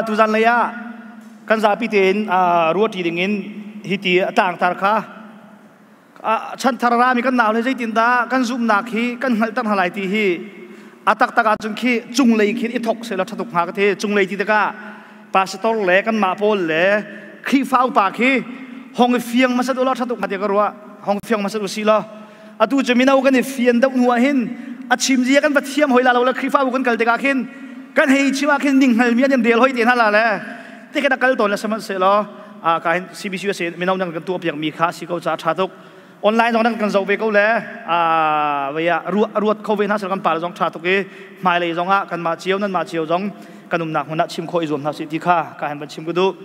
Tuzan lei ah kan zapi tein ruahṭi dingin hiti a tlangtar kha chanthar rami kan nau le zeitindah kan zumhnak hi kan hngalhter hna lai ti hi a taktak ahcun khi cunglei khin i thok sehla ṭhatuk hnga ka ti. Cunglei ti tikah pastor le kanmah pawl le Khrihfa upa khi hong i fiang hmasat u law ṭhatuk hnga ti ka ruah. Hong fiang hmasat u si law atu cu mino kan i fian deuh hnu ah hin a chim zia kan va thiam hoi la lo le Khrihfabu kan kal tikah khin kan hei chim ah khin ning hngalmi an in rel hoi te hna la le ti khin a kal tawn le sihmanhsehlaw ka hin CBC USA mino nang kan tuah piak mi kha si ko ca tha tuk. Online zong kan zoh ve ko le vei ah ruat kho ve hna sel kan pa zong tha tuk i hmailei zong ah kan mah cio nan mah cio zong kan umnak hmun ah chim khawh i zuam hna sih ti kha ka han van chim ka duh.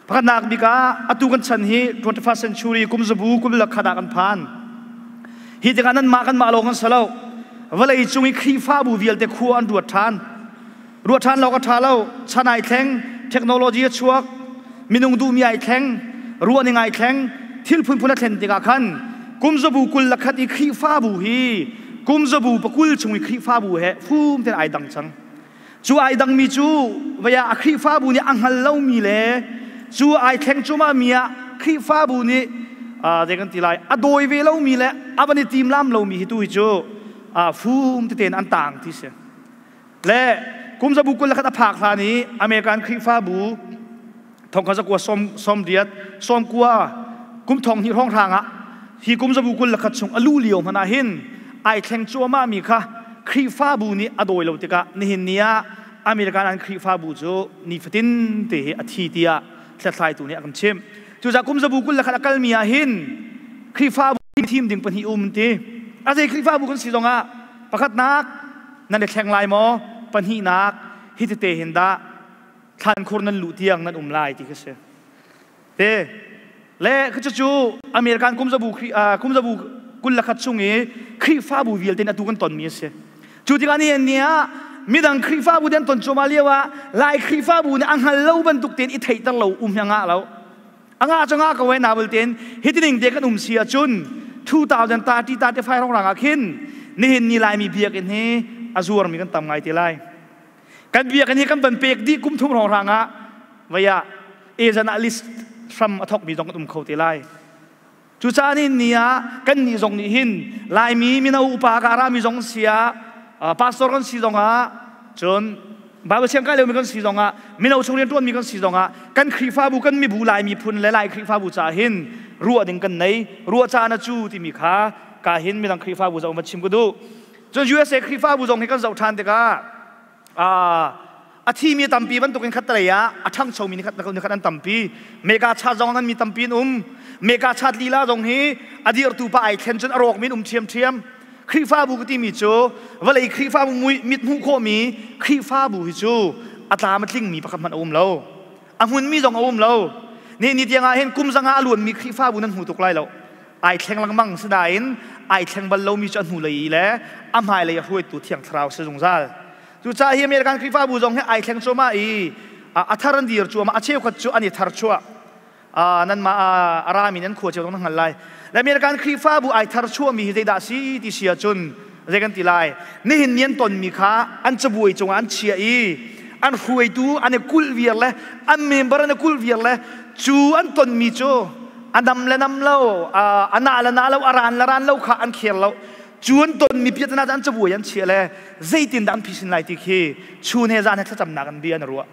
Pakhatnak bik ah atu kan chan hi 21st century kum zabu kum le khat ah kan phan. Hi tikah nan mah kan mah lawng kan si lo. Vawlei cung i Khrihfabu vialte khua an ruat ṭhan. Ruat ṭhan lo ka ṭha lo. Chan ai thleng, technology a chuak, minung duhmi ai thleng, ruahning ai thleng, thil phunphun a thlen tikah khan kum zabu 21 i Khrihfabu hi kum zabu pakul chung i Khrihfabu he fum tein ai dang cang. Cu ai dangmi cu vei ah a Khrihfabu nih a hngal lomi le cu ai thleng cuahmah mi ah Khrihfabu nih zei kan ti lai, a dawi ve lomi le a van i timlam lomi hi tu hi cu fum tete in an tang ti si. Le kum zabu 21 a phak hlan i American Khrihfabu thong kha zakua sawm sawm riat sawm kua kum thong hnih hrawng hrang ah hi kum zabu 21 chung a lu lio hmanh ah hin ai thleng cuahmah mi kha Khrihfabu nih a dawi lo tikah nihin ni ah American an Khrihfabu cu nifatin te hi a thi tiah hlathlaitu nih a kan chimh. Cucaah kum zabu 21 a kalmi ah hin Khrihfabu thim ding pahnih um ti. A zei Khrihfabu kan si zongah pakhatnak nan i thleng lai maw? Pahnihnak hi tete hin dah thlankhur nan luh tiang nan um lai ti khi si. Te le cucu American kum zabu 21 chung i Khrihfabu vialte in atu kan tonmi a si. Cu tikah ni ni ah midang Khrihfabu den ton cuahmah lio ah Lai Khrihfabu nih a hngal lo bantuk tein i theihter lo um hi a ngah lo. A ngah cu ngah ko ai nabal tein hitining te kan um si ahcun 2030 35 rong rang ah khin nihin ni Laimi biakinn hi a zuarmi kan tam ngai te lai. Kan biakinn hi kan van pek dih kum thum hrawnghrang ah vei ah ezan ah list hram a thokmi zong kan um kho te lai. Cucaah ni ni ah kan nih zong nih hin Laimi mino upa ka rami zong si ah, pastor kan si zong ah, cun Bible siang kai liomi kan si zong ah, mino chung rian ṭuanmi kan si zong ah, kan Khrihfabu kan mibu Lai miphun le Lai Khrihfabu caah hin ruah ding kan nei. Ruah caan a cu timi kha ka hin midang Khrihfabu zoh ma chim ka duh. Cun USA Khrihfabu zong hi kan zoh ṭhan tikah a thimi tampi bantukin khattelei ah a ṭhangchomi ni khat an tampi. Mega church zong an mi tampi an um. Mega church lila zong hi a dirtu pa ai thlen cun a rawkmi an um ṭhiamṭhiam. Khrihfabu ka timi cu vawlei Khrihfabu mit hmuh khawhmi Khrihfabu hi cu a tlam a tlingmi pakhat hmanh a um lo. A hmunmi zong a um lo. Ni ni tiang ah hin kum zanga a luanmi Khrihfabu nan hmu tuk lai lo. Ai thleng lengmang. Sinain ai thleng bal lomi cu a hnulei le a hmailei a hruaitu Thiang Thlarau si zungzal. Cucaah hi American Khrihfabu zong hi ai thleng cuahmah i a thar an dir cuahmah, a cheukhat cu an i thar chuah. Nanmah a rami nan khua cio zong nan hngal lai. Le American Khrihfabu ai thar chuahmi hi zeidah si ti si ahcun zei kan ti lai? Nihin ni an tonmi kha an cabuai cungah an chiah i an hruaitu an i kulh viar le an member an i kulh viar le cu an tonmi cu a nam le nam lo, a na le na lo, a ran le ran lo kha an kher lo. Cu an tonmi piatana an cabuai an chiah le zeitindah an phisin lai ti khi chun he zan he thlacamnak an bia an ruah.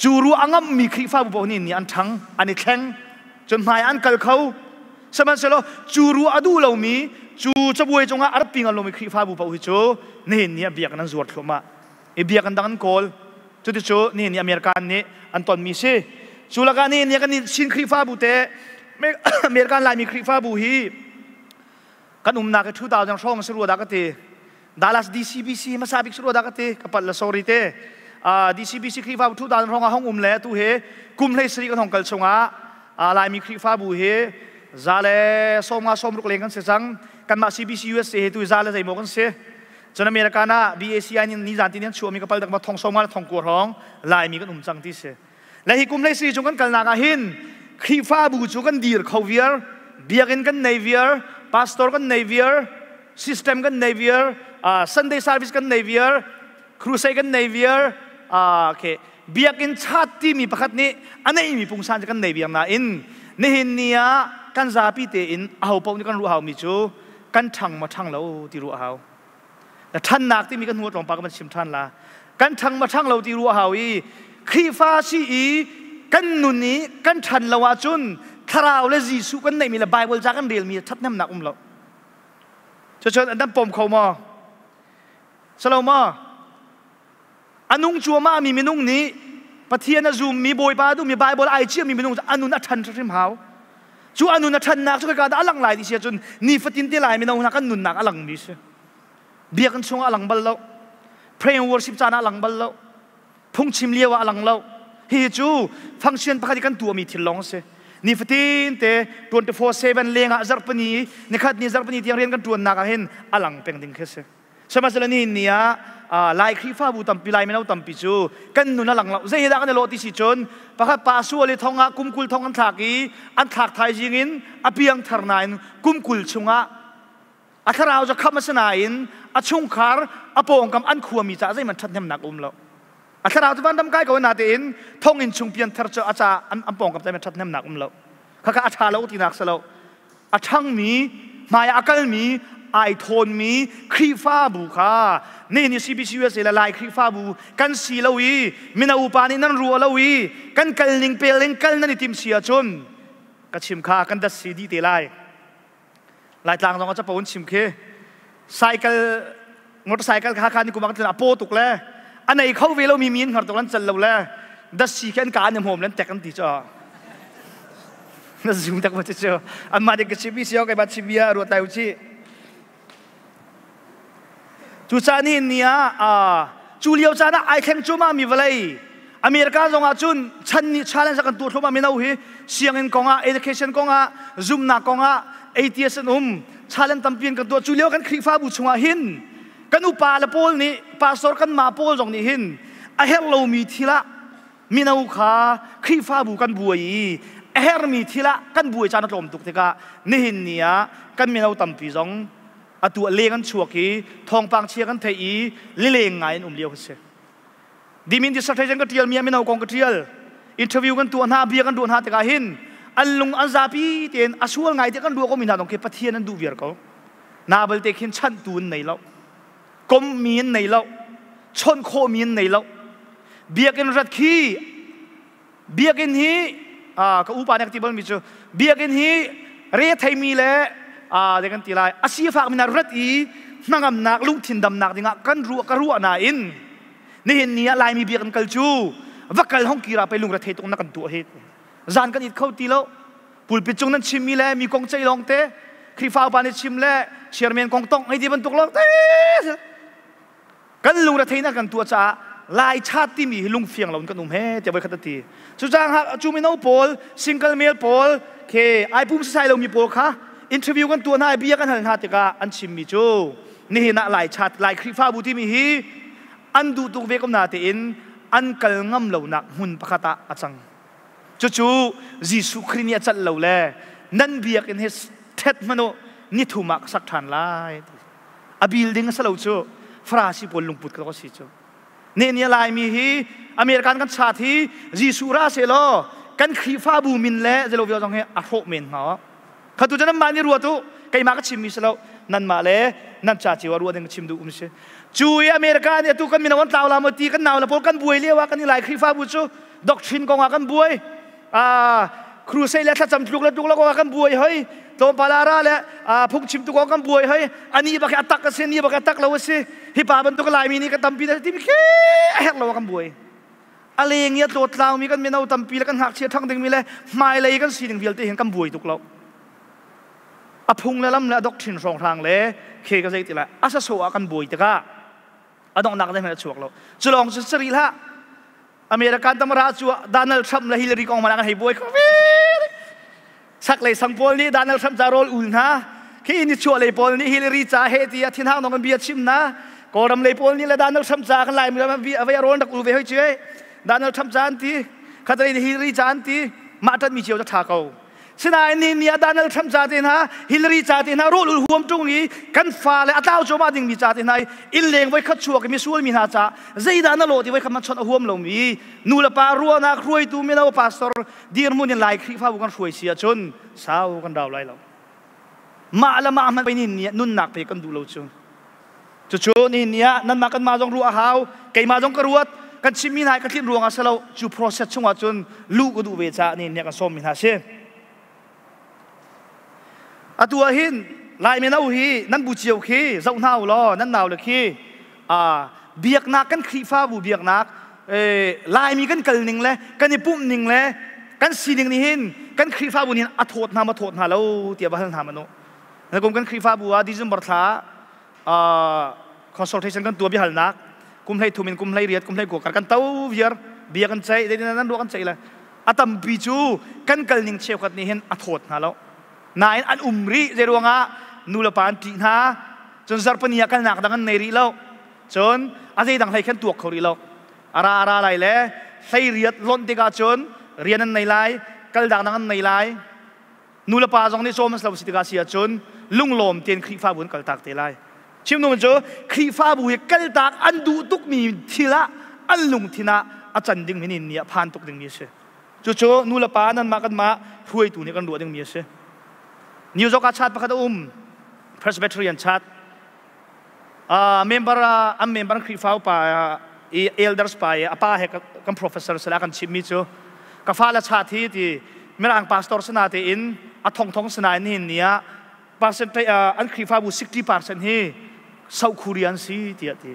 Cu ruah a ngammi Khrihfabu paoh nih ni an ṭhang, an i thleng, cun hmai an kal kho. Sihmanhsehlaw cu ruah a duh lomi, cu cabuai cungah a rat pi ngam lomi Khrihfabu paoh hi cu nihin ni ah biakinn an zuar thluahmah i biakinn dang an kawl. Cuticu nihin ni American nih an tonmi si. Cu lakah nihin ni kan Chin Khrihfabu te, American Laimi Khrihfabu hi kan umnak hi 2000 hrawng si rua dah ka ti. Dallas DCBC hmasa bik si rua dah ka ti. Ka palh le sorry te. DCBC Khrihfabu 2000 hrawng ah hong um le tu hi kum 17 kan hong kal chungah Laimi Khrihfabu hi za le sawm nga sawm ruk leng kan si cang. Kanmah CBC USA hi tu za le zeimaw kan si. Cun American ah BACI nih nizan ti an chuahmi ka pal dak ma thong sawm nga le thong kua hrawng Laimi kan um cang ti si. Le hi kum 17 chung kan kalnak ah hin Khrihfabu cu kan dir kho viar, biakinn kan nei viar, pastor kan nei viar, system kan nei viar, Sunday service kan nei viar, crusade kan nei viar, Okay, biakinn chat timi pakhat nih a neimi pungsan cu kan nei biang nain nihin ni ah kan zapi tein aho paoh nih kan ruah haumi cu kan ṭhang maw ṭhang lo ti ruah hau. Na ṭhannak timi kan hnu tlawmpal kan chim ṭhan la. Kan ṭhang maw ṭhang lo ti ruah hau i Khrihfa si i kan nun i kan ṭhan lo ahcun thlarau le Jesuh kan neihmi le Bible ca kan relmi ṭhathnemnak um lo. Cucun an pom kho maw? Salo maw? A nung cuahmah mi minung nih Pathian a zummi Bawipa a duhmi Bible ai ciami minung cu a nun a ṭhan hrimhrim hau. Cu a nun a ṭhannak cu ka dah a lang lai ti si ahcun nifatin te lai mino hna kan nunnak a langmi si. Biakinn chungah a lang bal lo. Pray and worship caan ah a lang bal lo. Phungchim lio ah a lang lo. Hihi cu function pakhat i kan tuahmi thil lawng a si. Nifatin te 24/7 lengah zarhpini nikhat ni zarhpini tiang rian kan ṭuannak ah hin a lang peng ding khi a si. Sihmanhsehlaw nihin ni ah Lai Khrihfabu tampi, Lai mino tampi cu kan nun a lang lo. Zei dah kan i lawh ti si cun pakhat pa sual i thong ah kum 20 thong an thlak i an thlak thaizing in a piangthar nain kum 20 chungah a thlarau cu khamh a si nain a chungkhar a pawngkam an khuami caah zeihmanh ṭhathnemnak a um lo. A thlarau cu vanram kai ko natein thonginn chung pianthar cu a ca an pawngkam zeihmanh ṭhathnemnak um lo. Khakha a ṭha lo tinak si lo. A ṭhangmi, hmai ah a kalmi, ai thawnmi Khrihfabu kha nihin ni CBCUSA le Lai Khrihfabu kan si lo i mino upa nih nan ruah lo i kan kal ning pel in kal nan i tim si ahcun ka chim kha kan dat si dih te lai. Laitlang zong ah capo in chim khi cycle motorcycle kha kha ni kum ah a paw tuk le a nei kho ve lo mi mi in hngar tuk an cal lo le dasi khi an ka an i hmawm le an tek an ti cho na zoom tak ma chu amma de ka chibi sio kai ba chibia ruat lai uchi cu caan hi ni ah cu lio caan ah ai thleng cu ma mi vawlei America zong ah cun chan nih challenge kan tu thluma mino hi sianginn kong ah education kong ah zumnak kong ah atheist an um challenge tampi in kan tuah cu lio kan Khrihfabu chungah hin kan upa le pawl nih pastor kan ma pawl zong nih hin a herh lomi thil ah mino kha Khrihfabu kan buai i a herhmi thil ah kan buai caan a tlawm tuk tikah nihin ni ah kan mino tampi zong atu a leng an chuak i thawngpang chia kan theih i lileng ngai in um lio a si. Dimin dissertation ka tial mi ah mino kong ka tial. Interview kan tuah hna, bia kan ruah hna tikah hin an lung an zapi tein a sual ngai te kan ruah ko mi hna dong khi Pathian an duh viar ko. Na balte khin chanhtu an nei lo. Kom mi an nei lo. Chawnh khawh mi an nei lo. Biakinn rat khi biakinn hi ka upa nih ka ti bal mi cu biakinn hi re theimi le de kan ti lai a sifak mi na rat i hnangamnak lungthin damnak dingah kan ruah ka ruah nain nihin ni ah Laimi biakinn kal cu va kal hong kira pe lungre thei tuk na kan tuah hi zan kan it kho ti lo pulpit cung nan chim mi le mi kong cei lawng te Khrihfa upa nih chim le chairman kong tong hei ti bantuk lawng te kan lungre theihnak kan tuah caah lai chat timi hi lungfiang lo in kan um he tiah voikhat a ti cucaah cu mino pawl single male pawl ke ai pum sisai lomi pawl kha interview kan tuah hna i bia kan hal hna tikah an chimmi cu nihin ah lai chat lai khrihfabu timi hi an duh tuk ve ko na tein an kal ngam lonak hmun pakhat ah a cang cucu Jesuh Khrih nih a calh lo le nan biakinn hi ṭhet hmanh u nithum ah ka sak ṭhan lai a building a si lo cu Farasi pawl lungput ka si cu ne ni Laimi hi American kan chat hi Jesuh ra se law kan Khrihfabu min le zelo vial zong hi a hrawh men hnga khatu cu nanmah nih ruat u keimah ka chimmi si lo nanmah le nan ca cio ah ruah ding ka chim duh um si cu i America nih atu kan mino an tlau la maw ti kan nau le pawl kan buai lio ah kan i Lai Khrihfabu cu doctrine kong ah kan buai crusade le thlacam tluk le tluk lo kong ah kan buai hoi tlawmpal ara le phungchim tu kong kan buai hoi ani bak a tak a si ni bak a tak lo a si hi pa bantuk Laimi nih kan tampi na ti khi a herh lo kan buai a leng i a tlawt tlau mi kan mino tampi le kan ngakchia thang ding mi le hmailei kan sining vialte hin kan buai tuk lo a phung le lam le a doctrine hrawng hrang le khe ka zei ti lai a sa so ah kan buai tikah a donghnak zeihmanh a chuak lo cu lawng cu sari hlah American tamara cu Donald Trump le Hillary kong mana kan hei buai kho ve chaklei sang pawl nih Donald Trump ca rawl ul hna khi ni chuah lei pawl nih Hillary ca he ti a thinhang nong kan bia chim na Kawlram lei pawl nih le Donald Trump ca kan lai mi ram avei rawl rak ul ve hoi chu Donald Trump ca an ti khatalei Hillary ca an ti mah tat mi cio ca tha ko. Sinain ni ni ah Donald Trump ca te hna, Hillary ca te hna rawl ul huam ṭung i kan fale a tlau cuahmah dingmi ca te hna i innleng voi khat chuak i misual mi hna ca zeidah na lawh ti voi khat man chawnh a huam lomi nu le pa ruahnak hruaitu mino pastor dirhmun in Lai Khrihfabu kan hruai si ahcun sau kan rau lai lo. Mah le mah hmanh ni ni ah nunnak pe kan duh lo cu. Cucu nihin ni ah nanmah kanmah zong ruah a hau, keimah zong ka ruat, kan chimmi hna hi ka tlinh ruangah si lo, cu process chungah cun luh ka duh ve caah nihin ni ah kan sawmmi hna a si. Atu ah hin Lai mino hi nan bu cio khi zoh hna u law nan nau le khi biaknak kan Khrihfabu biaknak Laimi kan kal ning le kan i pumh ning le kan sining nih hin kan Khrihfabu nih a thawt hna ma thawt hna lo tiah va hal hna manu. Na kum kan Khrihfabu ah December thla consultation kan tuah biahalnak kum hlei thum in kum hlei riat kum hlei kua kar kan to viar bia kan ceih zeitin nan ruah kan ceih le a tampi cu kan kal ning cheukhat nih hin a thawt hna lo nain an um rih zei ruangah nu le pa an ṭih hna cun zarhpini ah kalnak dang an nei rih lo cun a zei dang hlei khan tuak kho rih lo ara ara lai le hlei riat lonh tikah cun rian an nei lai kal dang dang an nei lai Nu le pa zong nih cawm an si lo si tikah si ahcun lunglawm tein Khrihfabu an kaltak te lai. Chim nu cu Khrihfabu hi kaltak an duh tukmi thil ah an lungthin ah a can dingmi ni ni ah phan tuk dingmi a si. Cucu nu le pa nanmah kanmah hruaitu nih kan ruah dingmi a si. New York ah chat pakhat a um. Presbyterian chat. Member an member Khrihfa upa i elders pa i a pa he kan professor sala kan chimmi cu ka fale chat hi ti mirang pastor sana tein a thongthong sana in hin ni ah percent an Khrihfabu 60% hi South Korean si tiah ti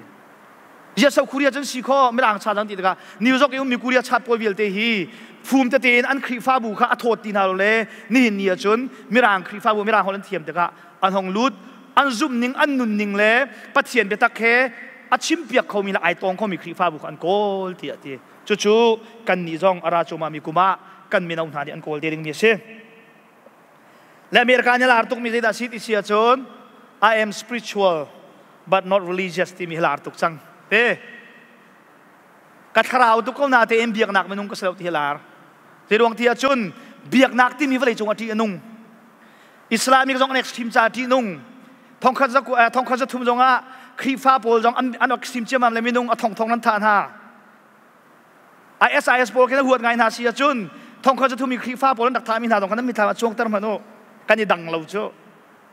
Zia South Korea cun si kho mirang cha dang ti tikah New York i ummi Korea chat pawl vialte hi fum tete in an Khrihfabu kha a thawt ti hna lo le nihin ni ah cun mirang Khrihfabu mirang holh an thiam tikah an hong lut an zumhning an nunning le Pathian biatak he a chimpiak khomi le ai tawng khomi Khrihfabu kha an kawl tiah ti cucu kannih zong a ra cuahmahmi kum ah kan mino hna nih an kawl te dingmi a si le America nih lar tukmi zeidah si ti si ahcun I am spiritual but not religious timi hi lar tuk cang te ka thlarau tuk ko na tein biaknak minung ka si lo ti hi lar zei ruang ti ahcun biaknak timi vawlei cung a ṭih a nung Islamic zong an extreme ca ṭihnung thongkhat za thongkhat za thum zong ah Khrihfa pawl zong an extreme ciammam le minung a thongthong nan thah hna. ISIS pawl khi huat ngai hna si ahcun thongkhat za thum i Khrihfa pawl an rak thahmi hna zong kha nan mithlam ah cuangter hmanh u. Kan i dang lo cu.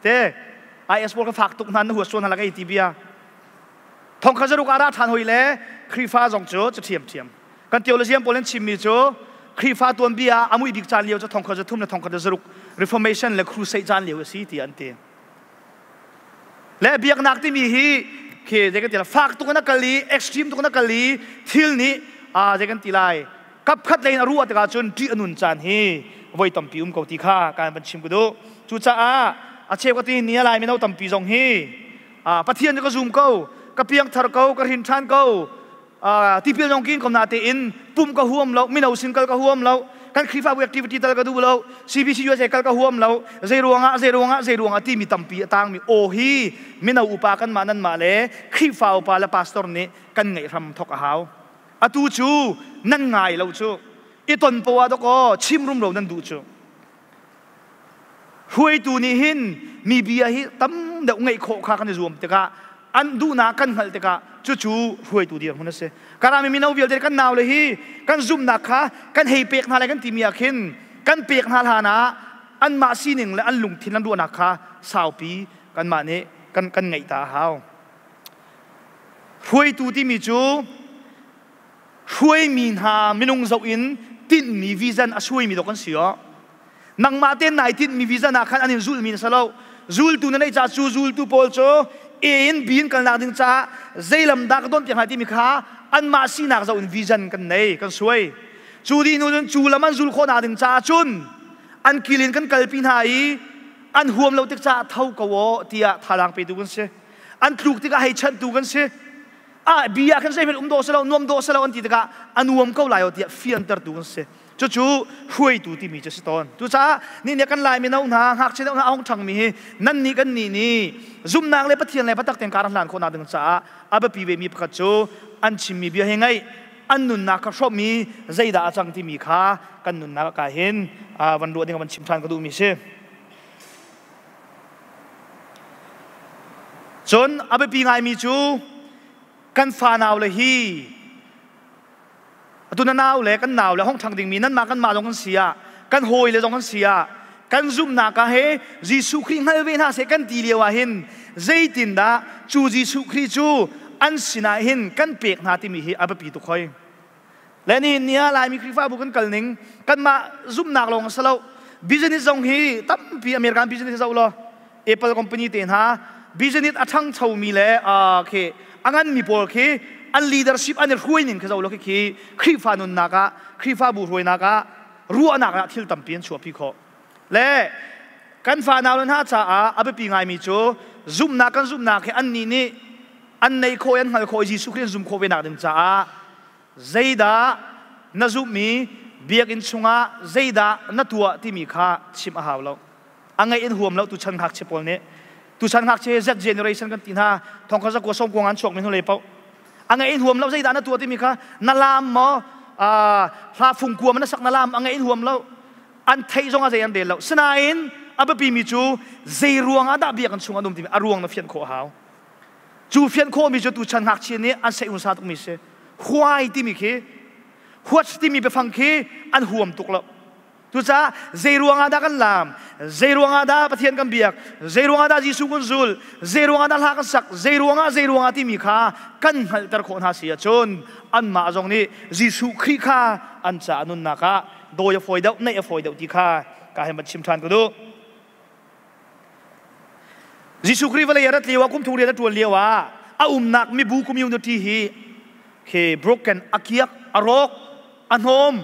Te IS pawl kha fak tuk hna na huat sual hna la ka ti bia. Thongkhat za ruk ah ra ṭhan hoi le Khrihfa zong cu cu ṭhiamṭhiam. Kan theologian pawl an chimmi cu Khrihfa tuanbia ah a mui bik caan lio cu thongkhat za thum le thongkhat za ruk Reformation le Crusade caan lio a si tiah an ti. Le biaknak timi hi khi zei kan ti lai fak tuk in a kal i extreme tuk in a kal i thil nih zei kan ti lai kapkhat lei in a ruah tikah cun ṭih a nun caan hi voi tampi um ko ti kha kan van chim ka duh. Cucaah a cheu ka ti ni a lai mino tampi zong hi Pathian cu ka zum ko, ka piangthar ko, ka hrin ṭhan ko, tipil zong kin ko na tein pum ka huam lo, mino sin kal ka huam lo, kan Khrihfabu activity tal ka duh lo, CBC USA kal ka huam lo, zei ruangah zei ruangah zei ruangah timi tampi a tangmi aw hi mino upa kan mah nan mah le Khrihfa upa le pastor nih kan ngeih hram thok a hau. Atu cu nan ngai lo cu i ton poah dok chim rumro nan duh cu. Hruaitu nih hin mi bia hi tam deuh ngeih khawh kha kan i zuam tikah an duhnak kan hngalh tikah cucu hruaitu dirhmun a si. Karami mino vialte kan nau le hi kan zumhnak kha kan hei pek hna lai kan timi ah khin kan pek hna hlan ah anmah sining le an lungthin an ruahnak kha saupi kanmah nih kan kan ngeih ta a hau. Hruaitu timi cu hruaimi hna minung zoh in tinhmi vision a suaimi dawk an si aw nangmah tein nai tinhmi vision ah khan an in zulmi na si lo zultu na neih caah cu zultu pawl cu A in B in kalnak ding caah zei lam dah ka don piak hna timi kha anmah sinak zoh in vision kan nei kan suai cu dih hnu cun cu lam an zul khawh nak ding caah cun an kil in kan kalpi hna i an huam lo tik caah tho ko aw tiah thazaang petu kan si an tluk tikah hei chanhtu kan si ah bia khan zeihmanh um dawh si lo nuam dawh si lo an ti tikah a nuam ko lai o tiah fiantertu kan si cucu hruaitu timi cu si tawn cucaah ni nih kan lai mino hna ngakchia hna a hung ṭhangmi hi nan nih kan nih nih zumhnak le Pathian le biatak tein kar hlan khawhnak ding caah a biapi ve mi pakhat cu an chimmi bia hi ngaih an nunnak kha hrawmh i zeidah a cang timi kha kan nunnak ah hin van ruah ding van chim ṭhan ka duhmi si. Cun a biapi ngaimi cu kan fanau le hi atu na nau le kan nau le hong ṭhang dingmi nanmah kanmah zong kan si ah kan hawi le zong kan si ah kan zumhnak ah he Jesuh Khrih hngal ve hna seh kan ti lio ah hin zeitindah cu Jesuh Khrih cu an sinah hin kan pek hna timi hi a biapi tuk hoi. Le nihin ni ah Laimi Khrihfabu kan kal ning kanmah zumhnak lawng a si lo. Business zong hi tampi American business zoh law Apple company te hna business a ṭhangchomi le khi a nganmi pawl khi an leadership an i hruai ning khi zoh law khi Khrihfa nunnak ah Khrihfabu hruainak ah ruahnak ah thil tampi an chuahpi khawh. Le kan fanau le hna caah a biapi ngaimi cu zumhnak kan zumhnak hi annih nih an neih khawh i an hngalh khawh i Jesuh Khrih an zum khawh ve nak ding caah zeidah na zumhmi biakinn chungah zeidah na tuah timi kha chimh a hau lo. A ngaih in huam lo tuchan ngakchia pawl nih tuchan ngakchia Z generation kan ti hna thong kha zakua sawm kuang an chuak mi hnulei paoh a ngaih in huam lo zeidah na tuah timi kha na lam maw hla fung kuam na sak na lam a ngaih in huam lo an theih zong ah zei an rel lo sinain a biapi mi cu zei ruang ah dah biakinn chung an um timi a ruang na fian khawh a hau cu fian khawh mi cu tuchan ngakchia nih an seih unsa tuk mi si huai timi khi huat timi biafang khi an huam tuk lo. Cucaah zei ruangah dah kan laam? Zei ruangah dah Pathian kan biak? Zei ruangah dah Jesuh kan zul? Zei ruangah dah hla kan sak? Zei ruangah zei ruangah timi kha kan hngalhter khawh hna si ahcun anmah zong nih Jesuh Khrih kha an caah nunnak ah dawi a fawi deuh, naih a fawi deuh ti kha ka hei van chim ṭhan ka duh. Jesuh Khrih vawlei a rat lio ah kum thum rian a ṭuan lio ah a umnak mibu community hi khi broken a kiak a rawk a hnawm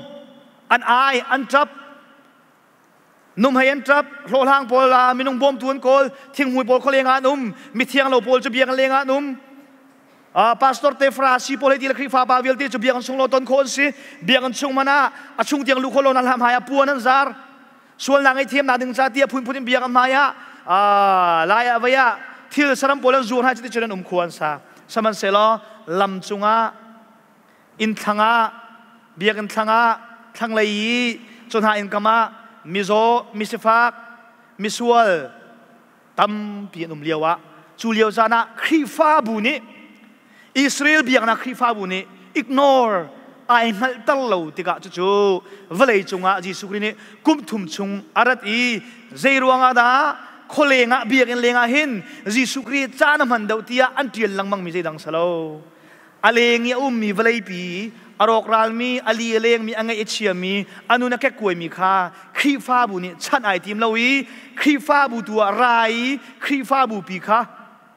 an ai an ṭap numhei an ṭap hlawhhlang pawl minung bawmtu an kawl thinghmui pawl khualeng ah an um mithiang lo pawl cu biakinn leng ah an um pastor te farasi pawl hei ti le khrihfa pa vialte cu biakinn chung lo ton khawh an si biakinn chung man ah a chung tiang lu khawh lo nan hlam hai ah puan an zar sualnak ngei thiamnak ding ca tiah phunphun in biakinn hmai ah lai ah vei ah thil saram pawl an zuar hna cuti cun an um khua an sa sihmanhsehlaw lam cungah inn thlang ah biakinn thlang ah thlanglei i cu hna innkam ah mizaw misifak misual tampi an um lio ah cu lio caan ah Khrihfabu nih Israel biaknak Khrihfabu nih ignore ai hngalhter lo tikah cucu vawlei cungah Jesuh Khrih nih kum thum chung a rat i zei ruangah dah khualeng ah biakinn leng ah hin Jesuh Khrih caan a hman deuh tiah an ṭial lengmang mi zeidang salo a leng i a ummi vawleipi a rawkralmi a li a lengmi a ngaih a chiami a nun a kekkuaimi kha Khrihfabu nih chanh ai tim lo i Khrihfabu tu ah ra i Khrihfabu pi kha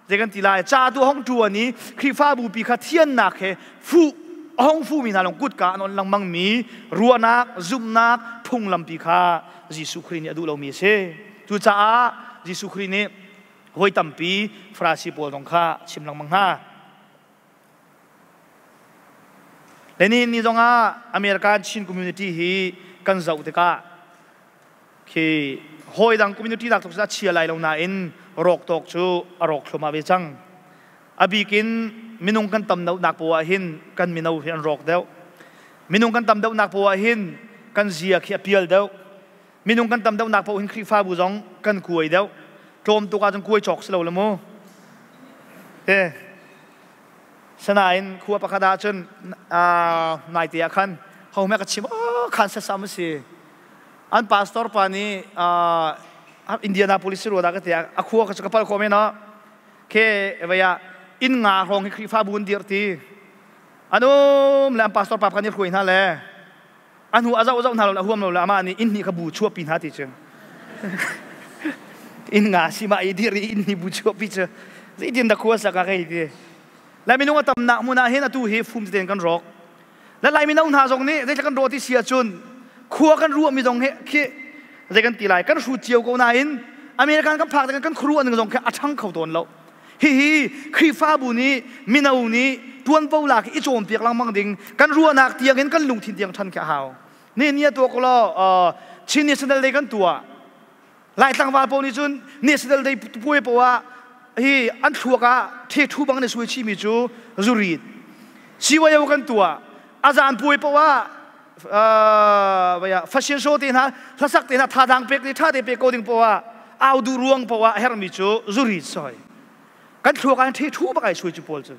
zei kan ti lai ca tu hong ṭuan i Khrihfabu pi kha thiannak he fuh a hong fumi hna lung kutka an on lengmang mi ruahnak zumhnak phunglampi kha Jesuh Khrih nih a duh lomi a si. Cucaah Jesuh Khrih nih voi tampi Farasi pawl zong kha chim lengmang hna. Le nihin ni zongah American Chin community hi kan zoh tikah khi hawi dang community lak tluk a chia lai lo nain rawk tawk cu a rawk thluahmah ve cang. A bik in minung kan tam deuhnak poah ah hin kan mino hi an rawk deuh. Minung kan tam deuhnak poah ah hin kan zia khi a pial deuh. Minung kan tam deuhnak paoh hin Khrihfabu zong kan kuai deuh. Tlawm tuk ahcun kuai cawk si lo le mu. Te. Sanain khua pakhat ahcun naite ah khan ho hme ka chim oh khan sasam a si. An pastor pa nih Indianapolis ruwa dah ka ti a khua ka ka pal khawh men no. Ke vaya inn nga hrawng hi Khrihfabu an dir ti. An um le an pastor pa kan i hruai hna le a hnu a zoh zoh hna lo le a huam lo le amah nih inn hnih kha bu chuahpi hna ti cu inn nga si ma i dir i inn hnih bu chuahpi cu zeitin dah khua sak a kei ti lai minung a tamnak hmun ah hin atu hi fum tein kan rawk le lai mino hna zong nih zeitluk kan rawh ti si ahcun khua kan ruahmi zong hi khi zei kan ti lai kan hrut cio ko nain American kan phak kan khuaruah ning zong khi a ṭhang kho tawn lo. Hihi Khrihfabu nih mino nih ṭuanvo lak i cawnpiak lengmang ding kan ruahnak tiangin kan lungthin tiang ṭhan khi a hau. Ni ni a tuah ko law Chin National Day kan tuah. Lai tlangval pawl nih cun National Day puai poah ah hi an thluak ah ṭhethu bang an i suai chihmi cu zurit. CYO kan tuah. A zan puai poah ah fashion show te hna hlasak te hna thadang pek te tha te pe ko ding poah au du ruang poah hermi cu zuri soi kan thluak an the thu bak ai sui chu pawl cu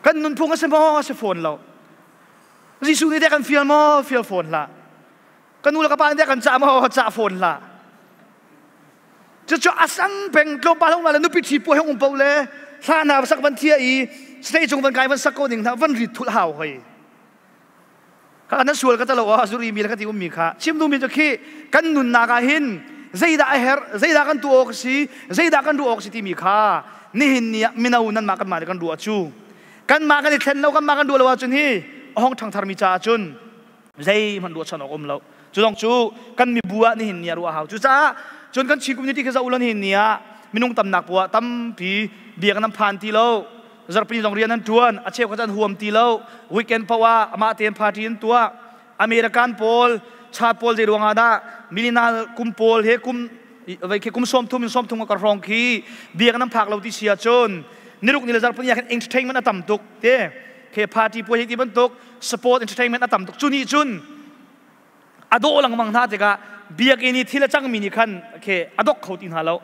kan nunphung a si maw a si fawn lo Jesuh nih dek kan fial maw fial fawn hlah kan nu le ka pa nih dek kan cah maw cah fawn hlah cucu a sang peng tlawmpal hong le nupi ṭhi puai hong um po le hla na sak van thia i stage cung van kai van sak ko ding hna van rit thul hau hoi kha nan sual ka talo a zuri mi le ka ti ummi kha chim duhmi cu khi kan nunnak ah hin zeidah a herh zeidah kan tu awk si zeidah kan ruah awk si timi kha nihin ni ah mino nan mah kan mah kan ruah cu kanmah kan i thlen lo kanmah kan ruah lo ahcun hi a hong ṭhangthar mi caah cun zeihmanh ruahchan awk um lo. Cu zong cu kan mibu ah nihin ni ah ruah hau. Cucaah cun kan Chin community khi zoh ulan nihin ni ah minung tamnak bu ah tampi biak nan phan ti lo. Zarhpini zong rian an ṭuan, a cheu kha an huam ti lo. Weekend paoh ah amah tein party an tuah. American pawl, chat pawl zei ruang ah dah millennial kum pawl he kum vai khi kum 30 in 30 ka hrawng khi biak nan phak lo ti si ahcun niruk ni le zarhpini ah khin entertainment a tam tuk te ke party puai ti bantuk sport entertainment a tam tuk. Cu nih cun a dawh lengmang hna tikah biakinn i thil a cangmi nih khan khe a dok kho ti hna lo.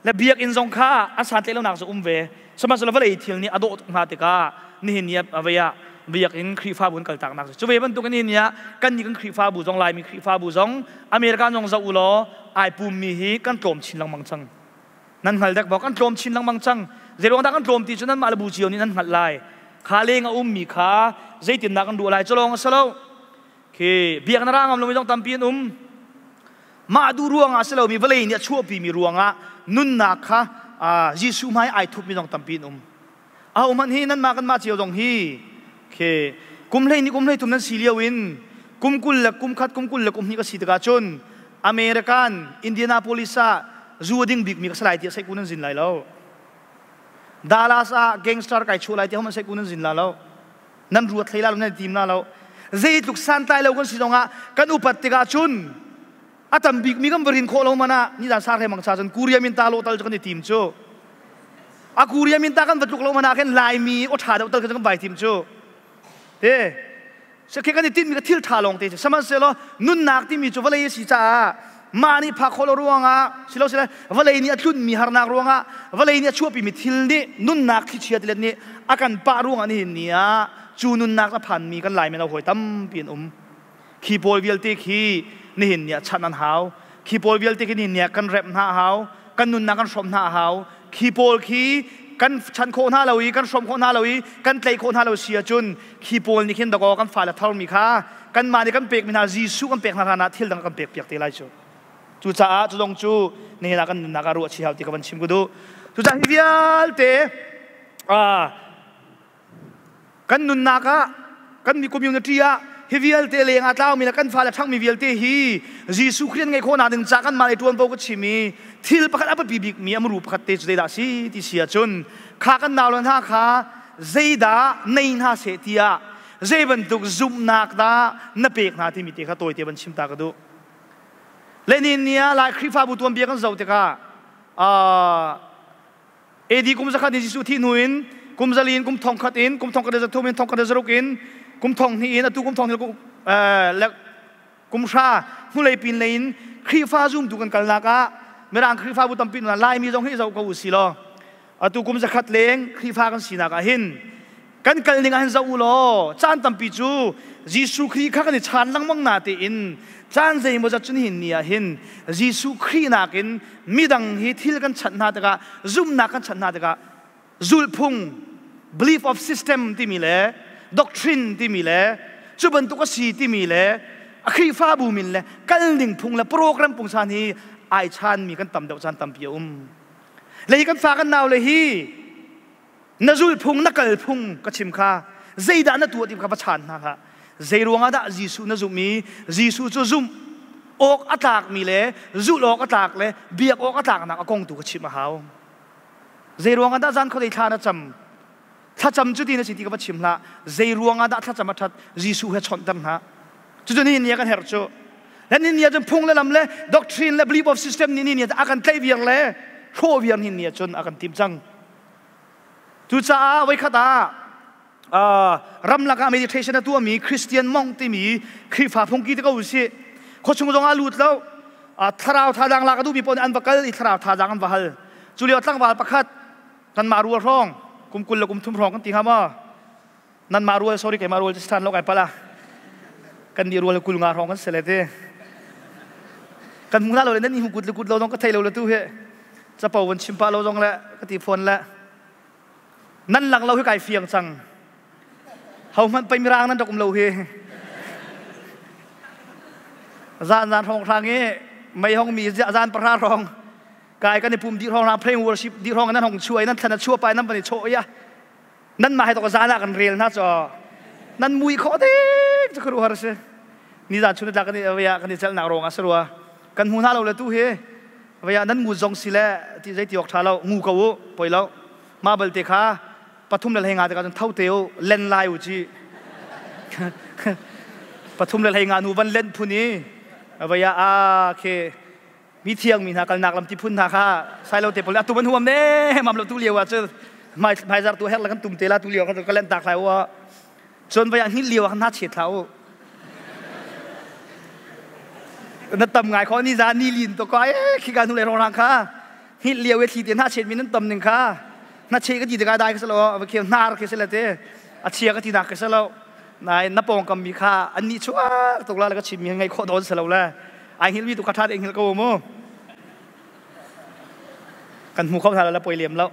Le biakinn zong kha an santlaih lonak cu um ve. Sihmanhsehlaw vawlei thil nih a dawh tuk hna tikah nihin ni ah vei ah biakinn Khrihfabu an kaltaknak cu. Cu ve bantuk in nihin ni ah kan nih kan Khrihfabu zong Laimi Khrihfabu zong America zong zoh u law ai pummi hi kan tlawm chin lengmang cang. Nan hngal dek bawk, an tlawm chin lengmang cang. Zeiruang dah kan tlawm ti cu nanmah le bu cio nih nan hngalh lai. Kha leng a ummi kha zeitindah kan ruah lai cu lawng a si lo. Khi biak na ra ngam lomi zong tampi an um. Mah duh ruangah a si lomi vawlei nih a chuahpimi ruangah nunnak kha Jesuh hmai ai thupmi zong tampi an um. Ahohmanh hi nanmah kanmah cio zong hi khi kum hlei nih kum hlei thum nan si lio in kum 20 le kum khat kum 20 le kum hnih ka si tikah cun American Indianapolis ah zu a ding bikmi ka si lai tiah seihku nan zin lai lo. Dallas ah gangster kai chuah lai tiah hohmanh seihku nan zin la lo. Nan ruat hlei la lo, nan tim la lo. Zeitluk santlai lo kan si zongah kan upat tikah cun a tam bikmi kan va rin khawh lo man ah nizan sar hlei mang cha cun Korea min ta lo tal cu kan i tim cu. A Korea min ta kan va tluk lo man ah khin Laimi aw ṭha deuh tal kan vai tim cu. Te Sakhe kan i tinhmi ka thil ṭha lawng te si. Sihmanhsehlaw nunnak timi cu vawlei a si caah mah nih phak khawh lo ruangah silosile vawlei nih a tlunmi harnak ruangah vawlei nih a chuahpimi thil nih nunnak thlichia tilet nih a kan pah ruangah nihin ni ah cu nunnak a phanmi kan Lai mino hawi tampi an um. Khi pawl vialte khi nihin ni ah chanh an hau. Khi pawl vialte khi nihin ni ah kan remh hna a hau. Kan nunnak kan hrawmh hna a hau. Khi pawl khi kan chan khawh hna lo i kan hrawm khawh hna lo i kan tlaih khawh hna lo si ahcun khi pawl nih khin dakaw kan fale tharmi kha kanmah nih kan pekmi hna Jesuh kan pek hna hlan ah thil dang kan pek piak te lai cu. Cucaah cu zong cu nihin ah kan nunnak ah ruah chih hau ti ka van chim ka duh. Cucaah hi vialte kan nunnak ah kan mi community ah hi vialte leng ah tlaumi le kan fale ṭhangmi vialte hi Jesuh Khrih an ngeih khawhnak ding ca kanmah le ṭuanvo ka chim i thil pakhat a biapi bikmi a muru pakhat te cu zeidah a si ti si ahcun kha kan nau le hna kha zeidah nei hna seh tiah zei bantuk zumhnak dah na pek hna timi te kha tawite van chim ta ka duh. Lenin ni ah Lai Khrihfabu tuanbia kan zoh tikah AD kum zakhat in Jesuh thih hnu in kum zali in kum thong khat in kum thong khat le zathum in thong khat le zaruk in kum thong hnih in atu kum thong hnih le kum hra hnulei pin lei in Khrihfa zumtu kan kalnak ah Mirang Khrihfabu tampi hna Laimi zong hi zoh ko u si law atu kum zakhat leng Khrihfa kan sinak ah hin kan kal ning ah hin zoh u law caan tampi cu Jesuh Khrih kha kan i chaan lengmang na tein caan zeimawzat cun hin ni ah hin Jesuh Khrih nakin midang hi thil kan chanh hna tikah zumhnak kan chanh hna tikah zulhphung belief of system timi le doctrine timi le cu bantuk a si timi le a Khrihfabu min le kal ning phung le program pungsan hi ai chanmi kan tam deuh caan tampi a um le hi kan fa kan nau le hi na zulphung na kalphung ka chim kha zeidah na tuah ti kha va chan hna hlah. Zei ruangah dah Jesuh na zumh i Jesuh cu zumh awk a tlakmi le zulh awk a tlak le biak awk a tlaknak a kong tu ka chimh a hau. Zei ruangah dah zan khuadei thla na cam? Thlacam cu ti na si ti ka va chim hlah. Zei ruangah dah thlacam a ṭhat? Jesuh he chawnhter hna. Cucu nihin ni ah kan herh cu. Le nihin ni ah cun phung le lam le doctrine le belief of system nih nihin ni ah a kan tlaih viar le hrawh viar nihin ni ah cun a kan timh cang. Cucaah voikhat ah Ramlak ah meditation a tuahmi Christian monk timi Khrihfa phungki te ko usih. Khuachung zong ah lut lo. Thlarau thazaang lak a duhmi paoh nih an va kal i thlarau thazaang an va hal. Cu lio tlangval pakhat kanmah rual hrawng kum 20 le kum 30 hrawng kan ti hnga maw? Nanmah rual sorry keimah rual cu than lo kai pala. Kan nih rual 20 nga hrawng kan si le ti. Kan hmu hna lo le nan i hmu kut le kut lo zong ka thei lo le tu hi. Capo van chim pah lo zong le ka ti phone le Nan lang lo hi kai fiang cang. Ho hmanh pei mirang nan rak um lo hi. Zan zan hrawng hrang i mei hong mi zan 10 hrawng kai kan i pum dih hrawng hrang praying worship dih hrawng nan hong chuai nan thlan a chua pai nan van i chawh ya nan mah he tok zan ah kan rel na cho nan mui kho ding chu khru har si ni zan chun tla kan i ya kan i chal nak rong a sarua kan hmu hna lo le tu hi Vei ah nan ngu zong si le ti zei ti awk ṭha lo ngu ko u poi lo mah balte kha 33 tikah cun tho te u len lai u ci 33 nu van len phun i vei ah a khi mi thiang mi hna kalnak lam ti phun hna kha sai lo te pawl atu ban huam ne mam lo tu lio ah cun hmaizar tu her la kan tum te la tu lio ka len tak lai u cun vei ah hngilh lio ah khan hna chet hlah u na tam ngai kho ni za ni lin to ka e khi ka nu le rong kha hngilh lio e thli te hna chet mi nan tam ning kha na che ka ti te ka dai ka salo va khel hnar ke sala te a chia ka ti nak ke salo nai na pong kam mi kha an ni chu tuk la ka chim mi ngai kho don salo la ai hngilh mi tu ka tha de hngilh ko mu kan hmu kho hna la poi lem lo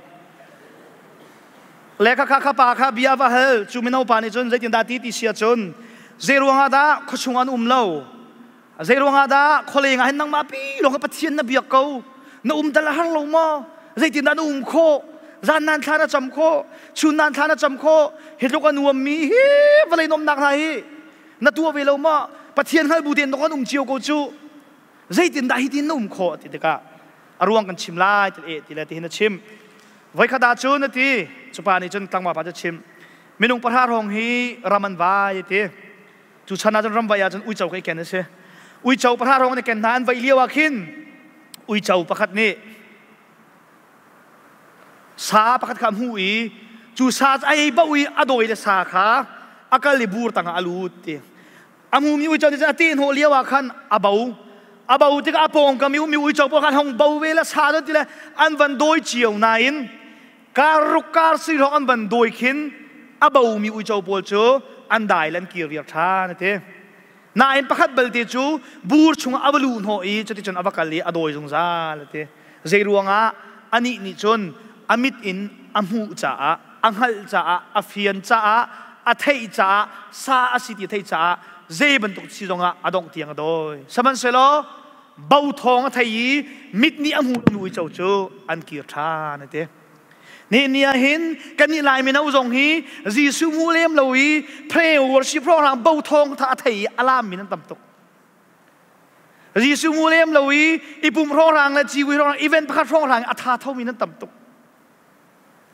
Le kha kha pa kha bia va hal. Cu mino pa nih cun zeitindah ti ti si ahcun zei ruangah dah khuachung an um lo? Zei ruangah dah khualeng ah hin nangmah pi lawng Pathian na biak ko? Na um dal a har lo maw? Zeitindah na um khawh? Zan nan thla na cam khawh, chun nan thla na cam khawh. Hi tluk a nuammi hi vawlei nuamnak hna hi na tuah ve lo maw? Pathian hngal bu tein kan um cio ko cu. Zeitindah hi tin na um khawh ti tikah a ruang kan chim lai ti e ti le tihin a chim. Voikhat ah cun a ti, cu pa nih cun tlangval pa cu a chim. Minung 10 hrawng hi ram an vai a ti. Cu chan ah cun ram vai ah cun uico kha i ken a si. Uico 10 hrawng an i ken hna an vaih lio ah khin uico pakhat nih sa pakhat kha a hmuh i cu sa cu a ei boh i a dawi le sa kha a kal i bur tangah a lut ti. A hmumi uico nih cun a tehhnawh lio ah khan a bo. A bo tikah a pawngkam i ummi uico pawl khan hong bo ve le sa ti le an van dawi cio nain kar ruk kar si hrawng an van dawi khin a bomi uico pawl cu an dai le an kir viar ṭhan a ti. Nain pakhat balte cu bur chungah a va luh hnawh i cuticun a va kal i a dawi zungzal a ti. Zei ruangah anih nih cun a mit in a hmuh caah a hngalh caah a fian caah a theih caah sa a si ti a theih caah zei bantuk si zongah a dongh tiang a dawi sihmanhsehlaw bo thawng a thei i mit nih a hmu lomi uico cu an kir ṭhan a ti ni ni ah hin kan nih lai mino zong hi Jesuh hmu lem lo i pray worship hrawng bo thawng tha a thei i a lam min an tam tuk Jesuh hmu lem lo i i pum hrawng le ciwi hrawng event pakhat hrawng a tha thomi nan tam tuk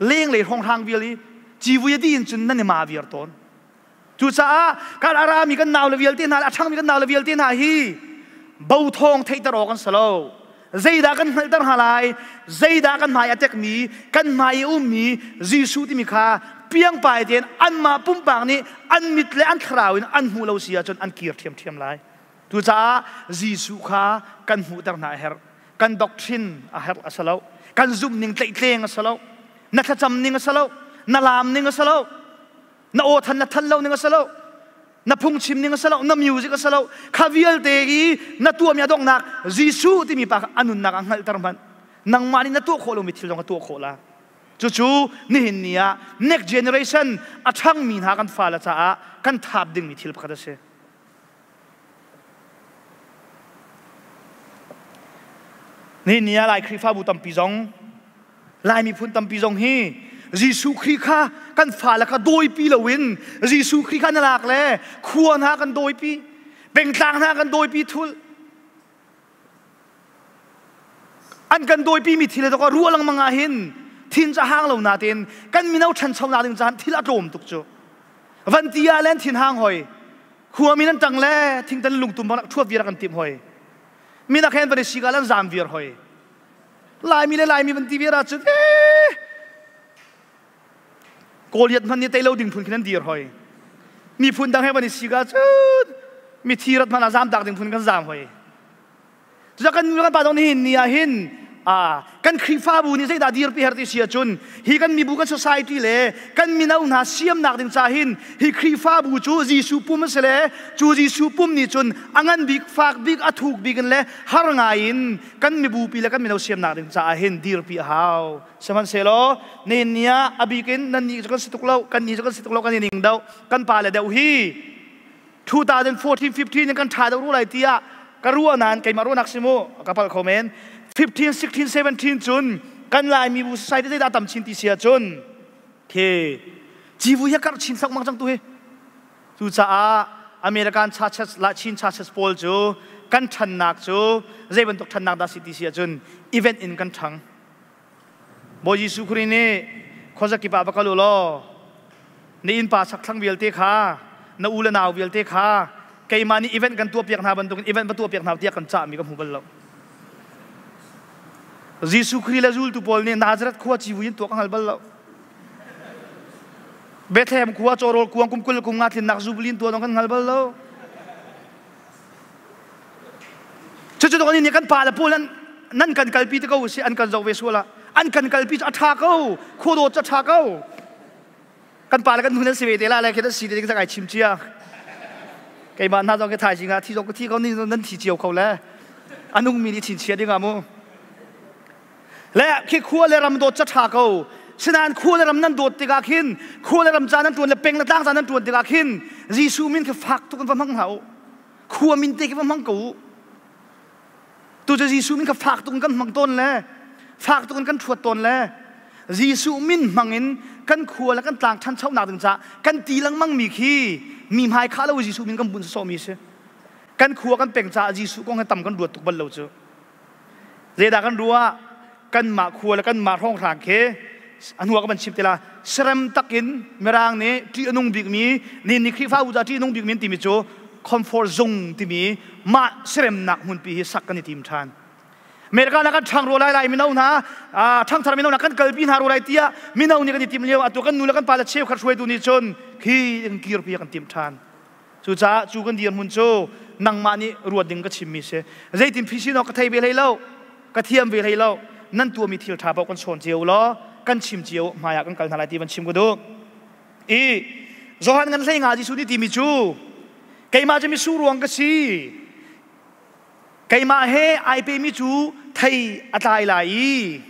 Lenglei hrawnghrang vial i civui a dih in cun nan i ma viar tawn. Cucaah kan a rami kan nau le vialte hna le a ṭhangmi kan nau le vialte hna hi bo thawng theihter awk an si lo. Zeidah kan hngalhter hna lai? Zeidah kan hmai a tekmi, kan hmai i ummi Jesuh timi kha piangpai tein anmah pumpak nih an mit le an thlarau in an hmuh lo si ahcun an kir ṭhiamṭhiam lai. Cucaah Jesuh kha kan hmuhter hna a herh. Kan doctrine a herh a si lo. Kan zumh ning tlaihtleng a si lo. Na thlacam ning a si lo. Na laam ning a si lo. Na aw than na than lo ning a si lo. Na phungchim ning a si lo. Na music a si lo. Kha vialte i na tuahmi a donghnak Jesuh timi pa kha a nunnak a hngalhter hmanh. Nangmah nih na tuah khawh lomi thil zong a tuah khawh la. Cucu nihin ni ah next generation a ṭhangmi hna kan fale caah kan thaap dingmi thil pakhat a si. Nihin ni ah Lai Khrihfabu tampi zong, Lai miphun tampi zong hi Jesuh Khrih kha kan fale kha dawipi loin Jesuh Khrih kha na lak le khua hna kan dawipi, pengtlang hna kan dawipi thul. An kan dawipi mi thil le ruah lengmang ah hin thin ca hang lo natein kan mino ṭhanchonak ding caan thil a tlawm tuk cu. Van ti ah len thin hang hoi. Khuami nan ṭang le thingtan lungtum bang ṭhuat viar kan timh hoi. Minak hen van i sik ah lan zaam viar hoi. Laimi le Laimi van ti viar ahcun ee. Goliath hmanh nih tei lo ding phun khin an dir hoi. Miphun dang he van i si ka cun mithi rat hmanh ah zaam tak ding phun kan zaam hoi. Cucaah kan nu le kan pa zong nihin ni ah hin kan Khrihfabu nih zeidah dirpi her ti si ahcun hi kan mibu kan society le kan mino hna siamnak ding ca hin hi Khrihfabu cu Jesuh pum a si le cu Jesuh pum nih cun a ngan bik fak bik a thuk bik in le har ngai in kan mibupi le kan mino siamnak ding caah hin dirpi a hau. Sihmanhsehlaw nihin ni ah a bik in nan nih cu kan si tuk lo kan nih cu kan si tuk lo kan i ning deuh kan pa le deuh hi 2014 15 in kan ṭha deuh ru lai tiah ka ruah nain keimah ruahnak si mu ka palh kho men. 15 16 17 cun kan Laimi bu society zeidah tam chin ti si ahcun khi civu hi a karh chin thluahmah cang tu hi. Cucaah American churches la Chin churches pawl cu kan ṭhannak cu zei bantuk ṭhannak dah si ti si ahcun event in kan ṭhang. Bawi Jesuh Khrih nih khuazakip ah va kal u law na innpa chakthlang vialte kha, na u le nau vialte kha keimah nih event kan tuahpiak hna bantukin event va tuahpiak hna tiah kan cahmi ka hmu bal lo. Jesuh Khrih le zultu pawl nih Nazareth khua civui in tuah ka hngal bal lo. Bethlehem khua cawrawl kuang kum 20 kum nga tlinnak jubilee in tuah dong kan hngal bal lo. Cucu nih nih kan pa le pawl nan kan kalpi te ko si an kan zoh ve sual ah an kan kalpi cu a ṭha ko, khuadawt cu a ṭha ko. Kan pa le kan nu nan si ve te la le khi si te ding ai chim cia. Keimah hna zong ke thaizing ah thi zong ka thi ko ni nan thi cio ko le anung mi nih chin chia ding ah mu. Le khi khua le ram dawt ca ṭha ko. Sinain khua le ram nan dawt tikah khin, khua le ram ca nan ṭuan le peng le tlang ca nan ṭuan tikah khin Jesuh min khi fak tuk in va hmang hlah u. Khua min te khi va hmang ko u. Tu cu Jesuh min kha fak tuk in kan hmang tawn le fak tuk in kan ṭhuat tawn le Jesuh min hmang in kan khua le kan tlang ṭhanchonak ding caah kan ti lengmang mi khi mi hmai khah lo Jesuh min kan bunh sawsawhmi a si. Kan khua kan peng caah Jesuh kong hi tam kan ruat tuk bal lo cu. Zeidah kan ruah? Kanmah khua le kanmah hrawnghrang khi a hnu ah ka van chim te la. Serem takin Mirang nih ṭih a nung bikmi ni ni Khrihfabu ca ṭih a nung bikmi an timi cu comfort zone timi mah seremnak hmunpi hi sak kan i tim ṭhan. America na kan ṭhang ro lai lai mino hna ṭhangthar mino hna kan kalpi hna ro lai tiah mino nih kan i tim lio atu kan nu le kan pa le cheukhat hruaitu nih cun khi in kirpi kan tim ṭhan. Cucaah cu kan dirhmun cu nangmah nih ruat ding ka chimmi si. Zeitin phi sin awk ka thei ve hlei lo, ka thiam ve hlei lo. Nan tuahmi thil ṭha paoh kan sawn cio law kan chim cio hmaiah kan kal hna lai ti van chim ka duh. I Johan ngan hlei nga Jesuh nih timi cu keimah cu mitsur ruang ka si. Keimah he ai pemi cu thei a tlai lai i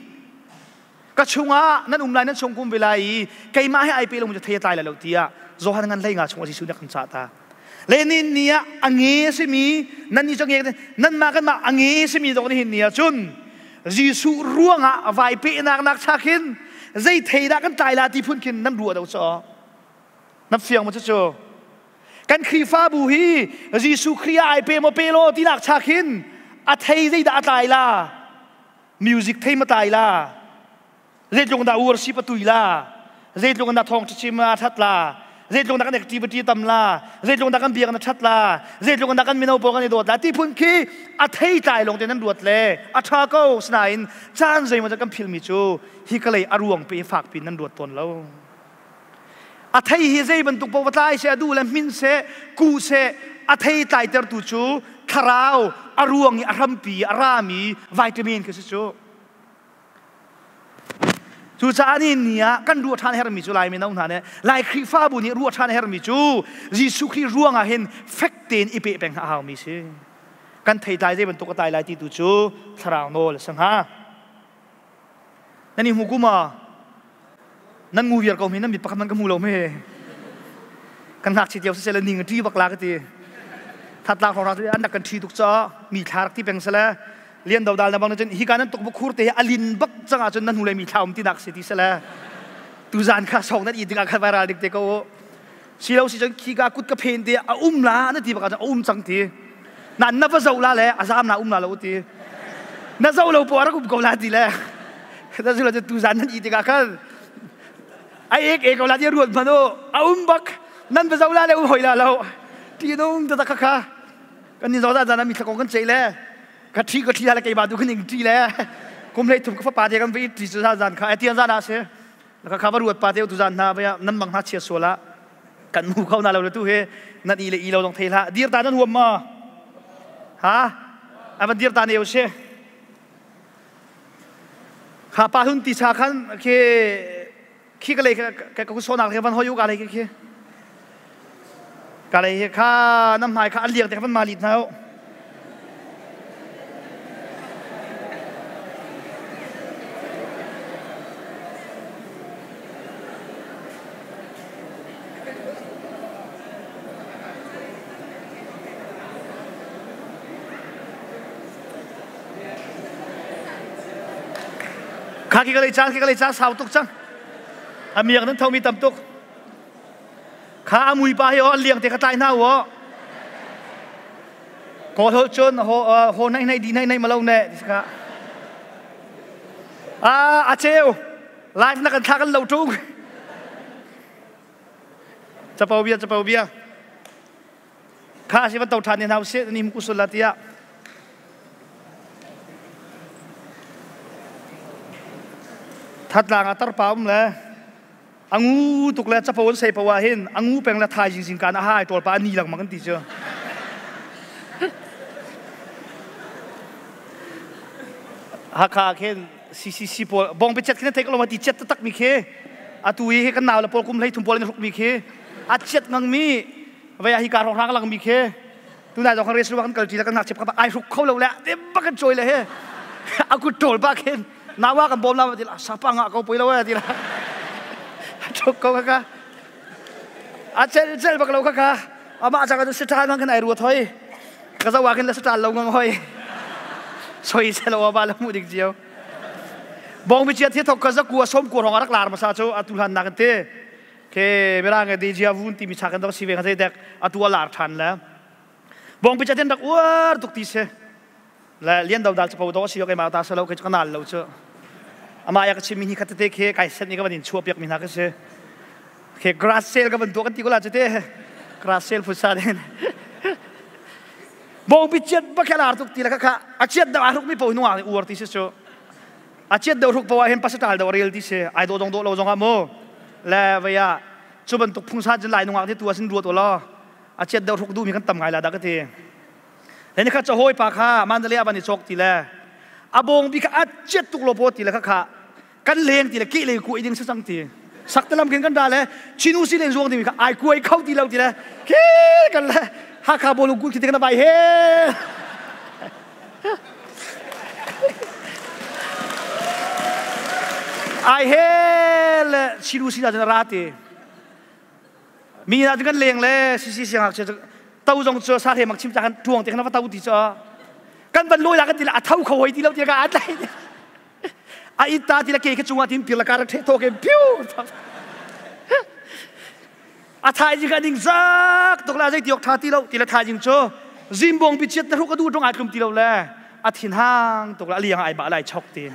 ka chungah nan um lai, nan chung kum ve lai i keimah he ai pe lomi cu thei a tlai lai lo tiah Johan ngan hlei nga chungah Jesuh nih a kan cah ta. Le ni ni ah a nge a simi nan ni cu nge nanmah kanmah a nge simi zong nihin ni ah cun Jesuh ruangah vai pehnak nak cha khin zei thei dah kan tlai la ti phun khin nan ruah do caw na fiang maw cucu? Kan Khrihfabu hi Jesuh Khrih ah ai pe maw pe lo tinak cha khin a thei zeidah a tlai la, music thei ma tlai la, zeitluk dah worship a tui la, zeitluk dah thawng chim a that la, zeitluk dah kan activity tam la, zeitluk dah kan biak na that la, zeitluk dah kan mino pawl kan i dawt la ti phun khi a thei tlai lawng te nan ruat le a tha ko. Sinain caan zeimaw kan philmi cu hi ka lei a ruang pe fak pin nan ruat tawn lo. A thei hi zei bantuk paoh va tlai seh, a duh le hmin seh, ku seh, a thei tlaitertu cu thlarau a ruang i a hrampi a rami vitamin khi si cu. Cucaah ni ni ah kan ruah ṭhan hermi cu Lai mino hna nih, Lai Khrihfabu nih ruah ṭhan hermi cu Jesuh Khrih ruang ah hin fek tein i peh peng a haumi si. Kan theitlai zei bantuk a tlai lai ti tu cu thlarau nawl a si hnga. Nan i hmu kum ah nan ngu viar ko mi, nan mit pakhat man ka hmu lo me. Kan ngakchia cio siseh le ning a ṭi bak la ka ti. Thatlang hrawng an rak kan ṭhi tuk caah mi thla rak ti peng sele lian do dal na bang cun hi ka nan tuk bu khur te hi a lin bak cang ahcun nan hnulei mi thla um ti nak si ti sele tuzan kha song nan i ding ah khan viral dik te ko si lo si cun khi ka kut ka phen te a um la na ti bak ahcun a um cang ti na na va zo la le a zam na um la lo ti na zo lo po rak um ko la ti le na zu la tuzan nan i tikah khan a ek ek ko la ti ruat hmanh u a um bak nan va zo la le um hoi la lo ti nung ta kha kha kan ni zo za zan mi thla kong kan ceih le ka thi ka thi la le keimah tu kan ing ti le kum hlei thum ka fapa te kan vi ti cu zan kha atian zan ah si. Ka kha va ruat pa te tu zan hna vaya nan mang hna chia sual ah kan mu kho na lo le tu he nan i le i lo dong thei hlah dir ta nan huam ma ha avan dir ta ne u she kha pa hun ti cha khan khi khi ka lei ka ka so nak van hoi u ka lei khi ka lei kha nam hmai kha an liang te kha van ma lit na u Kha ki ka lei cang, ki ka lei cang sau tuk cang. A miak nan thomi tam tuk. Kha a mui pa hi aw liang te kha tlai hna u aw. Kawl holh cun ho ho nai nai di nai nai malo ne ti kha. A a cheu live na kan thla kan lo tung. Capo bia capo bia. Kha si van to than ni hna usih ni ku sul la tiah. Thatlang a tarpa um le angu tuk le capo an sei po ah hin angu peng le thai jing kan a hai tol pa ni lengmang an ti cu Hakha khin CCC pawl bong pe chet khin thei ko lo ti chet tak mi khi atu hi kan nau le pawl kum hlei thum pawl in hruk mi khi a chet ngang mi vaya hi ka rong rang lang mi khi tunai zong kan res kan kal ti la kan ngak chep ka ai hruk kho lo le te bak kan choi le he aku tol ba khin nawa kan bom la ti la sapa nga ko poi lo ti la chok ko ka a chel chel bak lo ka ka ama cha ka si tha nang kan ai ruat hoi ka zawa khin la sa lo ngang hoi soi se lo ba la mu dik jiao bong bi chia thi thok ka za ku som ku rong rak lar ma sa chu atu hlan na kan te ke bera nge deja vu ti mi cha kan dok si ve ka dek atu lar than la bong bi cha ten rak uar tuk ti se le lian do dal chapo do si yo ke ma ta salo ke kanal lo chu ama ya ka chim mi hi khat te khe kai set ni ka ban chua piak mi na ka se ke grass sale ka ban to kan ti ko la chete grass sale phusa den bong bi chiat ba khelar tuk ti la kha kha a chiat da aruk mi po nuang uar ti se chu a chiat deuh hruk po ah hin pasatal deuh rel ti si ai do dong do lo zong ah mu le vaya cu bantuk phungsa cun lai nungak ti tu asin ruat ulaw a chiat deuh hruk duh mi kan tam ngai la da ka ti le ni kha chahawi pa kha mandalay aban i chok ti le a bong bi kha a chiat tuk lo po ti le kha kha kan leng ti le ki le ku iding sa chang ti sak te lam khin kan da le chinu si len zuang ti mi kha ai kuai kho ti lo ti le ke kan le hakha bolu kul khi ti kan bai he Ai he le silu si da ra ti. Mi na kan leng le si si siang che to zong chu sa the mak chim cha kan tuang te kan va to ti cho. Kan van loi la kan ti la a thau kho hoi ti lo ti ka at lai. A ita ti la ke ke chunga tin pir la ka the to ke piu. A thai jing ka ding zak tok la zei tiok tha ti lo ti la thai jing chu zimbong bi chiat na ru ka du dong ai tlum ti lo le a thin hang tok la liang ai ba lai chok tin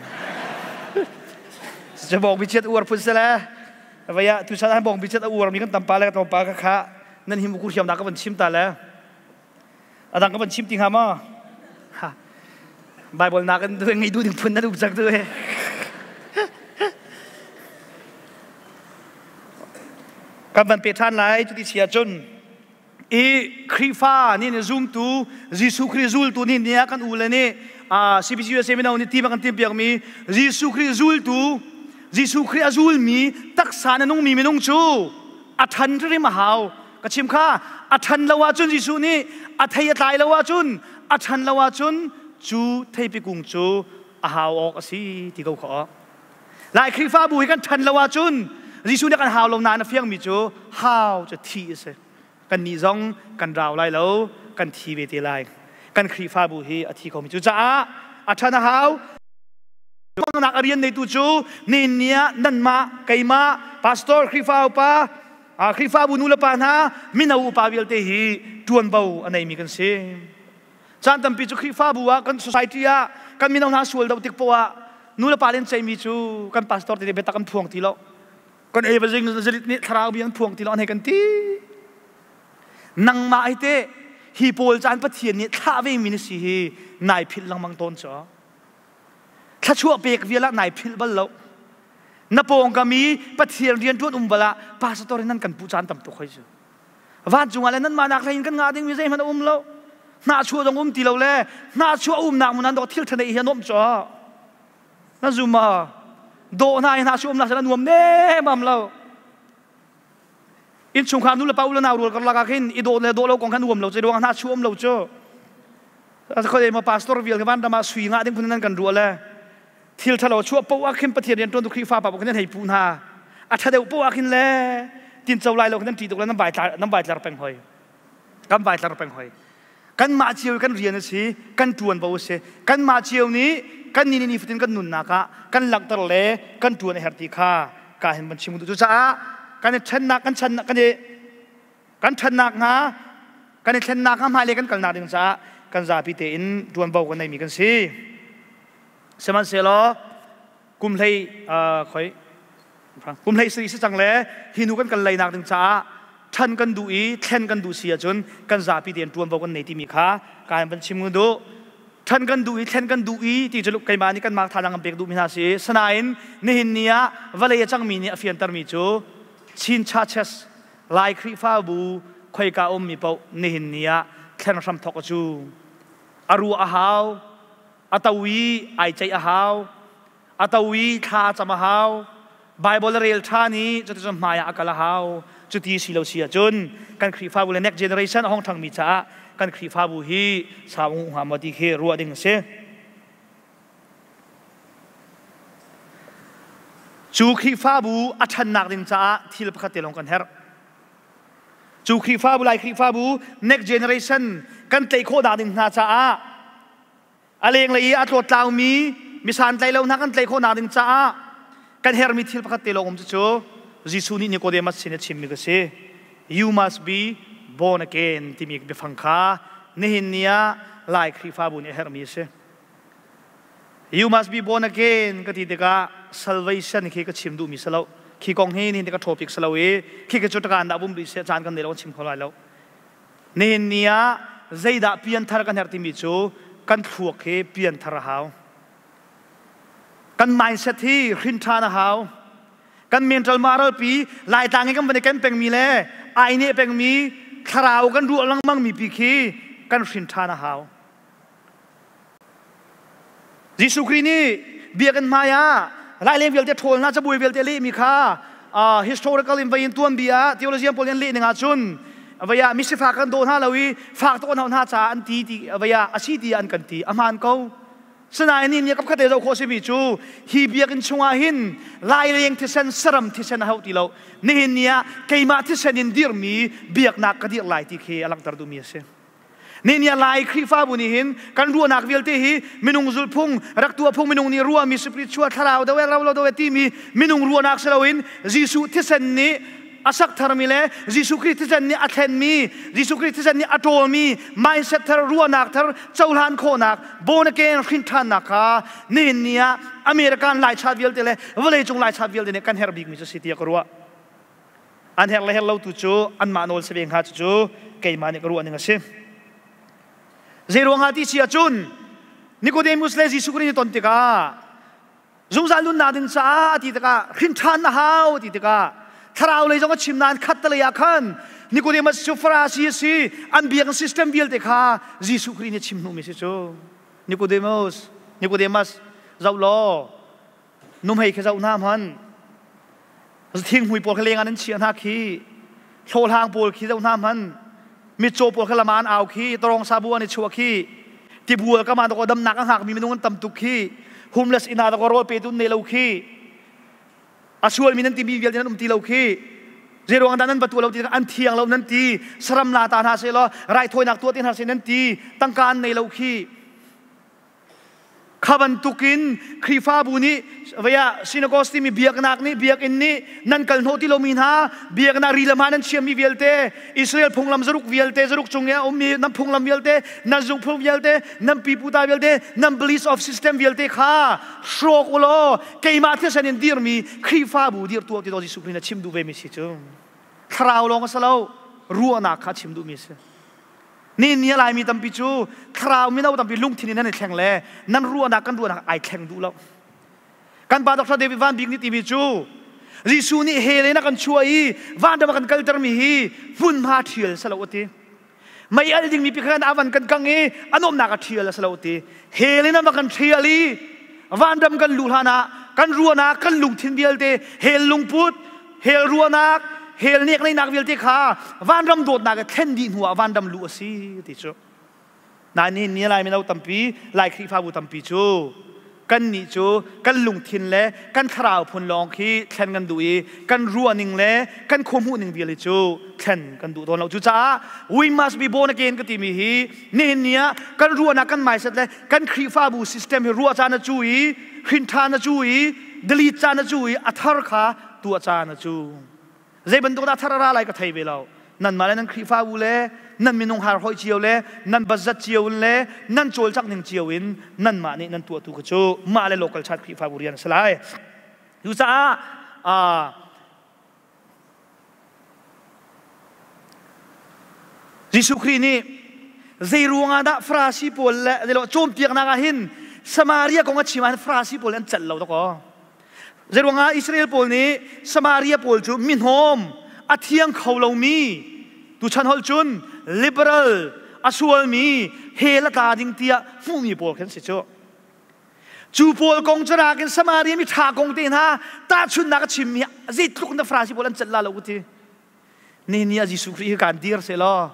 se bong bi chiat uar phun se le vaya tu sa bong bi chiat uar mi kan tam pa le ka pa ka kha nan him ku thiam da ka van chim ta le adang ka van chim ti nga ma ha bible na kan du ngai du ding phun na du chak du he Kan van pe ṭhan lai cuti si ahcun i Khrihfa nih nih zumtu Jesuh Khrih zultu nih ni ah kan u le nih CBC USA mino nih ti kan timpiakmi Jesuh Khrih zultu Jesuh Khrih a zulmi taksa na nungmi minung cu a ṭhan hrim a hau ka chim kha a ṭhan lo ahcun Jesuh nih a thei a tlai lo ahcun a ṭhan lo ahcun cu theipi kung cu a hau awk a si ti ko kha Lai Khrihfabu hi kan ṭhan lo ahcun Jesuh nih kan hau lo nain a fiangmi cu hau cu thi a si. Kannih zong kan rau lai lo, kan thi ve te lai. Kan Khrihfabu hi a thi khomi cu caah a ṭhan a hau. Nak a rian neitu cu nin ni ah nanmah, keimah, pastor, Khrihfa upa, Khrihfabu nu le pa hna, mino upa vialte hi ṭuanvo a neimi kan si. Caan tampi cu Khrihfabu ah kan society ah kan mino hna sual do tik poah ah nu le pa len ceimi cu kan pastor te biatak an phuang ti lo. Kan eva zing zalit nih thlarau bi an phuang ti lo an hei kan ti. Nangmah hi te hi pawl caan Pathian nih thlah ve mi na si hi nai philh lengmang tawn cu. Thluachuah pek vial ah nai philh bal lo. Na pawngkam i Pathian rian ṭuan um bal ah pastor in nan kan puh caan tam tuk hoi cu. Vancung ah le nanmah nak hlei in kan ngah dingmi zeihmanh a um lo. Hnahchuah zong um ti lo le hnahchuah umnak mun an dawh thil ṭha hi a nuamh caw. Na zum ma? Dawh hna i hnahchuah umnak a nuam nemam lo. Innchungkhar nu le pa u le nau rual karlak ah khin i dawh le dawh lo kong kha nuam lo cu ruang hnahchuah um lo cu. Khoi ma pastor vial van ram ah sui ngah ding phun nan kan ruah le thil ṭhalo chuah poah ah khin Pathian rian ṭuantu Khrihfa pa khin nan hei puh hna. A ṭha deuh poah ah khin le tinco lai lo khin nan ṭih tuk le nan vai tlar nan vai tlar peng hoi. Kan vai tlar peng hoi. Kanmah cio kan rian a si, kan ṭuanvo a si. Kanmah cio nih kan ni ni fatin kan nunnak ah kan langhter le kan ṭuan a herh ti kha ka hin van chim duh. Cucaah kan i ṭhennak kan chan kan i kan ṭhannak hnga kan i thlennak hnga hmailei kan kalnak ding caah kan zapi tein ṭuanvo kan neimi kan si. Sihmanhsehlaw kum hlei khoi kum hlei sari si cang le hi nu kan kal leinak ding caah ṭhan kan duh i thlen kan duh si ahcun kan zapi tein ṭuanvo kan nei timi kha ka van chim duh. Ṭhan kan duh i thlen kan duh i ti cu keimah nih kanmah thazaang kan pek duhmi hna si. Sinain nihin ni ah vawlei a cangmi nih a fiantermi cu Chin Churches Lai Khrihfabu khoika ummi paoh nihin ni ah thlen hram thawk cu a ruah a hau. A to i ai ceih a hau. A to i thla a cam a hau. Bible a rel ṭhan i cuticun hmai ah a kal a hau. Cuti si lo si ahcun kan Khrihfabu le next generation a hong ṭhangmi caah kan Khrihfabu hi sau hnga maw ti khi ruah ding a si. Cu Khrihfabu a ṭhannak ding caah thil pakhat te lawng kan herh. Cu Khrihfabu Lai Khrihfabu next generation kan tlaih khawh nak ding hna caah a lenglei i a tlawttlaumi misantlai lo hna kan tlaih khawh nak ding caah kan hermi thil pakhat te lawng um cu Jesuh nih Nicodemus sin a chimmi ka si. You must be born again timi biafang kha nihin ni ah Lai Khrihfabu nih a herhmi a si. You must be born again ka ti tikah salvation khi ka chim duhmi si lo. Khi kong hi nihin ka topic si lo i khi ka cu takan dah bum rih seh caan kan nei lo kan chim kho lai lo. Nihin ni ah zeidah pianthar kan herh timi cu kan thluak hi pianthar a hau. Kan mindset hi hrin ṭhan a hau. Kan mental moral pi Laitlang i kan van i ken pengmi le ai neh pengmi thlarau kan ruah lengmang mi pi khi kan hrin ṭhan a hau. Jesuh Khrih nih biakinn hmai ah laileng vialte ṭhawl hna cabuai vialte lehmi kha historical in vai in tuanbia ah theologian pawl nih an leh ning ahcun vai ah misifak kan daw hna lo i fak tuk an hauh hna caah an ti ti vai ah a si ti an kan ti a hmaan ko. Sinain ni kap khate zoh khawh simi cu hi biakinn chungah hin laileng thisen saram thisen a hauh ti lo. Nihin ni ah keimah thisen in dirmi biaknak ka dirh lai ti khi a langhter duhmi a si. Ni Lai Khrihfabu nih hin kan ruahnak vialte hi minung zulhphung rak tuah phung minung nih ruahmi spiritual thlarau do rau lo do timi minung ruahnak si loin Jesuh thisen nih a sak tharmi le Jesuh Khrih thisen nih a thlenmi Jesuh Khrih thisen nih a ṭawlmi mindset thar ruahnak thar cohlan khawhnak born again hrin ṭhannak kha nihin ni ah American Laicha vialte le vawleicung Laicha vialte nih kan herh bikmi cu si tiah ka ruah. An herh le herh lo tu cu anmah nawl si ve hnga cucu keimah nih ka ruah ning a si. Zei ruangah ti si ahcun Nicodemus le Jesuh Khrih ton tikah zungzal nunnak ding caah ti tikah hrin ṭhan na hau ti tikah thlarau lei zong a chim nain khat te lei ah khan Nicodemus cu Farasi a si an biakinn system vialte kha Jesuh Khrih nih a chim hnuhmi si cu Nicodemus Nicodemus zoh law Nuhmei khi zoh hna hmanh. Thinghmui pawl kha leng ah nan chiah hna khi. Hlawhhlang pawl khi zoh hna hmanh. Mitcaw pawl kha lam ah an au khi. Tawrong sabu an i chuah khi. Tibual kam ah dakaw damnak a hngakmi minung an tam tuk khi. Homeless inn ah dakaw rawl petu nei lo khi. A sualmi nan timi vialte nan um ti lo khi. Zeiruang dah nan va tuah lo ti an thiang lo nan ti. Saram la ta hna seh law raithawinak tuah ti hna seh nan ti. Tangka an nei lo khi. Kha bantukin Khrihfabu nih vei ah synagogue timi biaknak nih biakinn nih nan kal hnawh ti lomi hna biaknak ri le hma nan chiammi vialte Israel phunglam zaruk vialte zaruk cung i a ummi nan phunglam vialte nan zungphung vialte nan pipu ta vialte nan beliefs of system vialte kha hrawk u law keimah thisen in dirmi Khrihfabu dirh tuah ti daw Jesuh Khrih na chim duh vemi si cu thlarau lawng a si lo ruahnak kha chim duhmi a si. Ni ni a Laimi tampi cu thlarau mino tampi lungthin in nan i thleng le nan ruahnak kan ruahnak ai thleng duh lo. Kan pa Dr. David Van Bik nih timi cu Jesuh nih hell in a kan chuah i vanram a kan kaltermi hi hmunhma ṭhial si lo a ti. Mei al dingmi pi khan avan kan kang i a nuamnak a ṭhial a si lo a ti. Hell in a va kan ṭhial i vanram kan luh hlan ah kan ruahnak kan lungthin vialte hell lungput hell ruahnak hell nekneinak vialte kha vanram dawtnak i thlen dih hnu ah vanram luh a si ti cu. Nain nihin ni Lai mino tampi, Lai Khrihfabu tampi cu kannih cu kan lungthin le kan thlarau phun lawng khi thlen kan duh i kan ruahning le kan khuahmuhning vial hi cu thlen kan duh tawn lo. Cucaah we must be born again ka timi hi nihin ni ah kan ruahnak kan mindset le kan Khrihfabu system hi ruah caan a cu i hrin ṭhan a cu i delete caan a cu i a thar kha tuah caan a cu. Zei bantuk dah thar a ra lai ka thei ve lo. Nanmah le nan Khrihfabu le nan minung har hoi cio le nan bazat cio in le nan cawlcangh ning cio in nanmah nih nan tuahtu kha cu mah le local church Khrihfabu rian a si lai. Cucaah Jesuh Khrih nih zei ruangah dah Farasi pawl le cawnpiaknak ah hin Samaria kong a chim ah hin Farasi pawl an celh lo dakaw. Zeiruangah Israel pawl nih Samaria pawl cu mihnawm a thiang kho lomi tuchan holh cun liberal a sualmi hell a tla ding tiah hmuhmi pawl khan si cu. Cu pawl kong cu nakin Samaria mi ṭha kong te hna tahchunhnak a chimmi zeitluk na Farasi pawl an celh la lo ku ti. Nihin ni ah Jesuh Khrih hi kan dir seh law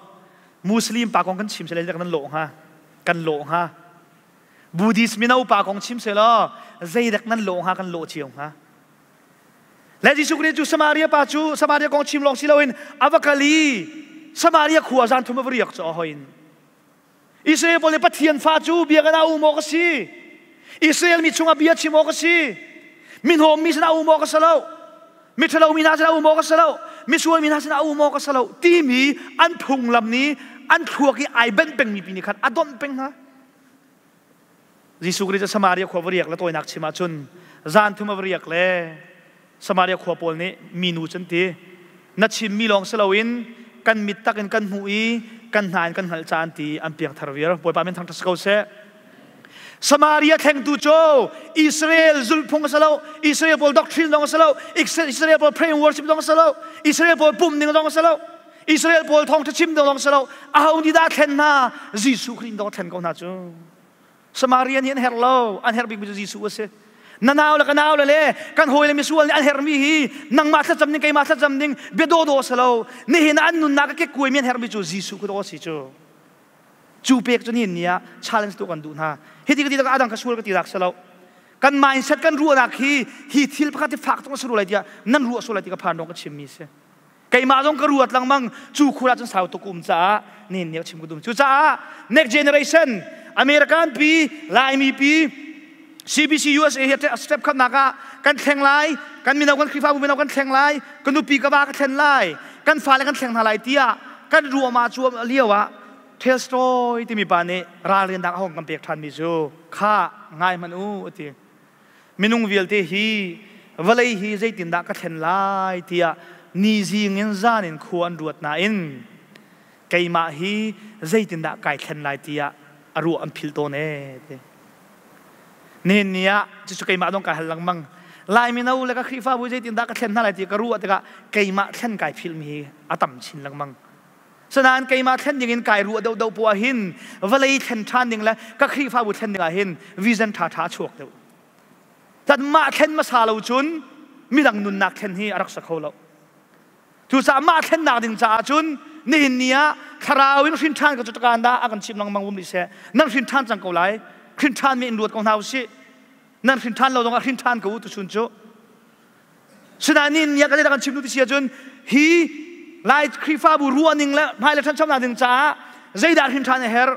Muslim pa kong kan chim seh lai kan lawh hnga kan lawh hnga Buddhist mino pa kong chim selaw zeidek nan lawh hnga kan lawh cio hnga. Le Jesuh Khrih cu Samaria pa cu Samaria kong chim lawng si loin a va kal i Samaria khua zan thum a va riak cu a hoin. Israel pawl nih Pathian fa cu bia kan um awk a si. Israel mi chungah bia chim awk a si. Minhawm mi sinah um awk a si lo. Miṭhalo mi hna sinah um awk a si lo. Misual mi hna sinah um awk a si lo. Timi an phunglam nih an thluak i ai benh pengmi pi nih khan a donh peng hna. Jesuh Khrih cu Samaria khua va riak le tawinak chim ahcun zan thum a va riak le Samaria khua pawl nih minu cu an ti. Na chimmi lawng si loin kan mit tak in kan hmuh i kan hna in kan hngalh caan ti an piangthar viar. Bawipa min thangṭhat si ko seh. Samaria thlengtu cu Israel zulhphung a si lo, Israel pawl doctrine zong a si lo, Israel pawl pray and worship zong a si lo, Israel pawl pumh ning zong a si lo. Israel pawl thawngṭha chim ding lawng si lo aho nih dah thlen hna Jesuh Khrih dawh thlen ko hna cu Samaria nih an herh lo an herh bikmi cu Jesuh a si na nau le ka nau le le kan hawi le misual nih an herhmi hi nangmah thlacam ding keimah thlacam ding bia dawdawh si lo nihin ah an nunnak a kekkuaimi an herhmi cu Jesuh ka daw si cu cu pek cu nihin ni ah challenge tu kan duh hna hiti ka ti tak adang ka sual ka ti dak si lo kan mindset kan ruahnak hi hi thil pakhat hi fak tuk na si ru lai tiah nan ruah sual lai ti ka phan dong ka chimmi si Keimah zong ka ruat lengmang cu khur ah cun sau tuk um caah nin nih chim ka dum. Cucaah next generation American pi Laimi pi CBC USA hi step khatnak ah kan thleng lai kan mino kan Khrihfabu mino kan thleng lai kan nupi ka va ka thlen lai kan fale kan thleng hna lai tiah kan ruahma cu lio ah Tolstoy timi pa nih ralrinnak a hong kan pek ṭhanmi cu kha ngai hmanh u ati Minung vialte hi vawlei hi zeitindah ka thlen lai tiah ni zing in zan in khua an ruat nain keimah hi zeitindah kai thlen lai tiah a ruah an philh tawn ee ti. Nihin ni ah cucu keimah dong kai hal lengmang. Lai mino le ka Khrihfabu zeitindah ka thlen hna lai ti ka ruah tikah keimah thlen kai philhmi hi a tam chin lengmang. Sanain keimah thlen ding in kai ruah deuhdeuh poah hin vawlei thlen ṭhan ding le ka Khrihfabu thlen ding ah hin vision ṭhaṭha a chuak deuh. Tat mah thlen hmasa lo cun midang nunnak thlen hi a rak sa kho lo. Cucaah mah thlennak ding caah cun nihin ni ah thlarau in hrin ṭhan ka cu takan dah a kan chimh lengmang um rih seh. Nan hrin ṭhan cang ko lai. Hrin ṭhan mi in ruat ko hna usih. Nan hrin ṭhan lo zongah hrin ṭhan ko u tuchun cu. Sinain nihin ni ah kan kan chim duh ti si ahcun hi Lai Khrihfabu ruahning le hmailei ṭhanchonak ding caah zeidah hrin ṭhan a herh,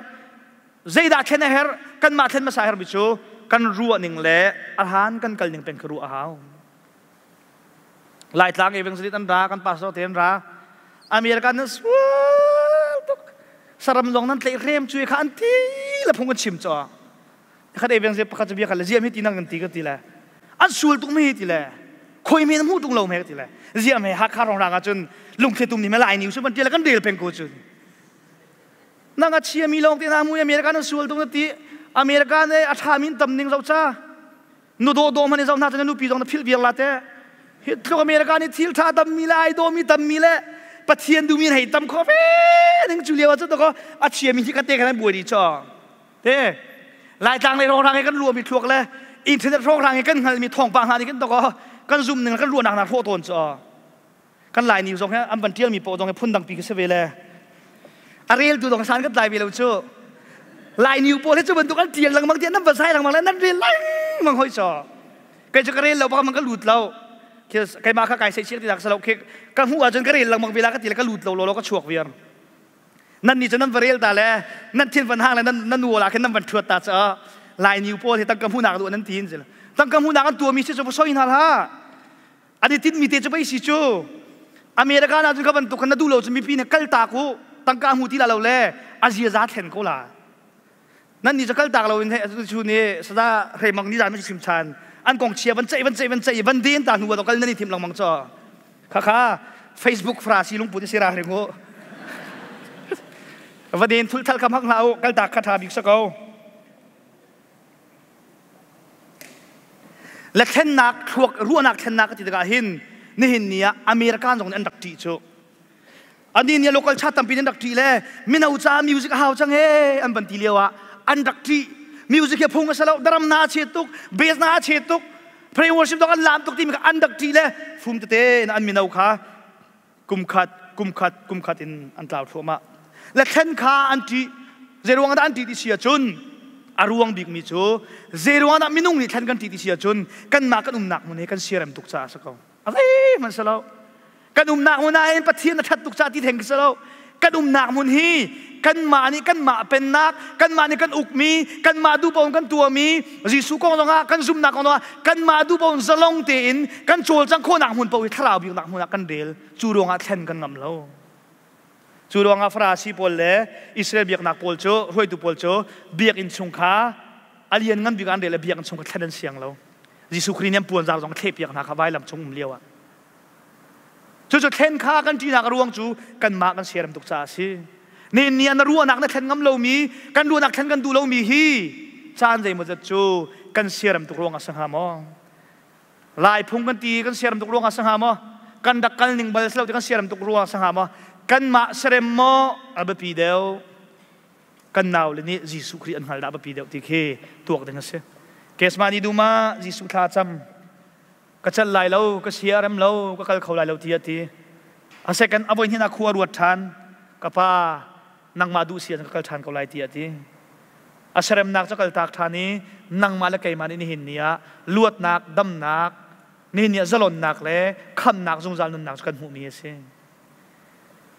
zeidah thlen a herh, kanmah thlen hmasa a herhmi cu kan ruahning le a hlan kan kal ning peng kha ruah a hau. Laitlang evangelist an ra, kan pastor te an ra. America nan sual tuk. Saram zong nan tlaih hrem cu kha an ti le phung an chim caw. Khat evangelist pakhat cu bia kha le ziam hi ti nang kan ti ka ti le an sual tuk mi ti le khoi mi na hmuh tung lo me ka ti le ziam he Hakha rong rang ahcun lungthli tum ni me lai ni su ban ti le kan rel peng ko cu nang a chia mi lawng te na mu America nan sual tung na ti America ne a tha min tam ning zo cha. Nu dawh dawh hmanh in zoh hna cu na nupi zong na philh viar la te. Hi tluk America nih thil tha tammi le ai dawmi tammi le Pathian duhmi in hei tam kho ve ning cu lio ah cu to a chiami hi ka te khan an buai dih cho. Te Laitlang le rawhrang he kan ruahmi thluak le internet rawhrang he kan hngalmi thawngpang hna nih kan to kan zum ning kan ruahnak hna hrawh tawn cu. Kan Lai ni zong he an van tialmi paoh zong he phundang pi ka si ve le. A reltu zong san kan tlai ve lo cu. Lai ni pawl he cu bantuk an tial lengmang tiah nan va zai lengmang le nan rel lengmang hoi cho. Kei cu ka rel lo bak man ka lut lo. Keimah kha kai sei chiak ti dak salo khi ka hmuh ahcun ka rel lengmang ve la ka ti le ka lut lo lo ka chuak viar. Nan nih cu nan va rel ta le nan thin van hang le nan nan wall ah khin nan van thuat ta ca Lai New pawl hi tangka hmuhnak duh nan tin zil. Tangka hmuhnak an tuahmi si cu va soi hna hlah. An i tinhmi te cu pei si cu. America na cun ka bantuk khan na duh lo cu mipi nih kal tak u tangka hmu ti la lo le a ziaza thlen ko la. Nan nih cu kal tak lo in cu nih sada hremang ni zan ma chim chan an kong chia van ceih van ceih van ceih van den ta hnu ah kal nan i thim lengmang cho. Kha kha Facebook frasi lungput sira hring u. Va den thul thal kam hak hlah u kal tak kha tha bik sa ko. Le thlennak thluak ruahnak thlennak ka ti tikah hin nihin ni ah American zong nih an rak ṭih cu. Ani nih local chat tampi an rak ṭih le mino ca music a hau cang he an van ti lio ah an rak ṭih. Music hi phung a si lo, daram na a chet tuk, bass na a chet tuk, praise worship dong an lam tuk timi kha an rak ṭih le fum tete in an mino kha kum khat kum khat kum khat in an tlau thluahmah. Le thlen kha an ṭih. Zeiruang dah an ṭih ti si ahcun a ruang bikmi cu zeiruang dah minung nih thlen kan ṭih ti si ahcun kanmah kan umnak hmun hi kan siarem tuk caah a si ko. A zeihmanh si lo. Kan umnak hmun ah hin Pathian a ṭhat tuk caah ti theng si lo. Kan umnak hmun hi kanmah nih kanmah pennak, kanmah nih kan ukmi, kanmah duh paoh in kan tuahmi, Jesuh kong zongah kan zumhnak kong zongah kanmah duh paoh in zalong tein kan cawlcangh khawhnak hmun paoh hi thlarau biknak hmun ah kan rel. Cu ruangah thlen kan ngam lo. Cu ruangah Farasi pawl le Israel biaknak pawl cu hruaitu pawl cu biakinn chung kha a lian ngan bik an rel le biakinn chung kha thlen an siang lo. Jesuh Khrih nih an puanzar zong a thlehpiak hna kha vailam cung um lio ah. Cucu thlen kha kan ṭihnak a ruang cu kanmah kan siarem tuk caah a si. Nihin ni ah na ruahnak na thlen ngam lomi, kan ruahnak thlen kan duh lomi hi caan zeimawzat cu kan siarem tuk ruang ah si hnga maw? Lai phung kan ti kan siarem tuk ruang ah si hnga maw? Kan rak kal ning bal si lo ti kan siarem tuk ruang ah si hnga maw? Kanmah serem maw a biapi deuh? Kan naule nih Jesuh Khrih an hngal dah biapi deuh ti khi tuak ding a si. Kesmani duma Jesuh thla cam ka cal lai lo ka sia rem lo ka kal kho lai lo ti a ti. A second a voi hnih ah khua ruat ṭhan ka pa nangmah duh si ka kal ṭhan ko lai ti a ti. A seremnak cu kal tak ṭhan i nangmah le keimah nih nihin ni ah luatnak damnak nihin ni ah zalonnak le khamnak zungzal nunnak cu kan hmuhmi a si.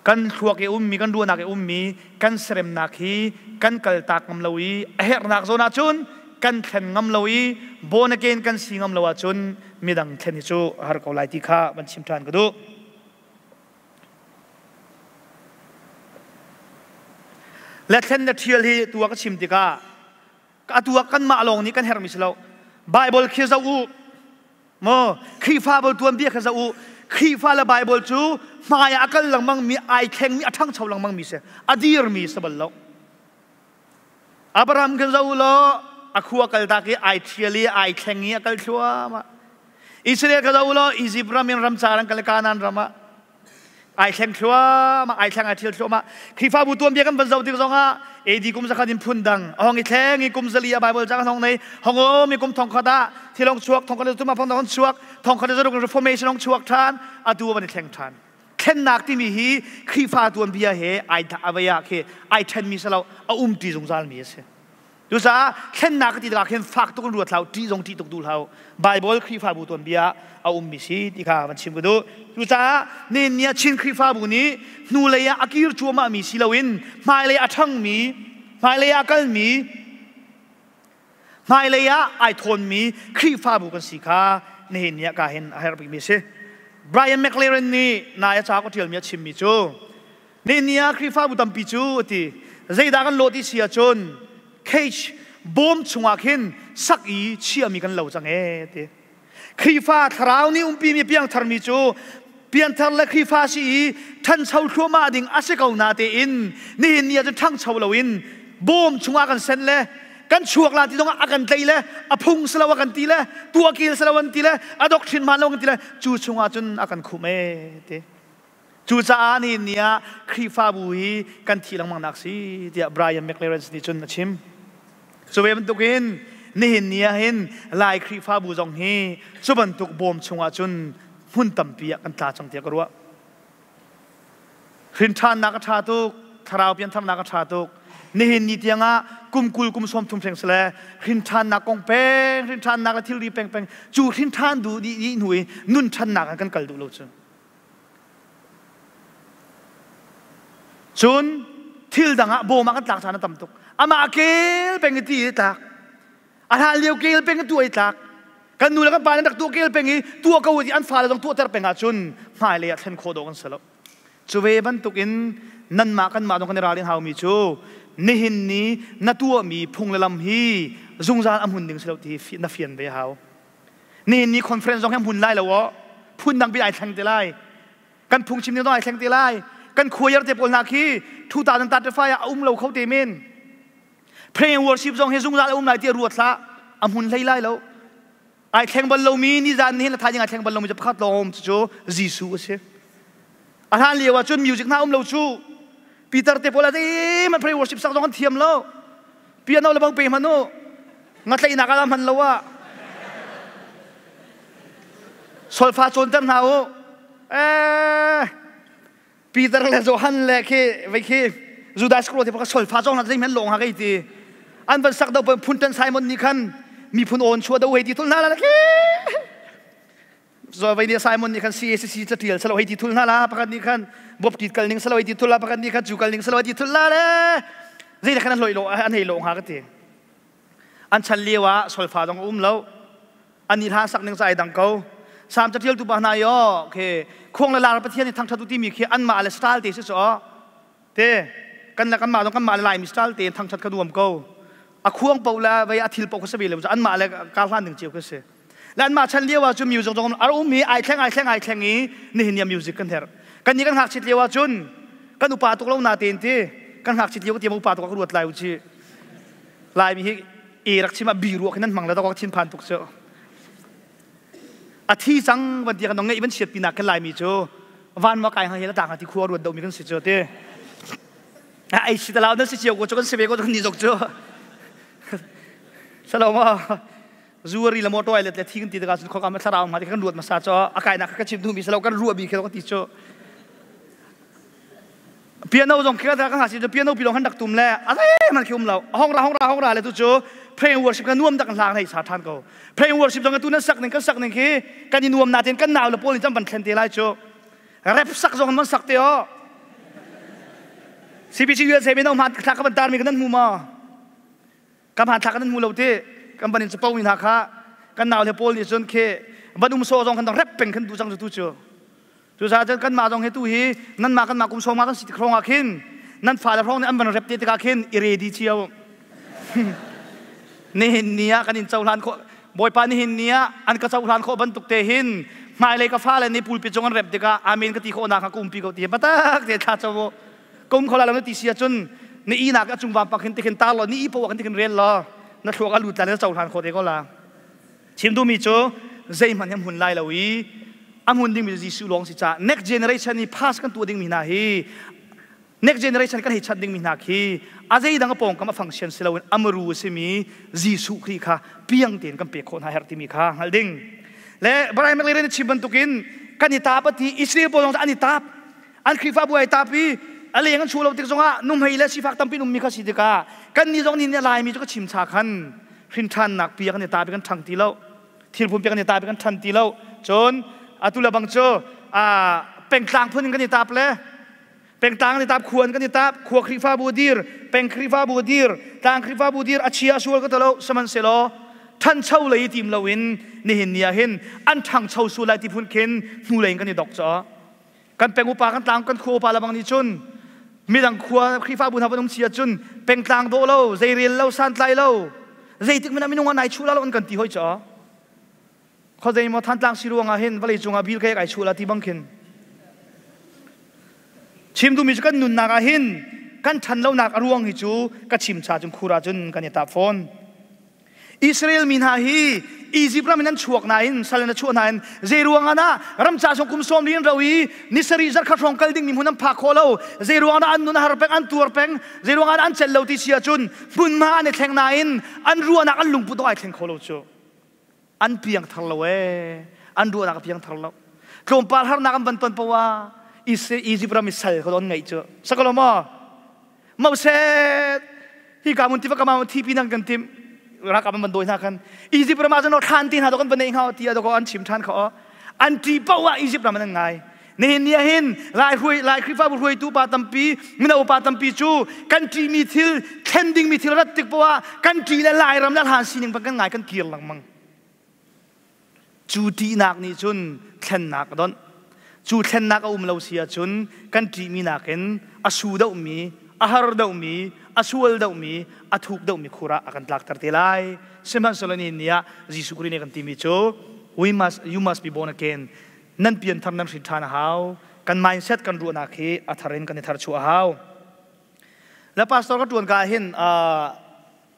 Kan thluak i ummi, kan ruahnak i ummi, kan seremnak hi kan kaltak ngam lo i a herhnak zawn ahcun kan thlen ngam lo i born again kan si ngam lo ahcun midang thlen hi cu a har ko lai ti kha van chim ṭhan ka duh. Le thlen le ṭhial hi tu ah ka chim tikah atu ah kanmah lawng nih kan herhmi si lo. Bible khi zoh u. Maw Khrihfa tuanbia kha zoh u. Khrihfa le Bible cu hmai ah a kal lengmang mi, ai thleng mi, a ṭhangcho lengmang mi si. A dirmi si bal lo. Abraham kan zoh u law a khua kal tak i ai ṭhial i ai thleng i a kal thluahmah. Israel ka zoh u law Egypt ram in ramcar an kal i Kanaan ram ah ai thleng thluahmah ai thleng ai thil thluahmah Khrihfabu tuanbia kan van zoh tik zongah AD kum zakhat in phun dang a hong i thleng i kum zali a Bible cang hong nei hong um i kum thongkhat ah thilong chuak thongkhat tuma phong hong chuak thongkhat zaruk reformation hong chuak than atu van i thleng than thlennak timi hi Khrihfa tuanbia he ai avaya khi ai then mi salo a um ti zungzal mi a si. Cucaah thlennak ka ti tikah khin fak tuk in ruat hlah u, ṭih zong ṭih tuk duh hlah u. Baibal Khrihfabu tuanbia a ummi si ti kha van chim ka duh. Cucaah nihin ni ah Chin Khrihfabu nih hnulei ah a kir cuahmahmi si loin hmailei a ṭhangmi, hmailei ah a kalmi, hmailei ah ai thawnmi Khrihfabu kan si kha nihin ni ah ka hin a herh bikmi a si. Brian McLaren nih nai a ca ka ṭialmi a chimmi cu Nihin ni ah Khrihfabu tampi cu a ti zeidah kan lawh ti si ahcun cage bawm chungah khin sak i chiahmi kan lo cang ee ti. Khrihfa thlarau nih umpimi piangtharmi cu pianthar le Khrihfa si i ṭhancho thluahmah ding a si ko na tein nihin ni ah cun ṭhangcho loin bawm chungah kan sen le Kan chuak la ti zongah a kan tlei le a phung si lo a kan ti le tuah kil si lo an ti le a doctrine hmaan lo kan ti le cu chungah cun a kan khum e ti. Cucaah ni ni ah Khrihfabu hi kan thi lengmang nak si tiah Brian McLaren nih cun a chim. Cu ve bantukin nihin ni ah hin Lai Khrihfabu zong hi cu bantuk bawm chungah cun hmun tampi ah kan tla cang tiah ka ruah. Hrinṭhannak a ṭha tuk, thlarau piantharnak a ṭha tuk. Nihin ni tiangah kum 20 kum 30 hreng sile hrinṭhannak kong peng, hrinṭhannak le thilri peng peng cu hrinṭhan duh dih dih hnu i nun ṭhannak ah kan kal duh lo cu. Cun thil dang ah bawm ah kan tlak caan a tam tuk. Amah kel peng i ti i tlak. A hlan lio kel peng i tuah i tlak. Kan nu le kan pa nih rak tuah kel peng i tuah ko i an fale zong tuahter peng ahcun hmailei ah thlen khawh dawh kan si lo. Cu ve bantukin nanmah kanmah zong kan i ralrin haumi cu nihin ni na tuahmi phung le lam hi zungzal a hmun ding si lo ti hi na fian ve hau. Nihin ni conference zong hi hmun lai lo aw. Phun dang pi ai thleng te lai. Kan phungchim ning zong ai thleng te lai. Kan choir te pawl hna khi 2035 ah a um lo kho te men. Pray and worship zong hi zungzal a um lai ti ruat hlah. A hmun hlei lai lo. Ai thleng bal lomi ni zan ni hin la thaizing ai thleng bal lomi cu pakhat lawng um cu Jesuh a si. A hlan lio ah cun music hna um lo cu. Peter te pawl ah zeihmanh pray worship sak zong an thiam lo. Piano le bang pe hmanh u. Ngatlaihnak ah hman lo ah. Solfa cawnter hna u. Eh, Peter le Johan le khi vei khi Judas Iscariot te solfa cawng hna zeihmanh lawng ha kei ti. An van sak do phun tan Simon nih khan miphun awn chua do hei ti thul hna la khi. Zo vei nih Simon nih khan CACC catial salo hei ti thul hna la pakhat nih khan boptit kal ning salo hei ti thul la pakhat nih khan cu kal ning salo hei ti thul la le zei khan an hloi lo an hei lo hnga ka ti an chan lio ah solfa zong a um lo an i hla sak ning ai dang ko Sam catial tu pa hna yo khe khuang le lar Pathian i thangthat u timi khi anmah le style te si so te kan le kanmah zong kanmah le Laimi style te thangthat kha nuam ko a khuang po le vei a thil po kha si ve lo anmah le kar hlan ding cio kha si le anmah chan lio ah cun music zong a um i ai thleng ai thleng ai thleng i nihin ni music kan herh kan ni kan ngakchit lio ah cun kan upa tuk lo na tein ti kan ngakchit lio tiam upa tuk ka ruat lai u chi Laimi hi e rak chim ah bi ruak hin nan hmang le tok thin phan tuk cu a thi cang van ti kan ngeih van chiat pinak kan Laimi cu van ma kai hang hi la tang ti khua ruat do mi kan si cu ti ai si talau na si cio ko cu kan si ve ko kan ni zok cu saloma zuari le motor ai let le thi kan ti tikah cun khokam thlarau ma ti kan ruat masa cho akai nak ka chim duhmi salo kan ruah bi khe ti chu piano zong khi ka kan hasi piano pi long han dak tum le a zei man khi um lo hong ra hong ra hong ra le tu chu pray and worship kan nuam dak hlang nei sa than ko pray and worship zong tu na sak ning kan sak ning khi kan i nuam na ten kan nau le pawl ni cham ban thlen te lai chu rep sak zong man sak te o CBC USA mi no ma thla ka ban tar mi kan mu ma Kan hmanthlak kan hmu lo ti kan ban in capo mi hna kha kan nau le pawl nih cun khi van um so zong kan rep peng khan du cang tu cu cu sa cun kan mah zong hi tu hi nan mah kan mah kum sawma kan si tik hrawng ah khin nan fale hrawng nih an van rep te tikah khin i ready cio nihin ni ah kan in cohlan khawh Bawipa nihin ni ah an ka cohlan khawh bantuk te hin hmailei ka fale nih pulpit cung an rep tikah amen ka ti khawh nak kha ka umpi ko ti batak te thla cho kum khola lo na ti si ahcun na ihnak a cung vampang khin tikhin tar law ni i poah khin tikhin rel law na thluak a lut lai na cohlan khawh te ko la chim duhmi cu zeihmanh hi hmun lai lo i a hmun dingmi Jesuh lawng si ca next generation i pass kan tuah dingmi hna hi next generation kan hei chat dingmi hna khi a zeidang a pawngkam a function si loin amaru a simi Jesuh Khrih kha piang tein kan pek khawh hna herh timi kha hngalh ding le Brian McLaren chim bantukin kan i tap ati Israel pawl zong an i tap An Khrihfabu ai tap i a leng an chuah lo tik zongah nuhmei le sifak tampi ummi kha si tikah kan nih zong nih Laimi cu ka chim cha khan hrinṭhannak pi kan i ta kan ṭhang ti lo thilphun pi kan i ta kan ṭhan ti lo cun atu le bang cu pengtlang phun in kan i tap le pengtlang kan i tap khua in kan i tap khua Khrihfabu dir peng Khrihfabu dir tlang Khrihfabu dir a chia a sual ka ti lo sihmanhsehlaw ṭhancho lei tim loin nihin ni ah hin an ṭhangcho sual lai ti phun khin hnulei in kan i dok caw Kan peng upa kan tlang kan khua upa lebang nih cun midang khua Khrihfabu hna van um si ahcun pengtlang dawh lo, zeirel lo, santlai lo, zeitik hmanh ah minung ah nai chuh la lo an kan ti hoi caw. Khuazei maw Thantlang si ruang ah hin vawlei cungah bil kai ai chuh la ti bang khin. Chim duhmi cu kan nunnak ah hin kan ṭhan lonak a ruang hi cu ka chim cha cun khur ah cun kan i tap fawn. Israel mi hna hi Egypt ram in an chuak nain sal in a chuah nain zei ruang ah dah ramca chung kum sawm li an ro i ni sarih zarh khat hrawng kal ding mi hmun an phak khawh lo? Zei ruang ah dah an nun a har peng, an tuar peng? Zei ruang ah dah an celh lo ti si ahcun hmunhma an i thleng nain an ruahnak, an lungput ai thleng kho lo cu. An piang thar lo ee, an ruahnak a piang thar lo. Tlawmpal harnak an van ton poah Egypt ram i sal kha an ngaih cu sakalo maw? Moses, hi ka mun tiva ka ma thi pi nang kan tim rakam an van doi hna khan Egypt ram ah cun thlan ti hna do kan van nei hnga ti do an chim than kho. An ti poah Egypt ram an ngai. Nihin ni hin Lai hruai, Lai Khrihfabu hruaitu pa tampi, mino pa tampi cu kan ṭihmi thil, thlen dingmi thil rat tik poah kan ṭih le Lairam le hlan sining bang kan ngai, kan kir lengmang. Cu ṭihnak nih cun thlennak a donh. Cu thlennak a um lo si ahcun kan ṭihmi nakin a su deuhmi, a har deuhmi, a sual deuhmi, a thuk deuhmi khur ah a kan tlakter te lai. Sihmanhsehlaw nihin ni ah Jesuh Khrih nih kan timi cu we must you must be born again. Nan pianthar, nan hrin ṭhan a hau. Kan mindset, kan ruahnak hi a thar in kan i thar chuah a hau. Le pastor ka ṭuan ka hin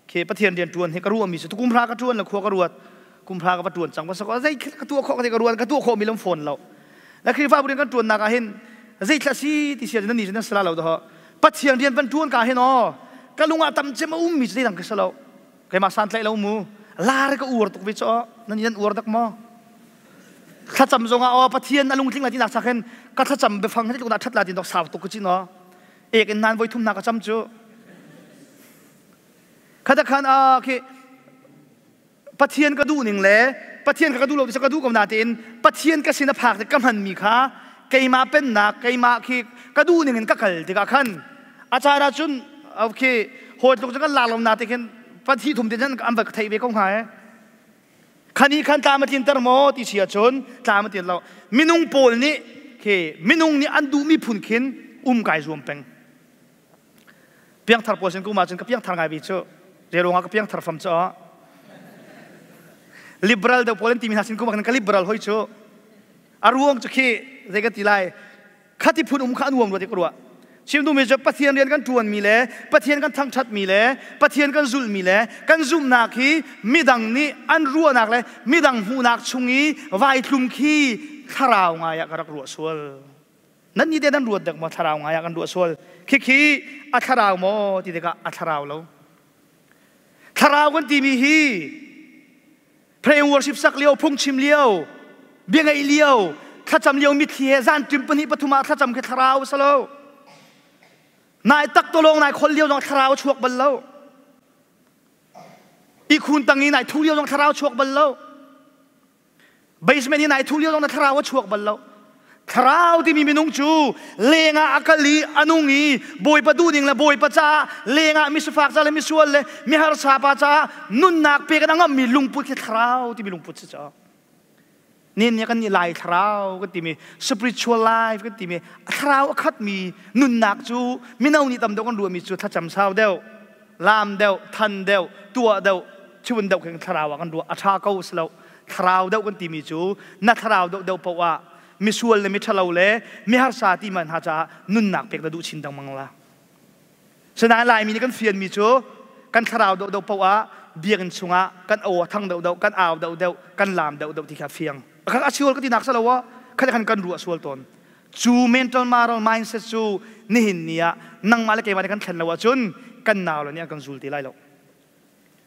khi Pathian rian ṭuan hi ka ruahmi cu kum hra ka ṭuan le khua ka ruat. Kum hra ka va ṭuan cang va zei ka tuah khawh ka ruat, ka tuah khawh mi lam fawn lo. Le Khrihfabu rian kan ṭuannak ah hin zei thla si ti sia nan ni nan sala lo dah. Pathian rian van ṭuan ka hin aw ka lung ah tam cem a um mi cu dang ka si lo. Keimah santlaih lo mu, lar ka uar tuk ve chaw. Nan nan uar dak maw? Thlacam zong ah aw Pathian a lungtling la ti nak sak hin ka thlacam biafang hi tluk ṭhat la tin dok sau tuk ka cin aw ek in nan voi thum na ka cam cu khata khan a khi Pathian ka duh ning le Pathian ka duh lo ti ka duh ko na tein Pathian ka sin a phak te ka hman mi kha keimah pennak, keimah khi ka duh ning in ka kal tikah khan a caan ah cun okay hawi tluk cu kan lak lo na te khin pathi thum te cun an va theih ve ko hnga e. Khani khan tlam a tlinter maw ti si ahcun tlam a tlin lo. Minung pawl nih khi minung nih an duhmi phun khin um kai zuam peng. Piangthar pawl sin kum ahcun ka piangthar ngai ve cu. Zei ruangah ka piangthar fam cu? Liberal deuh pawl an timi hna sin kum ah khan ka liberal hoi cu. A ruang cu khi zei ka ti lai? Khati phun um kha a nuam rua ti ka ruah. Chim duhmi cu Pathian rian kan ṭuanmi le Pathian kan thangṭhatmi le Pathian kan zulhmi le kan zumhnak hi midang nih an ruahnak le midang hmuhnak chung i vai tlum khi thlarau ngai ah ka rak ruah sual. Nan nih teh nan ruat dek maw thlarau ngai ah kan ruah sual? Khikhi a thlarau maw ti tikah a thlarau lo. Thlarau kan timi hi Pray and worship sak lio, phungchim lio, bia ngaih lio, thlacam lio mitthli he zan ṭim pahnih pathum ah thlacam khi thlarau a lo. Nai tak tolong nai khol lio zong thlarau a chuak bal lo. Ihkhun tang i nai thu lio zong thlarau chuak bal lo. Basement i nai thu lio zong na thlarau a chuak bal lo. Thlarau timi minung cu lengah a kal i a nung i Bawipa duhning le Bawipa caah lengah misifak ca le misual le miharsa pa caah nunnak pek in a ngammi lungput khi thlarau timi lungput si caw. Nen nih kan nih Lai thlarau kan timi, spiritual life kan timi, thlarau a khatmi nunnak cu mino nih tam deuh kan ruahmi cu thlacam sau deuh, laam deuh, than deuh, tuah deuh, chun deuh khin thlarau ah kan ruah. A ṭha ko si lo. Thlarau deuh kan timi cu na thlarau deuh deuh paoh ah misual le miṭhalo le miharsa ti man hna caah nunnak pek na duh chin dengmang la. Sinain Laimi nih kan fianmi cu kan thlarau deuh deuh paoh ah biakinn chungah kan aw a thang deuh deuh, kan au deuh deuh, kan laam deuh deuh ti kha fiang. A sual ka ti nak si lo khat khan kan ruah sual tawn. Cu mental moral mindset cu nihin ni ah nangmah le keimah nih kan thlen lo ahcun kan nau le nih an kan zul ti lai lo.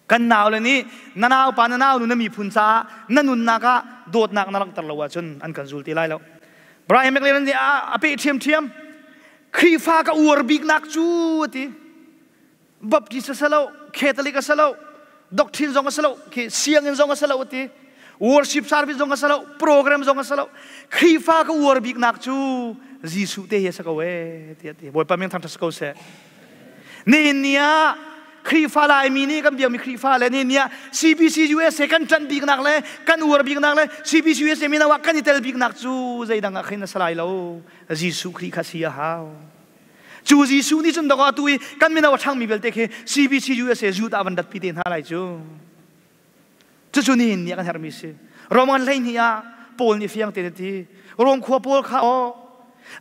Kan naule nih na naupa, na naunu, na miphun caah na nunnak ah dawtnak na langhter lo ahcun an kan zul ti lai lo. Brian McLaren nih a peh ṭhiamṭhiam. Khrihfa ka uar biknak cu a ti. Baptist a si lo, Catholic a si lo, doctrine zong a si lo, sianginn zong a si lo a ti. Worship service zong a si lo, program zong a si lo. Khrihfa ka uar biknak cu Jesuh te hi a si ko ee tiah a ti. Bawipa min thangṭhat si ko seh. Nihin ni ah Khrihfa Laimi nih kan biakmi Khrihfa le nihin ni ah CBC USA kan ṭanh biknak le kan uar biknak le CBC USA mino ah kan i tel biknak cu zeidang ah khin a si lai lo. Jesuh Khrih kha si a hau. Cu Jesuh nih cun dawk atu i kan mino a ṭhangmi vialte khi CBC USA zu ta van ratpi te hna lai cu. Cucu nihin ni ah kan herhmi si. Roman 12 ah Paul nih fiang tein a ti. Rom khua pawl kha aw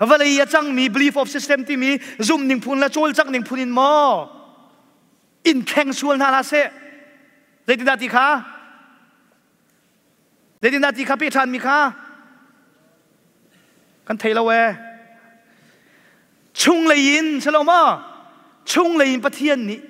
vawlei a cangmi belief of system timi zumhning phun le cawlcangh ning phun in maw in thleng sual hna hlah seh. Zeitindah ti kha? Zeitindah ti kha pe ṭhanmi kha? Kan thei lo ee. Chunglei in si lo maw? Chunglei in Pathian nih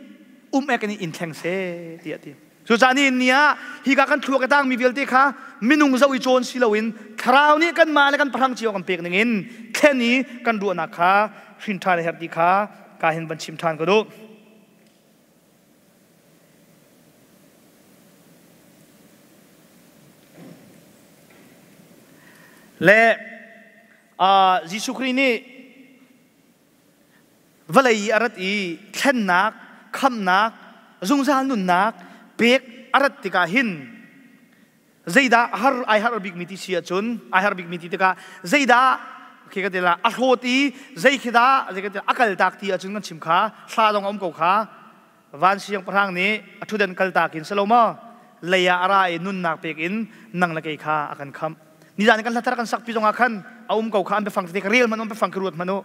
um ek in in thleng seh tiah a ti. Cucaah nihin ni ah hika kan thluak a tangmi vialte kha minung zoh i cawn si loin thlarau nih kanmah le kan pahrang cio kan pek ningin thlen i kan ruahnak kha hrin ṭhan a herh ti kha ka hin van chim ṭhan ka duh. Le Jesuh Khrih nih vawlei i a rat i thlennak, khamhnak, zungzal nunnak pek a rat tikah hin zeidah har ai har bikmi ti si ahcun ai har bikmi ti tikah zeidah khi ka ti la a hlawt i zei khi dah zei ka ti a kaltak ti ahcun kan chim kha hla zong a um ko kha van siangpahrang nih a ṭhutdan kaltak in silo maw lei ah a ra i nunnak pek in nang le kei kha a kan khamh nizan kan hlathar kan sakpi zongah khan a um ko kha an biafang tete ka rel hmanh an biafang ka ruat hmanh u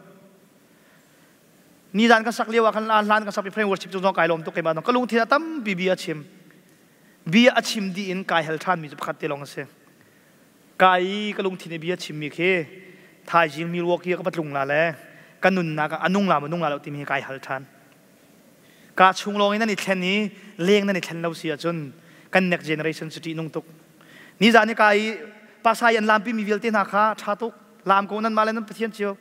nizan kan sak lio ah khan hlan kan sakpi frame worship zong kai lawm tuk keimah ka lungthin a tampi bia a chim bia a chim dih in kai hal ṭhanmi cu pakhat te lawng a si kai i ka lungthin i bia chimmi khi thaizing Milwaukee ah ka va tlung la le ka nunnak ah a nung la maw nung la lo timi hi kai hal ṭhan ka chung lawng in nan i thlen i leng nan i thlen lo si ahcun kan next generation cu ṭihnung tuk nizan i ka i pasai an lampi mi vialte hna kha ṭha tuk lam ko nan mah le nan pathian cio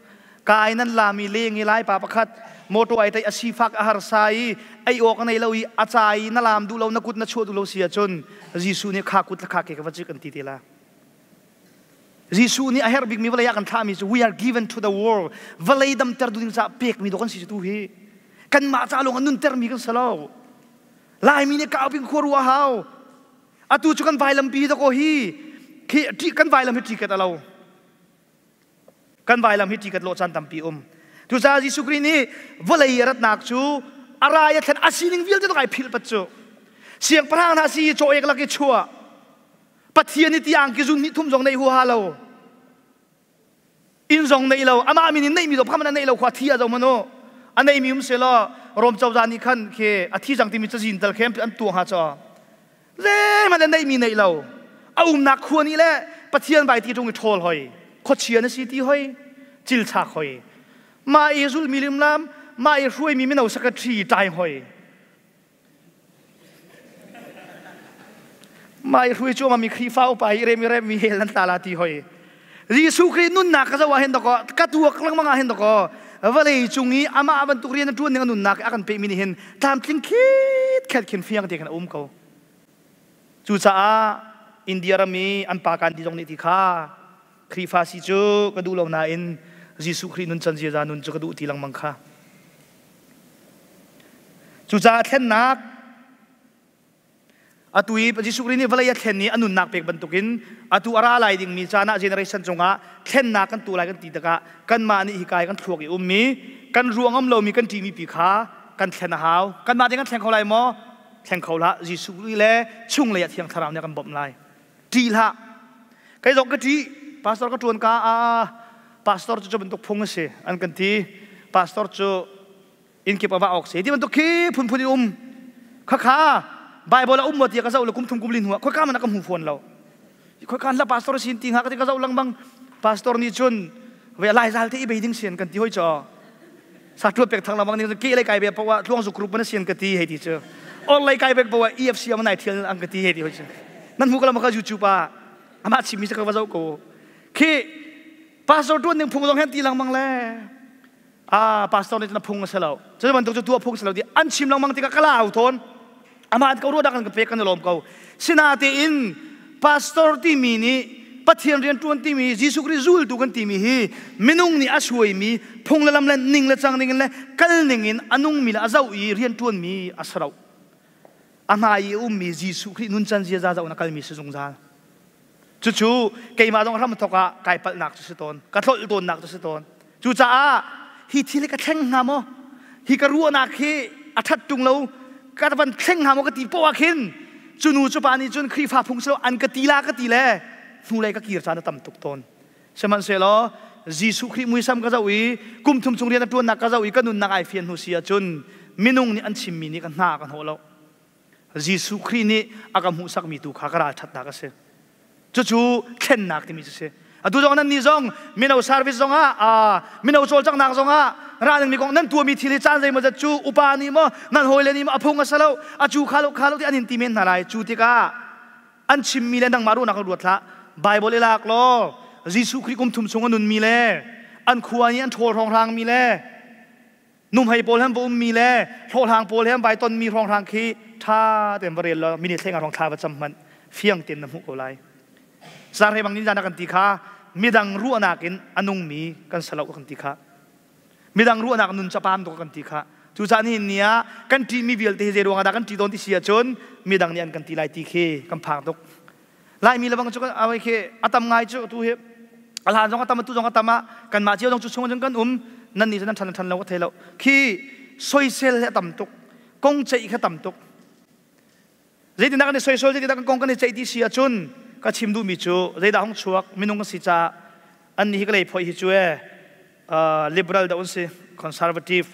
ka i nan lam i leng i lai pa pakhat motor ai tai a sifak a harsa i ei awk a nei lo i a ca i na lam duh lo na kut na chuah duh lo si ahcun Jesuh nih kha kut le kha ke ka va cik an ti te la Jesuh nih a herh bikmi vawlei ah kan thlahmi cu we are given to the world vawlei damter duh ding caah pekmi dawh kan si cu tu hi kanmah ca lawng a nuntermi kan si lo Laimi nih kau ping khua ruah hau atu cu kan vailampi dakaw hi khi kan vailam hi ṭikat a lo kan vailam hi ṭikat lawh caan tampi um cucaah Jesuh Khrih nih vawlei a ratnak cu a rai a thlen a sining vialte ai philh pat cu siangpahrang hna si caw ek lak i chuah Pathian i ti angki zun hnih thum zong nei huaha lo inn zong nei lo amah min in neihmi zong pakhat hmanh a neih lo khua thi a zo hmanh u a neimi um selaw Rom cozah nih khan khi a thi cang timi cazin tal khi an tuah hnga caw zeihmanh a neihmi neih lo a umnak khua nih le Pathian vai ti ṭung i ṭhawl hoi khuachia na si ti hoi cilchak hoi mah i zulmi limlam mah i hruaimi mino secretary ṭai hoi Mah i hrui cuahmah mi Khrihfa upa hi rem i rem mi hell nan tla la ti hoi. Jesuh Khrih nunnak ka zoh ah hin dakaw ka tuak lengmang ah hin dakaw vawlei cung i amah bantuk rian a ṭuan ning a nunnak a kan pehmi nih hin tlamtling khit khet khin fiang te khin a um ko. Cucaah India ram i an pa kan ti zong nih ti kha Khrihfa si cu ka duh lo nain Jesuh Khrih nun can ziaza nun cu ka duh ti lengmang kha. Cucaah thlennak atu i Jesuh Khrih nih vawlei a thlen i a nunnak pek bantukin atu a ra lai dingmi caan ah generation cungah thlennak kan tu lai kan ti tikah kanmah nih hika i kan thluak i ummi kan ruangam lomi kan ṭihmi pi kha kan thlen a hau. Kanmah te kan thleng kho lai maw? Thleng kho hlah. Jesuh Khrih le chunglei ah Thiang Thlarau nih a kan bawmh lai. Ṭih hlah. Kei zong ka ṭih. Pastor ka ṭuan ka ah pastor cu cu bantuk phung a si an kan ti. Pastor cu innkip ah va awk si ti bantuk khi phunphun in um. Khakha Bible a um maw tiah ka zoh le kum thum kum li hnu ah khoika man ka hmu fawn lo. Khoika la pastor sin ti hnga ka ti ka zoh lengmang. Pastor nih cun ve lai zal te i bei ding sian kan ti hoi cho. Sa ṭuat pek thang lengmang ning ke lei kai ve poah tluang zu group man sian ka ti hei ti cu. Or lei kai bek poah EFC am nai thial ang ka ti hei ti hoi cu. Nan hmu ka lam ka YouTube ah amah chimmi ka va zoh ko. Khi pastor ṭuan ning phung zong hen ti lengmang le ah pastor nih cun a phung a si lo cu bantuk cu tuah phung si lo ti an chim lengmang tikah ka lau tawn amah an ko ruah dak an ka pek kan i lawm ko sinatein pastor timi nih Pathian rian ṭuan timi Jesuh Khrih zultu kan timi hi minung nih a suaimi phung le lam le ning le cang ning in le kal ning in a nungmi le a zoh i rian ṭuanmi a si lo a hmai i a ummi Jesuh Khrih nuncan ziaza zoh in a kalmi si zungzal Cucu keimah zong hram thawk ah kai palhnak cu si tawn, ka tlolh tawnnak cu si tawn. Cucaah hi thil hi ka thleng hnga maw? Hi ka ruahnak hi a ṭhat ṭung lo, ka van thleng hnga maw ka ti poah khin cu nu cu pa nih cun Khrihfa phung si lo an ka ti la ka ti le hnulei ka kir caan a tam tuk tawn. Sihmanhsehlaw Jesuh Khrih muisam ka zoh i kum thum chung rian a ṭuannak ka zoh i ka nunnak ai fian hnu si ahcun minung nih an chimmi nih ka hna ka hnawh lo. Jesuh Khrih nih a ka hmuhsakmi tu kha ka ralṭhatnak a si. Cucu thlennak timi cu si. Atu zong nan nih zong mino service zong ah mino cawlcanghnak zong ah ralingmi kong nan tuahmi thil hi caan zeimawzat cu upa nih maw nan hawile nih maw a phung a si lo a cu kha lo kha lo ti an in ti men hna lai. Cu tikah an chimmi le nangmah ruahnak ruat hlah. Bible i lak law Jesuh Khrih kum thum chung a nunmi le an khua nih an ṭhawl hrawnghrangmi le Nuhmei pawl he an va ummi le hlawhhlang pawl he an vai tonmi hrawnghrang khi ṭha tein va rel law minute hleng ah hrawng thla va cam hmanh fiang tein na hmuh ko lai. Zarhe bang nih kan ti kha midang ruahnak in a nungmi kan si lo kan ti kha. Midang ruahnak nun capam tuk kan ti kha. Cucaah nihin ni ah kan ṭihmi vialte hi zei ruangah dah kan ṭih tawn ti si ahcun midang nih an kan ti lai ti khi kan phang tuk. Laimi lebang cu awai khi a tam ngai cu tu hi a hlan zong a tam atu zong a tam ah kanmah cio zong cu chung cun kan um nan nih cu nan ṭhan ṭhan lo ka thei lo khi soisel hi a tam tuk kong ceih kha tam tuk zeitindah kan i soisel zeitindah kan kong kan i ceih ti si ahcun ka chim duhmi cu zeidah hung chuak minung kan si caah an nih hi ka lei phoi hi cu e liberal dah un si conservative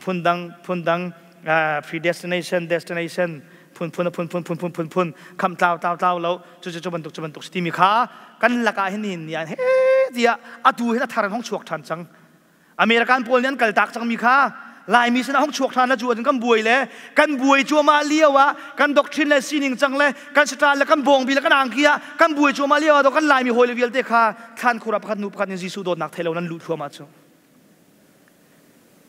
phundang phundang predestination destination phun phun phun phun phun phun phun phun kham tlau tlau tlau lo cu cu bantuk cu bantuk timi kha kan lakah hin hin ni he tiah atu hin a thar hong chuak than cang American pawl nih an kal tak cangmi kha Laimi sinah hong chuak ṭhan la cu ahcun kan buai le kan buai cuahmah lio ah kan doctrine le sining cang le kan siṭal le kan bawngbi le kan angki ah kan buai cuahmah lio ah kan Laimi hawi le vialte kha thlan khur ah pakhat hnu pakhat in Jesuh dawtnak thei lo nan luh thluahmah cu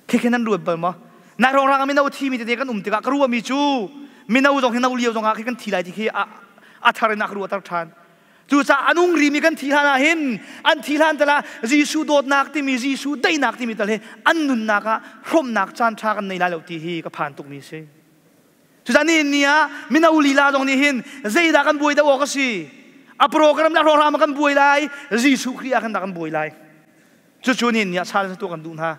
khi khi nan ruat bal maw nai rong rang mino thi mi tete kan um tikah ka ruahmi cu mino zong hi no lio zong ah khi kan thi lai ti khi a thar in a ka ruahter ṭhan Cucaah a nung rimi kan thi hlan ah hin an thi hlan tal ah Jesuh dawtnak timi Jesuh daihnak timi tal hi an nunnak ah hrawmnak caan ṭha kan nei lai lo ti hi ka phan tukmi a si. Cucaah nihin ni ah mino lila zong nih hin zeidah kan buai deuh awk a si? A program le hrawhram ah kan buai lai, Jesuh Khrih ah kan dah kan buai lai. Cucu nihin ni ah challenge tuah kan duh hna.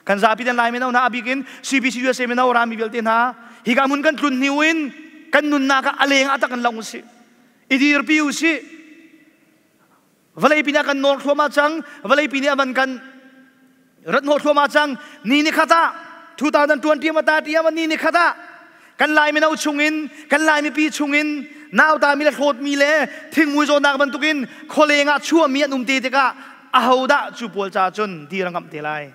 Kan zapi den lai mino hna a bik in CBC USA mino rami vialte hna hika hmun kan tlun hnu in kan nunnak ah a leng ah tak kan long usih. I dirpi u sih. Vawlei pi nih a kan nawl thluahmah cang. Vawlei pi nih a van kan rat hnawh thluahmah cang. Ni ni khat ah 2020 mata ti ni ni khat ah kan Lai mino chungin kan Lai mipi chungin nauta mi le hlawtmi le thingmui zawtnak bantukin khualeng ah chuahmi an um te tikah ahodah cu pawl ca cun dir a ngamh te lai.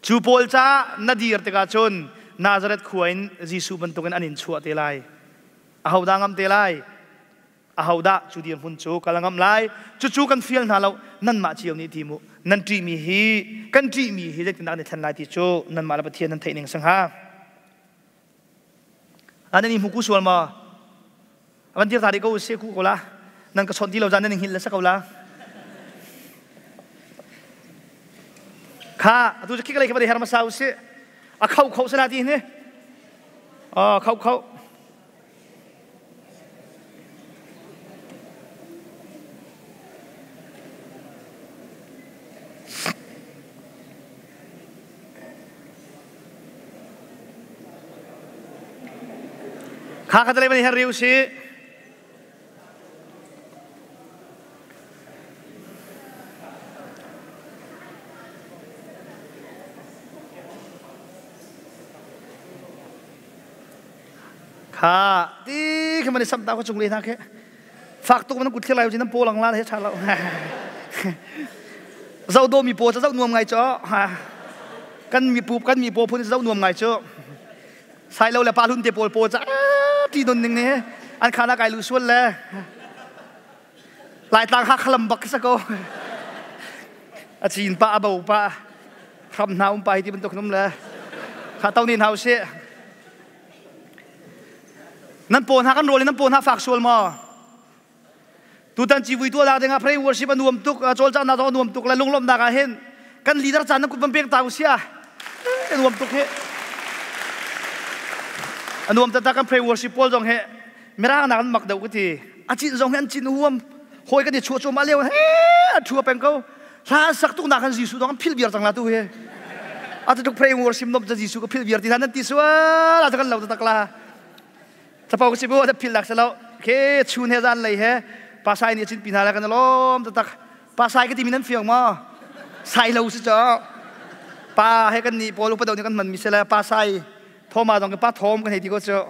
Cu pawl ca na dir tikah cun Nazareth khua in Jesuh bantukin an in chuah te lai. Ahodah ngam te lai? Ahodah cu dirhmun cu kal ngam lai? Cucu kan fial hna lo. Nanmah cio nih ti mu. Nan ṭihmi hi kan ṭihmi hi zeitindah kan i thlen lai ti cu nanmah le Pathian nan theih ning si hnga. Nan i hmu ku sual maw? Van dir ta rih ko se ku ko la. Nan ka chawnh ti lo zan nan hngilh le sa ko la. Kha atu cu khi ka lei kha va her hmasa u sih. A kho kho sala ti hi. Oh, kho kho. Kha kha talei her riu si. Kha ti khi man i sam ta ko chung le hna khi fak tuk man kut thlir lai nan paw lang la he tha lo zo do mi paw zo nuam ngai cho kan mi pu kan mi paw phun zo nuam ngai cho sai lo le pa hlun te pawl paw cha ti don ning ne an khana kai lu sual le lai tlang ha khalam bak sa ko a chin pa a bo pa hram hna um pa hi ti bantuk num le kha to ni hau si Nan paw hna kan rawl in nan paw hna fak sual maw? Tutan civui tuah lak dingah pray worship a nuam tuk, cawlcanghnak zong a nuam tuk le lunglawmhnak ah hin kan leader caan nan kut van pek ta u sia. A nuam tuk hi. A nuam taktak kan pray worship pawl zong hi mirang nak an mak deuh ka ti. A cin zong hi an cin huam. Hawi kan i chuah cuahmah lio he a thua peng ko. Hla an sak tuk nak kan Jesuh dong an philh viar cang la tu hi. A tuk pray worship nom ca Jesuh ka philh viar ti hna nan ti sual a kan lo tak la. Capo ka si bu a philh lak selo. Ke chun he zan lei he pasai nih cin pi hna la kan lom tak pasai ka ti mi nan fiang ma sai lo si cho pa he kan ni pawl upa do ni kan man mi se la pasai thoma dong pa thom kan hei ti ko chu.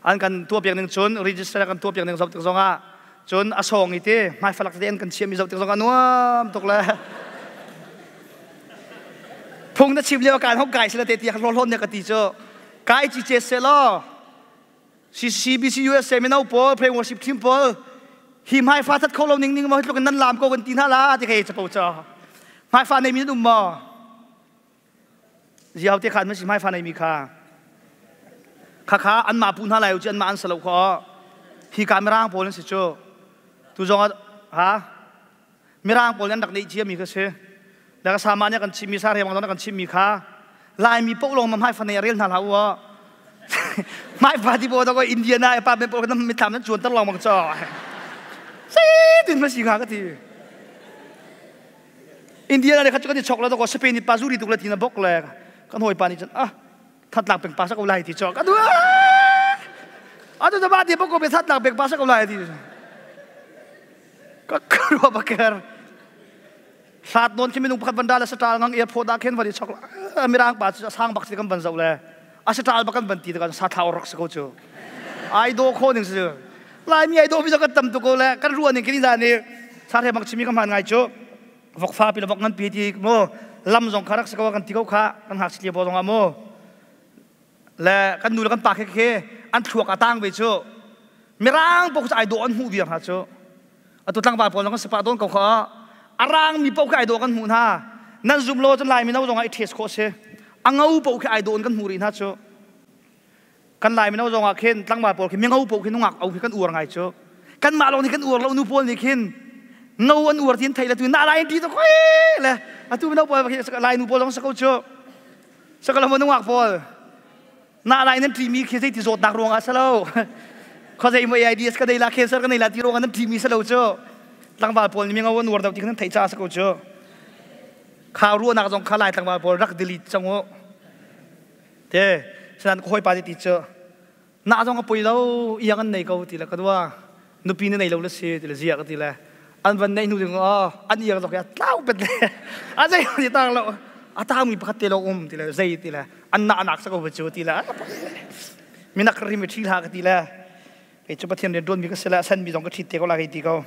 An kan tuahpiak ning cun register kan tuahpiak ning zoh tik zongah cun a sawng i te hmaifalak tete an kan chiahmi zoh tik zongah nuam tuk le phung na chim lio kaan hong kai sila te ti hlawhlawm ne ka ti cu kai ci ce se law CCBC USA mino pawl pray worship team pawl hi hmaifa that kho lo ning ning mo tluk in nan lam ko kan ti hna la ti kei chapo cha hmaifa nei mi nan um maw Ziau te khan si hmaifa nei mi kha kha kha an ma pu hna lai u ci an ma an salo kho hi ka mirang pawl an si cu tu zong ha mirang pawl an rak neih cia mi kha si le ka sama nih kan chim mi sa reng kan chim mi kha laimi paoh lawng ma hmaifa nei rel hna hlah u hmaifa ti bo ko Indiana pa men pawl kan mithlam nan chuan tar lawng bang cho si tin ma si kha ka ti Indiana le kha cu kan i chok lo ko Spain i pa zuri tuk le tina bok le kan hawi pa nih cun ah thatlak peng pa sa ko lai ti cho ka du atu ta ba ti bok ko be thatlak peng pa sa ko lai ti ka kro baker hlat non khi minung pakhat van dal sa tal ngang airport ah khen van i chok mirang pa chu sang bak si kan van zo le a sa tal bak kan van ti kan sa thau rak sa ko chu ai do kho ning su Laimi ai dawh mi kan tam tuk ko le kan ruah ning kini zan i sa the bang chimi ka hman ngai cu vok fa pi le vok ngan pi ti mu lam zong kha rak si ko kan ti ko kha kan hak si bo zong ah mu le kan nu le kan pa khe khe an thluak a tang ve cu mirang pok ai dawh an hmuh viar hna cu atu tlangval pawl zong kan sapa dawn ko kha arang mi paoh kha ai dawh kan hmuh hna nan zum lo cun lai mino zong ah i ṭhes khawh si a ngo paoh khi ai dawh in kan hmuh rih hna cu Kan Lai mino zong ah khin tlangval pawl khi mingo paoh khi nungak au khi kan uar ngai cu. Kanmah lawng nih kan uar lo nu pawl nih khin ngo an uar ti an theih le tu na lai ti to khoi le atu mino pawl khi Lai nu pawl zong sa ko cu. Sakalo mo nungak pawl na lai nan ṭimi khi zei ti zawtnak ruangah sa lo. Khuazei mo AIDS ka nei la cancer ka nei la ti ruangah nan ṭimi sa lo cu. Tlangval pawl nih mingo an uar deuh ti khan an theih caah sa ko cu. Kha ruahnak zong kha Lai tlangval pawl rak delete cang u. Te sinan ka hawipa ti cu na zong a poi lo iang an nei ko ti le ka dua nupi na nei lo le si ti le zia ka ti le an van nei hnu ding oh an iang zok ya tlau pet le a zei ti tang lo a tang mi pakhat te lo um ti le zei ti le an na anak sa ko chu ti le minak ri mi thi hla ka ti le kei cu pathian rian tuan mi ka si le san mi zong ka ṭhit te ko la kei ti ko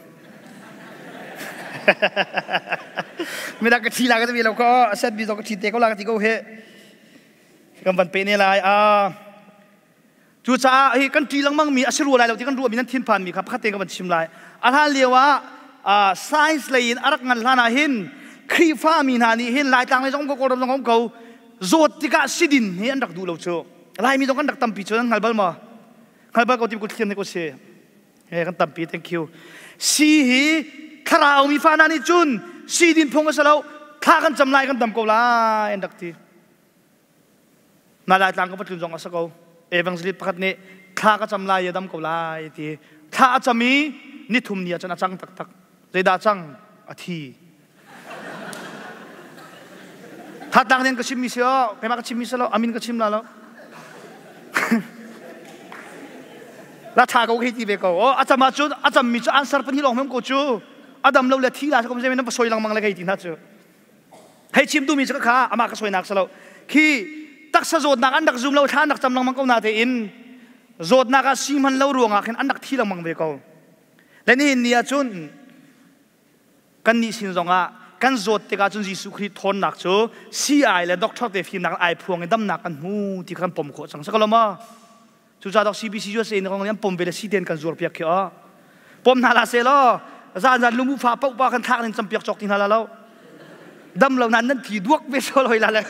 minak ka ṭhi la ka ti lo ko san mi zong ka ṭhit te ko la ka ti ko he kan van pe ne lai a cucaah hi kan ṭi lengmang mi a si rua lai lo ti kan ruah mi nan thinphan mi kha pakhat te ka van chim lai a hlan lio ah science lei in a rak ngan hlan ah hin Khrihfa mi hna nih hin Laitlang lei zong ko Kawlram zong ko zawt tikah sidin hi an rak duh lo cu Laimi zong kan rak tampi cu nan hngal bal maw hngal bal ko ti ku thliam ne ko si he kan tampi thank you si hi thlarau mi fa hna nih cun si din phung a si lo thla kan cam lai kan dam ko lai an rak ti na lai tlang ka patlun zong a sa ko evangelist pakhat nih thla ka cam lai ya dam ko lai ti thla a cam i ni thum ni ah cun a cang taktak zeidah cang a thi Thatang nen ka chimmi si o keimah ka chimmi si lo amin ka chim la lo la tha ko khi ti ve ko o a cam ahcun a cammi cu answer pan hi lawng hmem ko cu adam lo le thi la ko zemen na soi langmang le kei ti hna cu hei chim duhmi cu kha amah ka soinak si lo khi taksa zawtnak an rak zum lo thla an rak cam lengmang ko na tein zawtnak ah si hman lo ruangah khin an rak thi lengmang ve ko le nihin ni ah cun Kannih sin zongah kan zawt tikah cun Jesuh Khrih thawnnak cu sii le doctor te fimnak ai phuang i damnak kan hmu ti kha kan pom khawh cang. Sakalo ma? Cucaah dok CBC USA in kong an pom ve le si ten kan zuar piak khi o. Pom hna la se law zan zan lumu fa paoh pa kan thlak nin campiak cawk ti hna la lo. Dam lo nan nan thi duak ve so loi la le.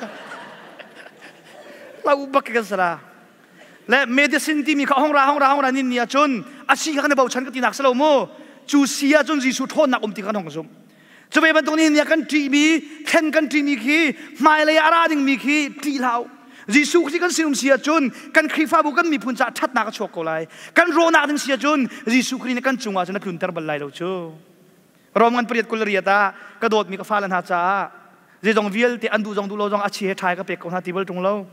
Lau bak kan sala. Le medicine timi kha hong ra hong ra hong ra nin ni ahcun a si kha kan i bochan ka tinak si lo mu cu si ahcun Jesuh ṭhawnnak um ti kan hong zumh cu ve bantuk ni kan ṭihmi thlen kan ṭihmi khi hmailei a ra dingmi khi ṭih hlah u Jesuh Khrih kan sinum si ahcun kan Khrihfabu kan miphun caah ṭhatnak a chuak ko lai kan rawhnak ding si ahcun Jesuh Khrih nih kan cungah cun a tlunter bal lai lo cu Rom ngan pariat kul riat ah ka dawtmi ka fale hna caah zeizong vialte an duh zong duh lo zong a chi he ṭhai ka pek ko hna ti bal ṭung lo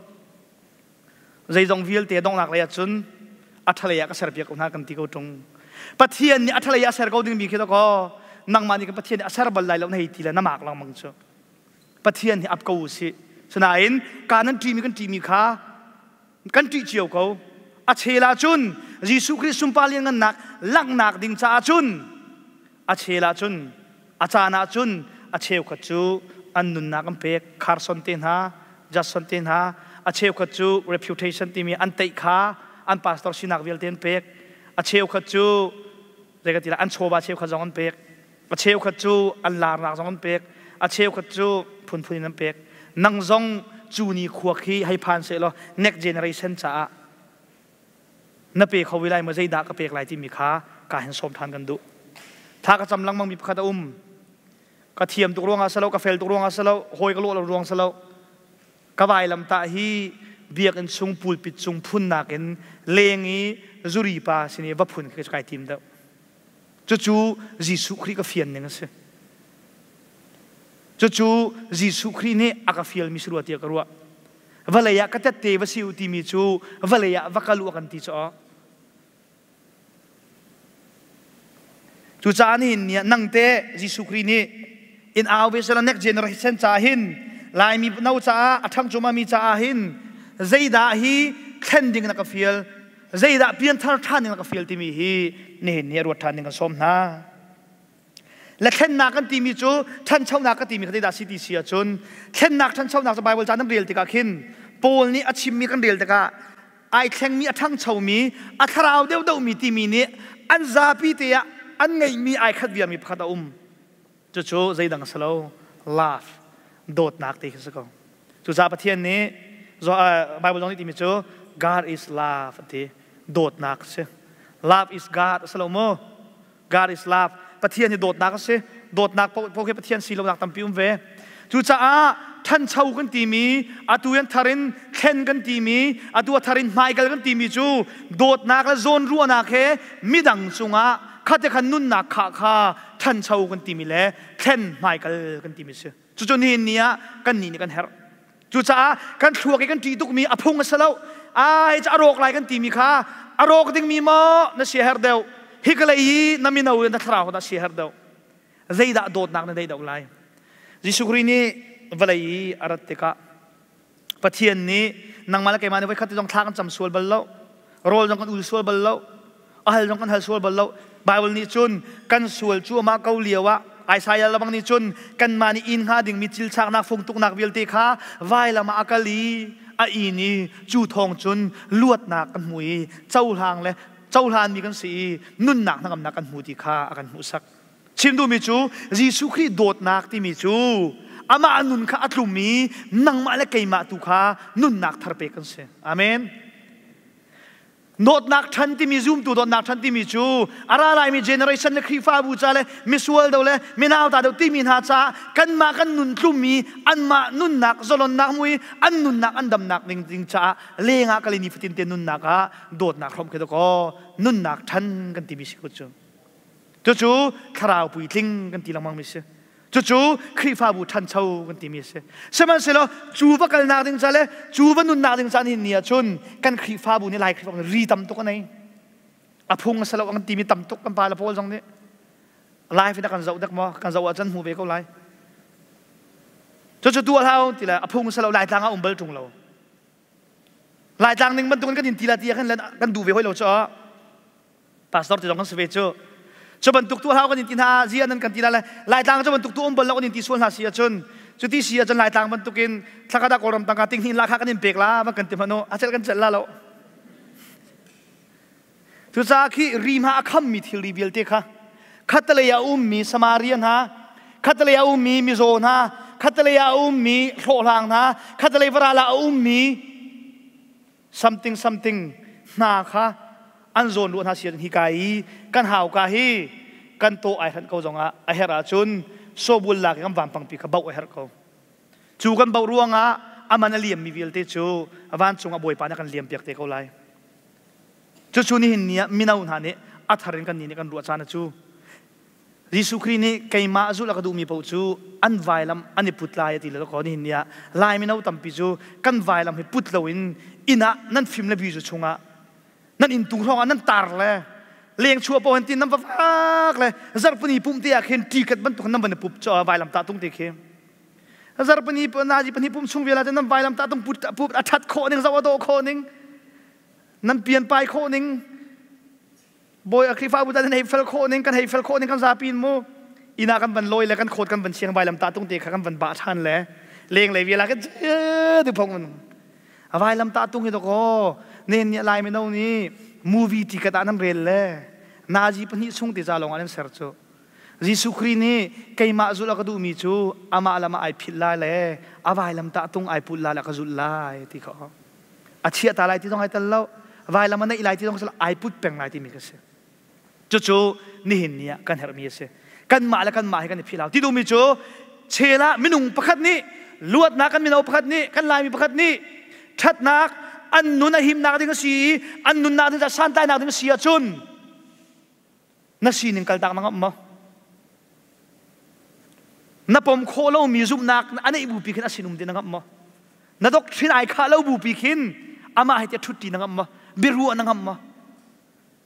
Zeizong vialte donghnak lei ahcun a ṭhalei ah ka serpiak ko hna kan ti ko ṭung. Pathian nih a ṭhalei ah a ser ko dingmi khi dakaw nangmah nih kan Pathian nih a ser bal lai lo na hei ti le na mak lengmang cu. Pathian hi ap ko u sih. Sinain ka nan ṭihmi kan ṭihmi kha kan ṭih cio ko. A chel ahcun Jesuh Khrih sunpar lianngannak langhnak ding caah cun a chel ah cun a caan ah cun a cheukhat cu an nunnak an pek. Carson te hna, Judson te hna, a cheukhat cu reputation timi an teih kha an pastor sinak vialte an pek. A cheukhat cu zei ka ti lai, an chawva cheukhat zong an pek. A cheukhat cu an larnak zong an pek. A cheukhat cu phunphun in an pek. Nang zong cu ni khua khi hei phan seh law next generation caah na pe kho ve lai maw, zeidah ka pek lai timi kha ka hin sawm ṭhan kan duh. Tha ka cam lengmang mi pakhat a um. Ka thiam tuk ruangah silo, ka fel tuk ruangah silo, hawi ka lawh lo ruang silo, ka vailam tah hi biakinn chung pulpit cung phunnak in leng i zuri pa sin i va phun khi kai tim deuh. Cucu Jesuh Khrih ka fian ning a si. Cucu Jesuh Khrih nih a ka fialmi si rua tiah ka ruah. Vawlei ah ka tette va si u timi cu vawlei ah va kal u a kan ti caw. Cucaah nihin ni ah nang te Jesuh Khrih nih in au ve sela next generation ca hin, Laimi no caah, a ṭhang cumami caah hin zeidah hi thlen ding na ka fial, zeidah pianthar ṭhan ding na ka fial timi hi nihin ni a ruat ṭhan ding kan sawm hna. Le thlennak kan timi cu, ṭhanchonak kan timi kha zeidah si ti si ahcun, thlennak ṭhanchonak cu Bible ca nan rel tikah khin Paul nih a chimmi kan rel tikah ai thlengmi, a ṭhangchomi, a thlarau deuhdeuhmi timi nih an zapi te ah an ngeihmi ai khat viarmi pakhat a um. Cucu zeidang a si lo, love, dawtnak ti khi si ko. Cucaah Pathian nih Bible zong nih timi cu God is love a ti, dawtnak a si. Love is God a si lo maw? God is love. Pathian hi dawtnak a si. Dawtnak paoh hi Pathian si lonak tampi um ve. Cucaah ṭhancho kan timi, atu in thar in thlen kan timi, atu a thar in hmaikal kan timi cu dawtnak le zawnruahnak he midang cungah khate khan nunnak kha kha ṭhancho kan timi le thlen hmaikal kan timi si. Cucu nihin ni ah kan nih nih kan herh. Cucaah kan thluak i kan ṭih tukmi a phung a si lo. Ai a rawk lai kan timi kha a rawk dingmi maw na siaherh deuh? Hi ka lei i na mino in na thlarau dah siaherh deuh? Zeidah dawtnak na neih deuh lai? Jesuh Khrih nih vawlei i a rat tikah Pathian nih nangmah le keimah nih voikhat te zong thla kan cam sual bal lo. Rawl zong kan ul sual bal lo. A hal zong kan hal sual bal lo. Bible nih cun kan sual cu amah ko lio ah Isaiah labang nih cun kanmah nih inn hnga dingmi cilchaknak fungtuknak vialte kha vailam ah a kal i a in i cu thawng cun luatnak kan hmu i cohlang le cohlanmi kan si i nunnak hnangamnak kan hmu ti kha a kan hmuhsak. Chim duhmi cu Jesuh Khrih dawtnak timi cu amah nun kha a tlum i nangmah le keimah tu kha nunnak thar pek kan si. Amen. Dawtnak ṭhan timi, zumtu dawtnak ṭhan timi cu a ra laimi generation le Khrihfabu ca le misual do le minauta do timi hna caah kanmah kan nun tlummi anmah nunnak zalonnak mui an nunnak an damnak ding ding caah lengah kal i nifatin te nunnak ah dawtnak hrawm khi dakaw nunnak ṭhan kan timi si ko cu. Cucu thlarau puitling kan ti lengmang mi si. Cucu Khrihfabu ṭhancho kan timi a si. Sihmanhsehlaw cu va kalnak ding ca le cu va nunnak ding ca nihin ni ahcun kan Khrihfabu nih, Lai Khrihfabu nih ri tam tuk a nei. A phung a si lo kan timi tam tuk kan pa le pawl zong nih. Live in a kan zoh dek maw? Kan zoh ahcun hmu ve ko lai. Cucu tuah hlah u ti le a phung a si lo, Laitlang ah um bal ṭung lo. Laitlang ning bantukin kan in ti la ti ah khan kan duh ve hoi lo caah pastor ti zong kan si ve cu. Cu bantuk tu hau kan in ti hna, zia nan kan ti la le Laitlang cu bantuk tu um bal lo kan in ti sual hna si ahcun, cu ti si ahcun Laitlang bantukin thlakada Kawlram tangka ting hnih la kha kan in pek la van kan ti hmanu a cel kan cel la lo. Cucaah khi ri hma a khammi thilri vialte kha, khatalei ah ummi Samaria hna, khatalei ah ummi mizaw hna, khatalei ah ummi hlawhhlang hna, khatalei varal ah a ummi something something hna kha an zawn ruah hna sian hi ka i kan hauka hi kan taw ai hranh ko zongah a herh ahcun sobul lak i kan vampangpi kha bauh a herh ko. Cu kan bauh ruangah aman a liammi vialte cu vancung ah Bawipa nih a kan liam piak te ko lai. Cucu nihin ni ah mino hna nih a thar in kan nih nih kan ruah caan a cu. Jesuh Khrih nih keimah zulh a ka duhmi paoh cu an vailam an i put lai a ti le ko. Nihin ni ah Lai mino tampi cu kan vailam hi put loin inn ah nan fim le bizu chungah nan inn tung hrawng ah nan tar le leng chuah paoh hin tin nan va vak le zarhpini pumh te ah khin ṭikat bantuk nan van i pup vailam tah tung te khi zarhpini nazi pahnih pum chung vial ah nan vailam tah tung put a ṭhat khawh ning, zoh a dawh khawh ning, nan pian pai khawh ning. Bawi a Khrihfabu tan hei fel khawh ning kan hei fel khawh ning kan zapi in mu ina kan van lawi le kan khawt kan van chiang vailam ta tung te kha kan van ba than le leng lei viala kan tu phong mun vailam ta tung hi to ko nen ni lai mino ni movie ticket ah nan rel le nazi pahnih chung te za lawng an ser chu Jesuh Khrih nih keimah zulh a ka duhmi cu amah lam ah ai philh lai le a vailam tah tung ai put lai le a ka zulh lai ti kha a chiah ta lai ti zong ai tel lo vailam a neih lai ti zong ai put peng lai timi ka si cucu nihin ni ah kan herhmi a si kanmah le kanmah hi kan i philh hau ti duhmi cu chel ah minung pakhat nih luatnak kan mino pakhat nih kan laimi pakhat nih ṭhatnak an nun a himnak ding a si i an nunnak ding santlainak ding a si ahcun na sining kaltak na ngamh maw na pom khawh lomi zumhnak a neih bupi khin a sinum ti na ngamh maw na doctrine ai khah lo bupi khin amah he tiah ṭhutti na ngamh maw biaruah na ngamh maw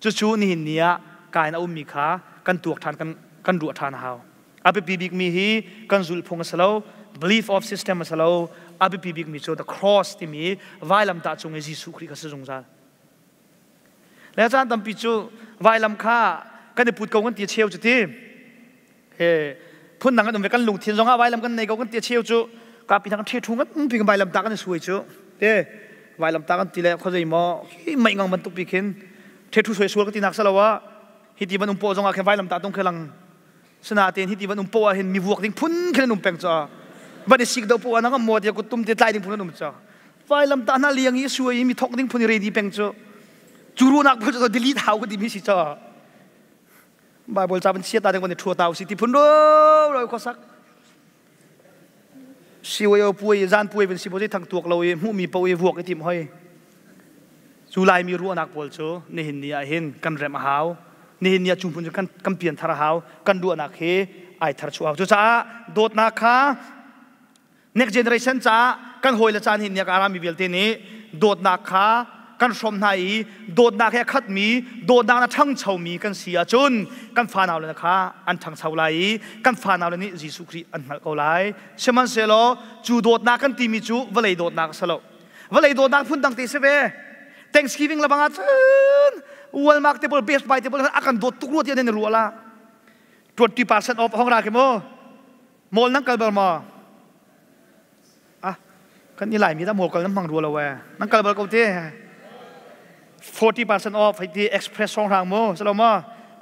cucu nihin ni ah kain a ummi kha kan tuak ṭhan kan kan ruah ṭhan a hau a biapi bikmi hi kan zulhphung a si lo belief of system a si lo a biapi bikmi cu the cross timi vailamtah cung i Jesuh Khrih kha si zungzal Le caan tampi cu vailam kha kan i put ko kan ti cheu cu ti. He phun dang kan um ve kan lungthin zong ah vailam kan nei ko kan ti cheu cu kapi thang ṭhe ṭhu kan pi kan vailam ta kan i suai cu. Te vailam ta kan ti le khuazei maw hi mei ngang bantuk pi khin ṭhe ṭhu suai sual ka ti nak salo ah hi ti ban um po zong ah khin vailam ta tung khe lang sinain hi ti van um poah hin mi vuak ding phun khin an um peng ca van i sik do poah na ngam maw tia kuttum te tlai ding phun an um ca vailam ta hna liang i suai i mi thok ding phun i ready peng cu cu runak phun cu delete hau ka ti mi si ca Bible ca van chia ta ding van i thua tau si ti phun ro ro kho sak siweo puai zan puai van si bo thang tuak lo i hmuh mi po i vuak i tim hoi cu laimi ruahnak pawl cu nihin ni ah hin kan rem a hau nihin ni ah cu hmun cu kan kan pian thar a hau kan ruahnak hi ai thar chuah cucaah dawtnak kha next generation caah kan hawile caan hin niak arami vialte nih dawtnak kha kan hrawm hna i dawtnak he a khatmi dawtnak na ṭhangchomi kan si ahcun kan fanau le kha an ṭhangcho lai i kan fanau le nih Jesuh Khrih an hngalh ko lai sihmanhsehlaw cu dawtnak kan timi cu vawlei dawtnak a si lo vawlei dawtnak phun dang te si ve Thanksgiving lebang ah cun Walmart te pawl Best Buy te pawl a kan dawt tuk rua ti an ruah la 20% off hong ra ke mu mall nang kal bal maw Ah, kan i Laimi dah maw kal nan hmang rua lo eh. Nan kal bal ko te. 40% off hei ti express hrawng hrang mu salo ma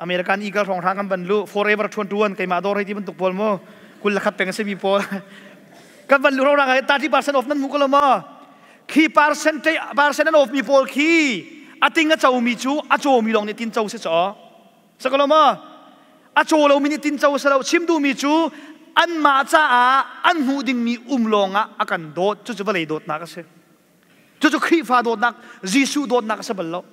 American Eagle hrawng hrang kan van lu forever 21 keimah dawr hei ti bantuk pawl mu kul la khat peng a simi pawl kan van lu hrawng hrang 30% off nan hmu ko lo ma khi percent percent an off mi pawl khi ating a co mi cu a caw mi lawng nih tin co si cho Sakalo ma? A caw lomi nih tinco si lo. Chim duhmi cu anmah caah an hmuh dingmi um lawngah a kan dawt. Cucu vawlei dawtnak a si. Cucu Khrihfa dawtnak, Jesuh dawtnak a si bal lo.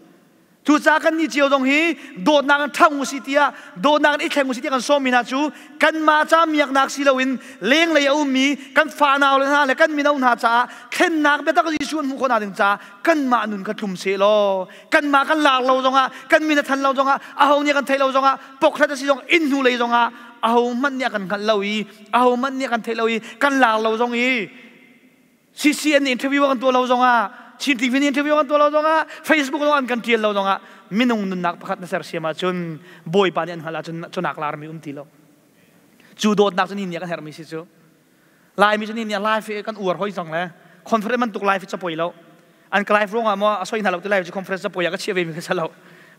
Cucaah kan nih cio zong hi dawtnak in ṭhang usih tiah dawtnak in i thleng usih tiah kan sawmmi hna cu kanmah ca miaknak si loin lenglei a ummi kan fanau le hna le kan mino hna caah thlennak biatak Jesuh an hmuh khawh ding caah kanmah nun kha tlum seh law kanmah kan lar lo zongah kan min a than lo zongah aho nih kan theih lo zongah pokhrat a si zong inn hnu lei zongah aho hmanh nih a kan hngalh lo i aho hmanh nih a kan theih lo i kan lar lo zong i CCN nih interview kan tuah lo zongah Chin TV nih interview kan tuah lo zongah Facebook zong an kan tial lo zongah minung nunnak pakhat na sersiam ahcun Bawipa nih an hngalh ahcun cunak larmi um ti lo cu dawtnak cu ni nih kan herhmi si cu Laimi cu ni nih live kan uar hoi cang le conference bantuk live capoi lo an ka live ruangah maw a soi hna lo ti live cu conference capoi ah ka chia ve mi ka lo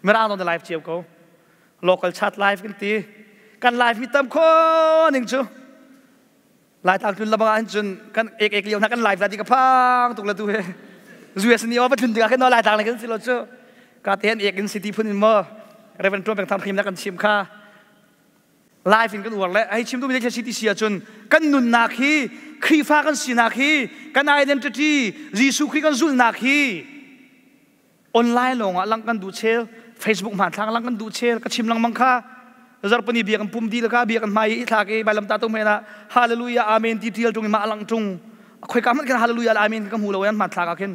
mirang dong live cio ko local chat live kan ti kan live mi tam kho ning cu lai tlang tlun labang ah cun kan ek ek lio hna kan live la ti ka phang tuk la tu he US ni va tlun tikah khin no lai tlang le kan si lo cu ka te an ek in city phun in mo Reverend Tuan Peng Thang Phim na kan chim kha live in kan uar le hei chim duhmi si ti si ahcun kan nunnak hi Khrihfa kan sinak hi kan identity Jesuh Khrih kan zulhnak hi online lawng ah lang kan duh chel Facebook hmanthlak lang kan duh chel ka chim lengmang kha zarpani bia kan pum di ka bia kan hmai i thlak i bailam ta tung mena hallelujah amen ti tial tung i ma lang tung khoi ka man kan hallelujah amen ka hmu lo yan hmanthlak ah khin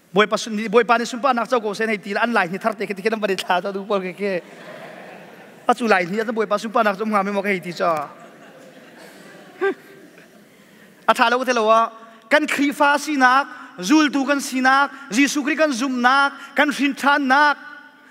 Bawipa sun Bawipa nih sunparnak co ko seh hei ti an lai ni thar te khi ti khi nan van i thla ta du pawl khi khi a cu lai ni a Bawipa sunparnak cu um hnga mi maw ka hei ti ca a tha lo te lo ah kan Khrihfa sinak zultu kan sinak Jesuh Khrih kan zumhnak kan hrin ṭhannak.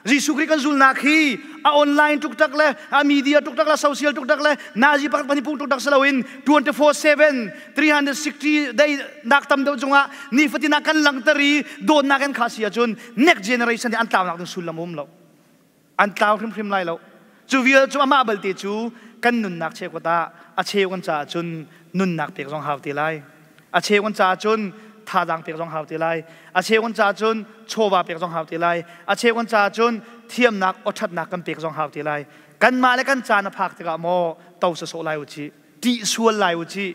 Jesuh Khrih kan zulnak hi a online tuktak le a media tuktak le social tuktak le nazi pakhat pahnih pung tuktak si loin 24/7 360 day nak tam deuh cungah nifatin ah kan langhter i dawtnak kan kha si ahcun next generation nih an tlaunak ding sullam um lo. An tlau hrimhrim lai lo. Cu vial cu amah balte cu kan nunnak cheukhat ah a cheu kan caah cun nunnak pek zong hau te lai. A cheu kan caah cun thazaang pek zong hau te lai. A cheu kan caah cun chawva pek zong hau te lai. A cheu kan caah cun thiamnak awṭhatnak kan pek zong hau te lai. Kanmah le kan caan a phak tikah maw to sawsawh lai u cih, ṭih sual lai u cih,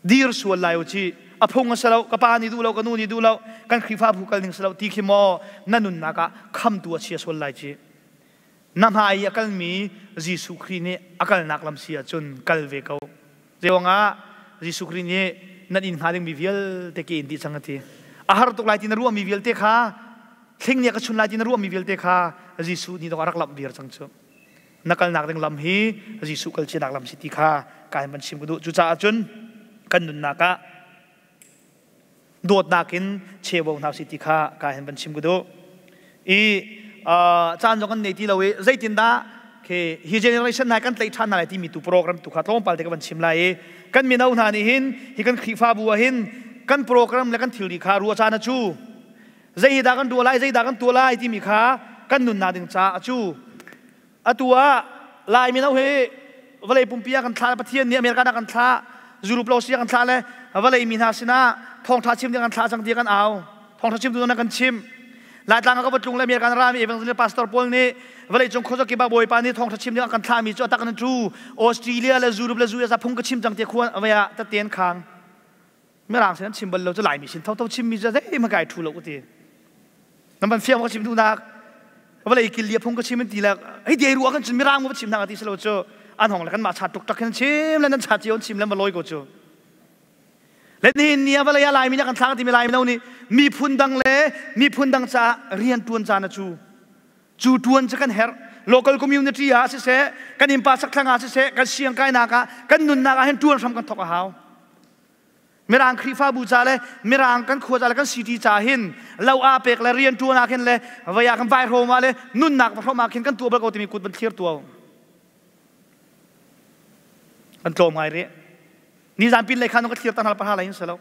dir sual lai u cih. A phung a si lo, ka pa nih duh lo, ka nu nih duh lo, kan Khrihfabu kal ning si lo ti khi maw na nunnak ah khamtu a chia sual lai cih. Na hmai i a kalmi Jesuh Khrih nih a kalnak lam si ahcun kal ve ko. Zeiruangah Jesuh Khrih nih nan inn hnga dingmi vialte ke in dih cang a ti. A har tuk lai ti na ruahmi vialte kha thling nih a ka chun lai ti na ruahmi vialte kha Jesuh nih dawk a rak lamh viar cang cu. Na kalnak ding lam hi Jesuh kal cianak lam si ti kha kai van chim ka duh. Cucaah cun kan nunnak ah dawtnak in cheuvo hna si ti kha ka hin van chim ka duh. I caan zong kan nei ti lo i zeitindah khi hi generation hna kan tlaih ṭhan hna lai timi tu program tu kha tlawmpal te ka van chim lai i kan mino hna nih hin hi kan Khrihfabu ah hin kan program le kan thilri kha ruah caan a cu zei hi dah kan ruah lai zei dah kan tuah lai timi kha kan nunnak ding caah a cu Atu ah Lai mino hi vawlei pumpi ah kan thlah Pathian nih America ah kan thlah Europe lo si kan thlah le vawlei mi hna sinah thawngtha chim ding kan thlah cang ti kan au thawngtha chim tu na kan chim Laitlang ah ka va tlung le American rami evangelist pastor pawl nih vawlei cung khuazakip ah Bawipa nih thawngtha chim ding ah kan thlah mi cu atak nan cu Australia le Europe le US ah phung ka chim cang ti khua vaya taten khang Mirang sin an chim bal lo cu Laimi sin thotho chim mi cu zeihmanh kai thu lo ka ti. Nan van fiang ka chim duhnak vawlei kil lia phung ka chim an ti le hei dei ruah kan cun mirang mu chim hna ti silo cu an hong le kan mah chat tuk tak hin chim le nan chat cio chim le ma loi ko cu. Le nihin ni ah vawlei ah Laimi nih kan thlang timi Laimi no nih miphun dang le miphun dang caah rian tuan caan a cu. Cu tuan cu kan herh. Local community ah siseh, kan innpa sakthlang ah siseh, kan siangkainak ah, kan nunnak ah hin tuan hram kan thok a hau. Mirang Khrihfabu ca le Mirang kan khua ca le kan city ca hin lo aa pek le rian ṭuan ah khin le vei ah kan vai hrawm ah le nunnak va hrawm ah khin kan tuah bal ko timi kut van thlir tuau. Kan tlawm ngai rih. Nizan pin lei khan ka thlir ta hna paha lai in selo.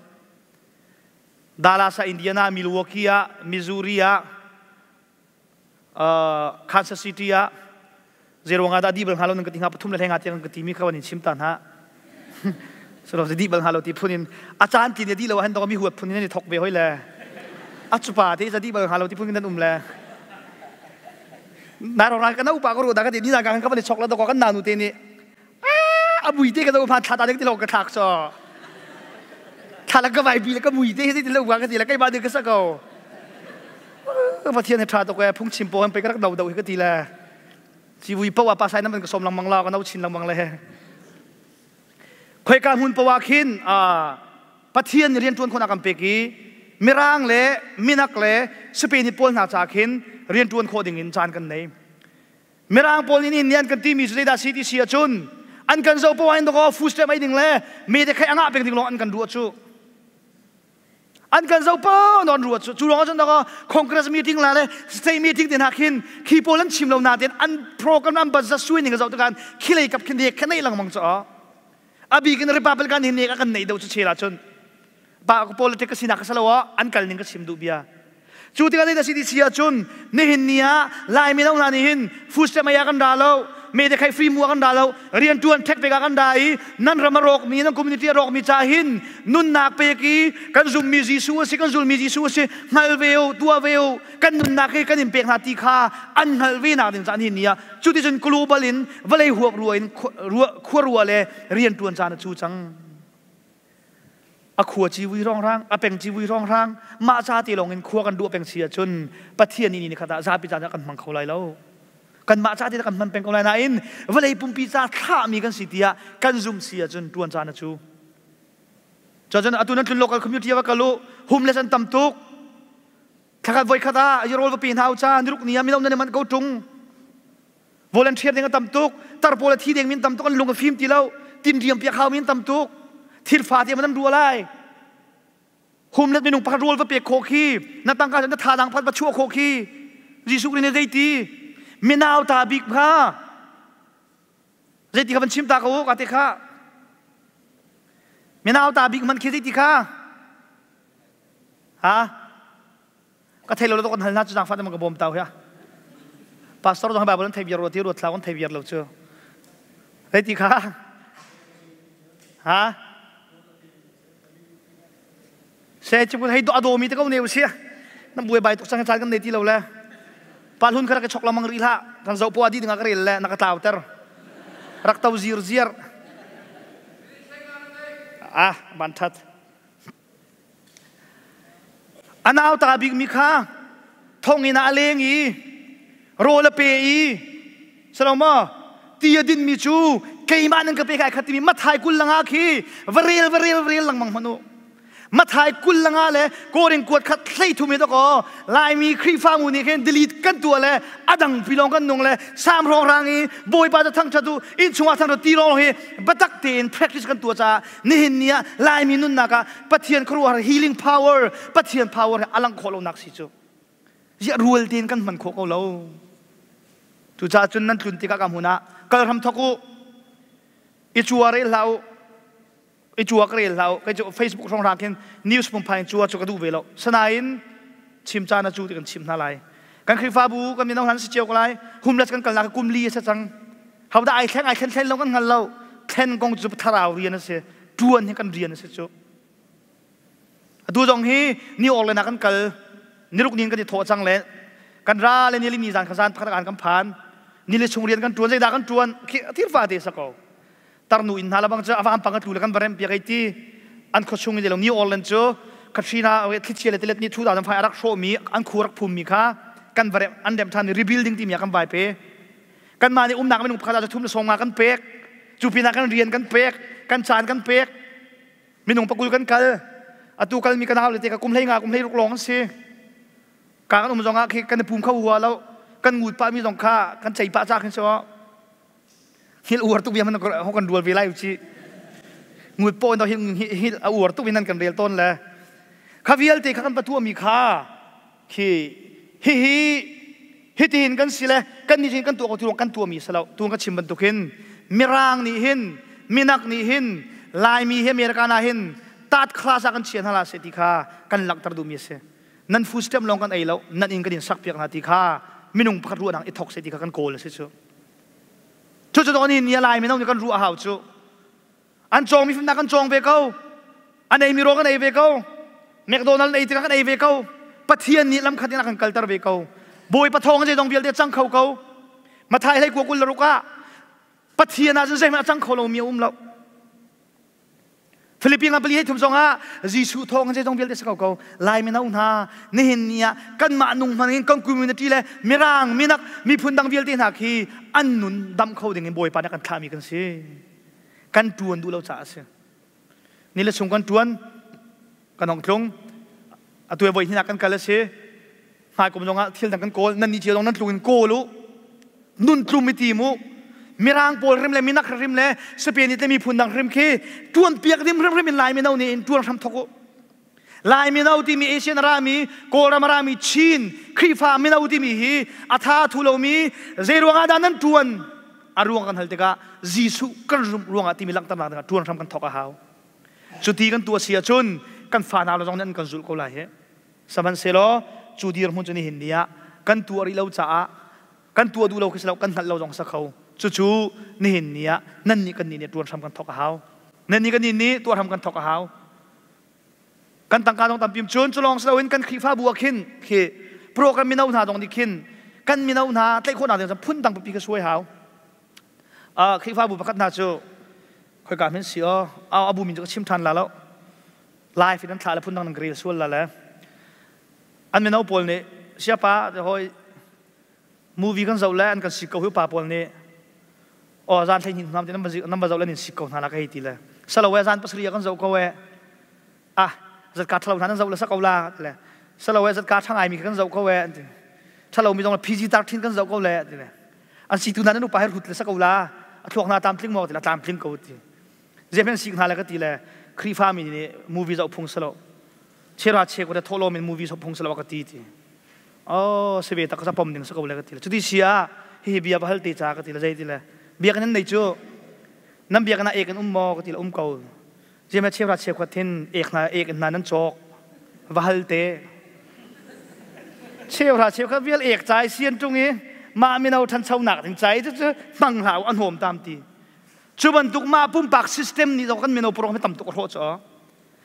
Dallas ah Indiana, Milwaukee ah, Missouri ah, Kansas City ah zeiruang ah dah dih bal hnga lo nan ka ti hnga pathum le hleng tiang ka ti mi kha van in chim ta hna silo dih bal hnga lo ti phun in a caan ti ne dih lo han dong mi huat phun in an i thok ve hoi le a chupa te za dih bal hnga lo ti phun in nan um le na ro ral ka na upa ka ru da ka ti ni na ka ka van i chok la do kan na nu te ni a mui te ka do phan thla ta ding ti lo ka thlak so thla la ka vai bi le ka mui te hi ti lo ka ti le kai ba ding ka sa ko Pathian he tha tuk e phungchim po han pe ka rak do do hi ka ti le civui po pa sai na man ka som langmang la ka no chin langmang le khoi ka hmun pawa khin a Pathian nih rian tuan khon a kan pek i mirang le minak le Spain pawl hna cha khin rian tuan khawh ding in caan kan nei Mirang pawl nih nih an kan timi cu zeidah si ti si ahcun an kan zoh poah in dakaw food stamp ei ding le me te khai angah peng ding lawng an kan ruah cu an kan zoh po non ruah cu cu lawng ahcun dakaw congress meeting la le state meeting te hna khin khi pawl an chim lo na ten an program an budget sui ning zoh tukan khi lei kap khin de khan nei langmang cu a bik in Republican hi nek a kan nei do cu chela cun pa politics ka sinak ka salo ah an kal ning ka chim duh bia cu tikah zeidah si ti si ahcun nihin ni ah Lai mino hna nih hin food stamp ai ah kan ra lo me te khai free mu ah kan ra lo rian tuan thek pek ah kan ra i nan ram a rawk mi nan community a rawk mi ca hin nunnak pek i kan zummi Jesuh a si kan zulmi Jesuh a si hngal ve u tuah ve u kan nunnak hi kan in pek hna ti kha an hngalh ve nak ding caan hi ni ah cuticun global in vawlei huap rua in khua rua le rian tuan caan a cu cang a khua civui rongrang a peng civui rongrang mah ca te lawng in khua kan duah peng si ahcun Pathian nih ni khat ah zapi caan kan hmang kho lai lo kanmah ca te kan hman peng ko lai nain vawlei pumpi ca thlahmi kan si tiah kan zum si ahcun tuan caan a cu cun atu nan tlun local community va kal u homeless an tam tuk thlakhat voi khat ah rawl va pe hna u ca niruk ni ah mino nan i manh ko ṭung Volunteer ding a tam tuk, tar pawl a thi ding min tam tuk, an lung a fim ti lo, tin riam piak hau min tam tuk, thil fa te man an rua lai. Homeless minung pakhat rawl va pek khawh khi, na tangka na thazaang phat va chuah khawh khi. Jesuh Khrih nih zeiti minau ta bik kha zeiti kha van chim ta ko ka te kha minau ta bik man khi zeiti kha ha ka thei lo lo kan hal na chu zang fa te ka bawm tau ya pastor zong bible an thei biar ro ti ruat thlau an thei biar lo chu zeiti kha ha Se chu hei do ado mi te ko ne usia nam buai bai tuk sang chan kan nei ti lo le pa hlun khara ka chok lamang ri hla kan zo po adi dinga ka rel le na ka tlau ter rak to zir ziar ah ban that anau ta bik mi kha thong in a leng i rawl a pe i salomo ti a din mi cu keimah nan ka pe kai khat timi mathai kul langa khi varel varel varel langmang hmanu mathai kul langa le koring kuat khat hlei thum hi to ko laimi khrifa mu nih khin delete kan tua le adang pilong kan nung le sam rong rang i bawipa ta thang thatu in chungah thang ti long hi batak tein practice kan tua ca nihin ni ah laimi nunnak ah pathian khuaruahhar healing power pathian power he alang khawh lo nak si cu ziah rual tein kan hman khawh ko lo cucaah cun nan tlun tikah ka hmun ah kal hram thok u i cua rel hlah u i cua ka rel hlah u kei cu Facebook hrawng hrang khin news pumphai in cua cu ka duh ve lo sanain chim caan a cu ti kan chim hna lai kan Khrihfabu kan mino hna si cio ko lai humlas kan kalnak kum li a si cang hodah ai thleng ai thlen thlen lo kan hngal lo thlen kong cu thlarau rian a si tuan hi kan rian a si cu Atu zong hi ni awk le na kan kal niruk ni kan i thawh cang le kan ra le nili ni zan kha zan pakhat kan kan phan nili chung rian kan tuan zeidah kan tuan khi thil fa te sako tarnu in hna labang cu avam pang tlu le kan barem piak ei ti an kho chung in lo New Orleans cu Katrina thlichia le tilet ni 2005 arak hrawh mi an khu rak phum mi kha kan barem an rem than rebuilding ti mi kan vai pe kan mah nih umnak minung pakhat ah thum le song nga kan pek cu pinah kan rian kan pek kan caan kan pek Minung pakul kan kal. Atu kalmi kan hau le te ka kum hlei nga kum hlei ruk lawng an si. Ka kan um zong ah khi kan i pum kho hua lo. Kan ngut pah mi zong kha kan cei pah ca khin so. Hil uar tuk bia man ho kan rual ve lai uci. Ngut po in hil hil a uar tuk in nan kan rel ton le. Kha vialte kha kan patua mi kha khi hi hi hitihin kan si le kan nih kan tuah ko tu kan tuah mi si lo tu ka chim bantukin mirang nih hin minak nih hin laimi hi America na hin tat class ah kan chian hala se ti kha kan langhter duhmi a si nan food stamp lawng kan ei lo nan inn kan in sak piak hna ti kha minung pakhat ruahnak i thok se ti kha kan kawl a si cu cu cu ni ni lai mino nih kan ruah hau cu An cawngmi fimnak kan cawng ve ko. An eimi rawl kan ei ve ko. McDonald ei tikah kan ei ve ko. Pathian nih lamkhat in a kan kalter ve ko. Bawipa thawng zeidong vialte cang kho ko. Mathai hlei kua kul le ruk ah Pathian ah cun zeihmanh a cang kho lomi a um lo. Philippine lam pali hei thum zongah Jesuh thawng zeidong vialte si ko ko. Lai mino hna nihin ni ah kanmah nung hmang in kan community le mirang minak miphun dang vialte hna khi an nun dam kho ding in Bawipa nih a kan thlahmi kan si. Kan ṭuan duh lo caah a si. Ni le chung kan ṭuan, kan hong tlung. Atu voi hnih kan kal a si. Hmai kum zongah thil dang kan kawl. Nan nih cio zong nan tlung in kawl u. Nun tlum i tim u. Mirang pawl hrim le minak hrim le Spain i miphun dang hrim khi ṭuan piak dim hrimhrim in Lai mino nih in ṭuan hram thok u. Lai mino timi Asian rami, Kawlram rami, Chin, Khrihfa mino timi hi a tha thu lomi zeiruang ah dah nan ṭuan? A ruang kan hal tikah Jesuh kan zumh ruangah timi langhternak dingah ṭuan hram kan thawk a hau. Cuti kan tuah si ahcun kan fa hna zong nih an kan zulh ko lai hi. Sihmanhsehlaw cu dirhmun cu nihin ni ah kan tuah rih lo caah kan tuah duh lo khi si lo kan hngalh lo zong sa kho. Cucu nihin ni ah nan nih kan nih nih ṭuan hram kan thawk a hau. Nan nih kan nih nih tuah hram kan thawk a hau. Kan tangka zong tampi cun cu lawng si loin kan Khrihfabu ah khin khi program mino hna zong nih khin kan mino hna tlaih khawhnak ding phun dang pipi kha suai hau. Khrihfabu pakhat hna cu khoika min si aw abu min cu ka chim ṭhan la lo live in an thlah le phun dang nan rel sual la le an mino pawl nih siapa hoi movie kan zoh le an kan sik ko hi pa pawl nih aw zan thlei hnin hnam ti nan va zoh le nin sik ko hna la ka hei ti le salo e zan pasarih kan zoh ko e ah zatka thalo hna nan zoh le sa ko la ti le salo e zatka thangai mi kan zoh ko e an ti thalo mi zong PG tar thin kan zoh ko le ti le an si tu na nan upa he rut le sa ko la a thluak na tam tling mo ti la tlam tling ko ti zemen sik hna le ka ti le Khrihfa mi nih movie zoh phung salo chera che ko le tholom in movie zoh phung salo ka ti ti. Oh, si ve tak ka pom ding sa ko le ka ti le. Cuti si ah hihi bia va hal te ca ka ti le zei ti le. Biakinn nan nei cu nan biakinn ah ek in um maw ka ti le um ko. Ziam cheuhra cheukhat hin ek hna ek in hna nan cawk va hal te. Cheuhra cheukhat vial ek cai sian ṭung i mah mino ṭhanchonak ding cai cu cu hmang hlah u a hnawm tam ti. Cu bantuk mah pumpak system nih zong kan mino program hi tam tuk a hrawh cu.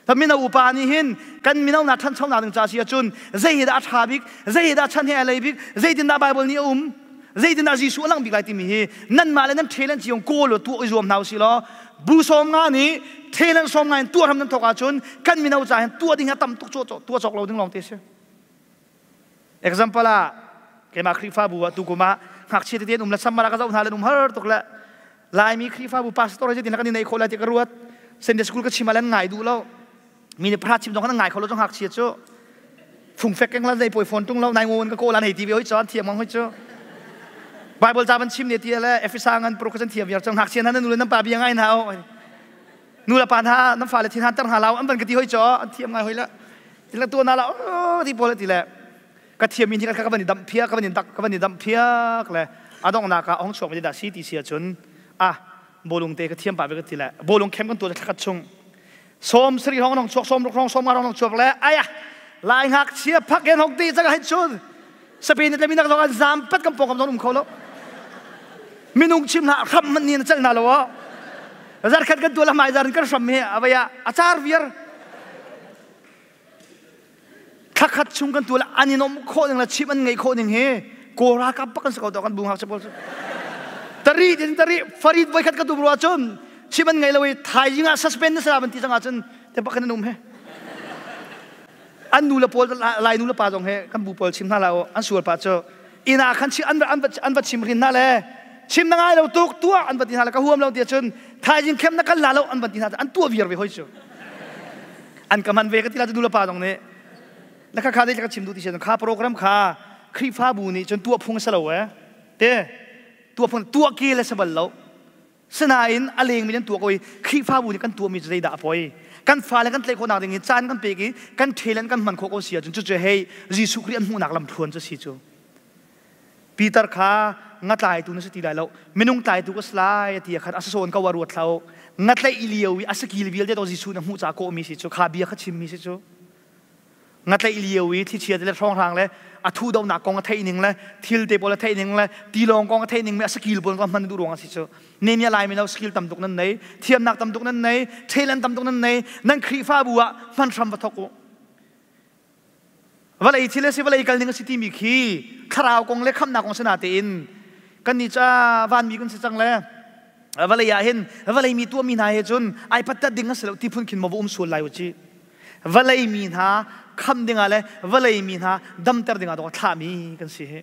Ta mino upa nih hin kan mino hna ṭhanchonak ding ca si ahcun zei hi dah a ṭha bik, zei hi dah chan he a lei bik, zeitindah Bible nih a um, zeitindah Jesuh a langh bik lai timi hi nanmah le nan ṭhelen cio kawl tuah i zuam hna usih law bu sawm nga nih ṭhelen sawm nga in tuah hram nan thawk ahcun kan mino ca hin tuah ding a tam tuk tuah cawk lo ding lawng te si. Example ah keimah Khrihfabu ah tukum ah ngakchia tete an um le summer ah ka zoh hna le um har tuk le Laimi Khrihfabu pastor hi tin kan i nei khawh lai ti ka ruat. Sunday school ka chim ah le an ngai duh lo. Mi nih phra chim zong kan ngai kho lo cu ngakchia cu. Fungfek keng la zei poi phone tung lo nai ngon ka kawl an hei ti ve hoi cu an thiam ngang hoi cu. Bible ca van chim ne ti le Efesa ngan pro ka chan thiam viar cu ngakchia hna nan nu le nan pa bia ngai hna o. Nu le pa hna nan fale thin han ter hna lao an van ka ti hoi cu an thiam ngai hoi la. Ti la tu na la ti pawl ti le ka thiam in hi ka van i damh phiak ka van i dak ka van i damh phiak le a donghnak ah hong chuak mi dah si ti si ahcun ah bawlung te ka thiam pa ve ka ti le bawlung khem kan tuah thlakhat chung sawm sari hong hong chuak sawm ruk hong sawm nga hong chuak le aya lai ngak chia phak en hong ti chang hai chun Spain le minak zong an zam pat kan pawngkam zong um kho lo minung chim hna hram man ni na chal na lo zar khat kan tuah la mai zar kan hram he avaya achar viar Thlakhat chung kan tuah an in um khawh ning le chim an ngeih khawh ning hi Kawl ralkap bak kan si ko to kan bu ngakchia pawl cu. Tari tin tari farid voi khat ka tum rua cun chim an ngei lo i thaizing ah suspend na sala ban ti cang ahcun te bak kan um he. An nu le pawl lai nu le pa zong he kan bu pawl chim hna la an sual pa cu inn ah khan an an va chim rin hna le chim na ngai lo tuk tuah an va ti hna le ka huam lo ti cun thaizing khem na kan la lo an van ti hna an tuah viar ve hoi cu. An ka man ve ka ti la cu nulepa zong nih na kha kha dei ka chim duh ti si kha program kha Khrihfabu nih cun tuah phung a si lo e te tuah phung tuah ke le sabal lo sinain a leng mi nan tuah ko i Khrihfabu nih kan tuah mi cu zeidah a poi kan fale kan tlaih khawhnak ding i caan kan pek i kan ṭhelen kan hman khawh ko si ahcun cucu hei Jesuh Khrih an hmuhnak lamthluan cu si cu Peter kha ngatlaitu na si ti lai lo minung tlaitu ka si lai ti khan a sawn ko a ruat hlah ngatlaih lio i a sakil vialte to Jesuh na hmuh ca kawhmi si cu kha bia kha chimmi si cu ngatlaih lio i thlichia te le hrawnghrang le a thu donak kong a theih ning le thil te pawl a theih ning le tilawng kong a theih ning mi a skill pawl ka hman duh ruang a si cu ne nia lai mi lo skill tam tuk nan nei thiamnak tam tuk nan nei talent tam tuk nan nei nan Khrihfabu ah hman hram va thok u Vawlei thil a si, vawlei kal ning a si timi khi thlarau kong le khamnak kong si tein kan nih ca vanmi kan si cang le vawlei ah hin vawlei mi tuahmi hna he cun ai pattat ding a si lo ti phun khin maw va um sual lai u ci. Vawlei mi hna kham dingah le vawlei mi hna damter dingah dawh thlahmi kan si hi.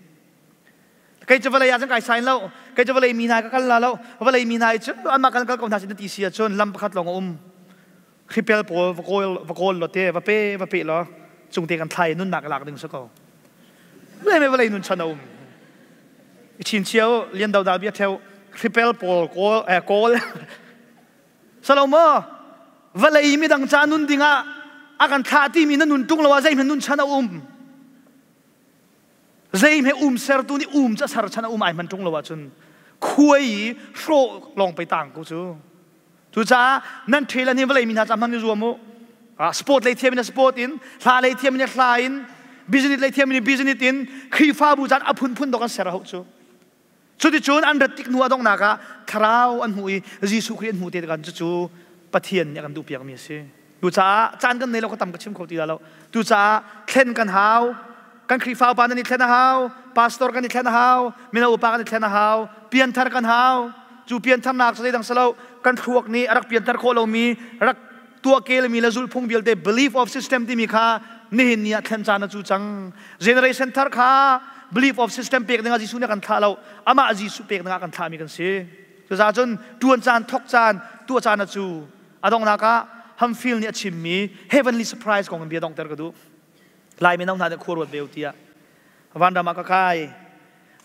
Kei cu vawlei ah cun kai sain lo. Kei cu vawlei mi hna ka kal la lo. Vawlei mi hna i cun anmah kan kal ko hna sin ti si ahcun lam pakhat lawng a um. Hripel pawl va kawl va kawl law te va pe va pe law cungte kan thlai nunnak lak ding si ko. Vawlei me vawlei nun chan a um. I chin chiao lian do dal bia theu hripel pawl kawl eh kawl Salomo vawlei midang ca nun dingah a kan thlah timi na nun tung lo ah zeihmanh nun chan a um. Zeihme um sertu nih um ca ser chan a um ai hman tung lo ahcun khuai i hrawh lawng pei tang ko cu. Cucaah nan ṭhel an hi vawlei mi hna ca hman i zuam u. Sport lei thiam in sport in, hla lei thiam in hla in, business lei thiam in business in, Khrihfabu caan a phunphun dok an ser hau cu. Cuticun an rat tik hnu a donghnak ah thlarau an hmuh i Jesuh Khrih an hmuh te tikah cucu Pathian nih a kan duhpiakmi a si. Cucaah caan kan nei lo ka tam ka chim kho ti lo. Cucaah thlen kan hau. Kan Khrihfa upa nan i thlen a hau, pastor kan i thlen a hau, mino upa kan i thlen a hau, pianthar kan hau. Cu piantharnak cu zeidang si lo, kan thluak nih a rak pianthar khawh lomi, rak tuah kelmi le zulhphung vialte belief of system timi kha nihin ni ah thlen caan a cu cang. Generation thar kha belief of system pek dingah Jesuh nih a kan thlah lo, amah Jesuh pek dingah kan thlahmi kan si. Cucaah cun tuan caan, thok caan, tuah caan a cu. A donghnak ah Hamfield nih a chimmi heavenly surprise kong in bia donghter ka duh. Lai mino hna nih khua ruat ve u tiah vanram ah ka kai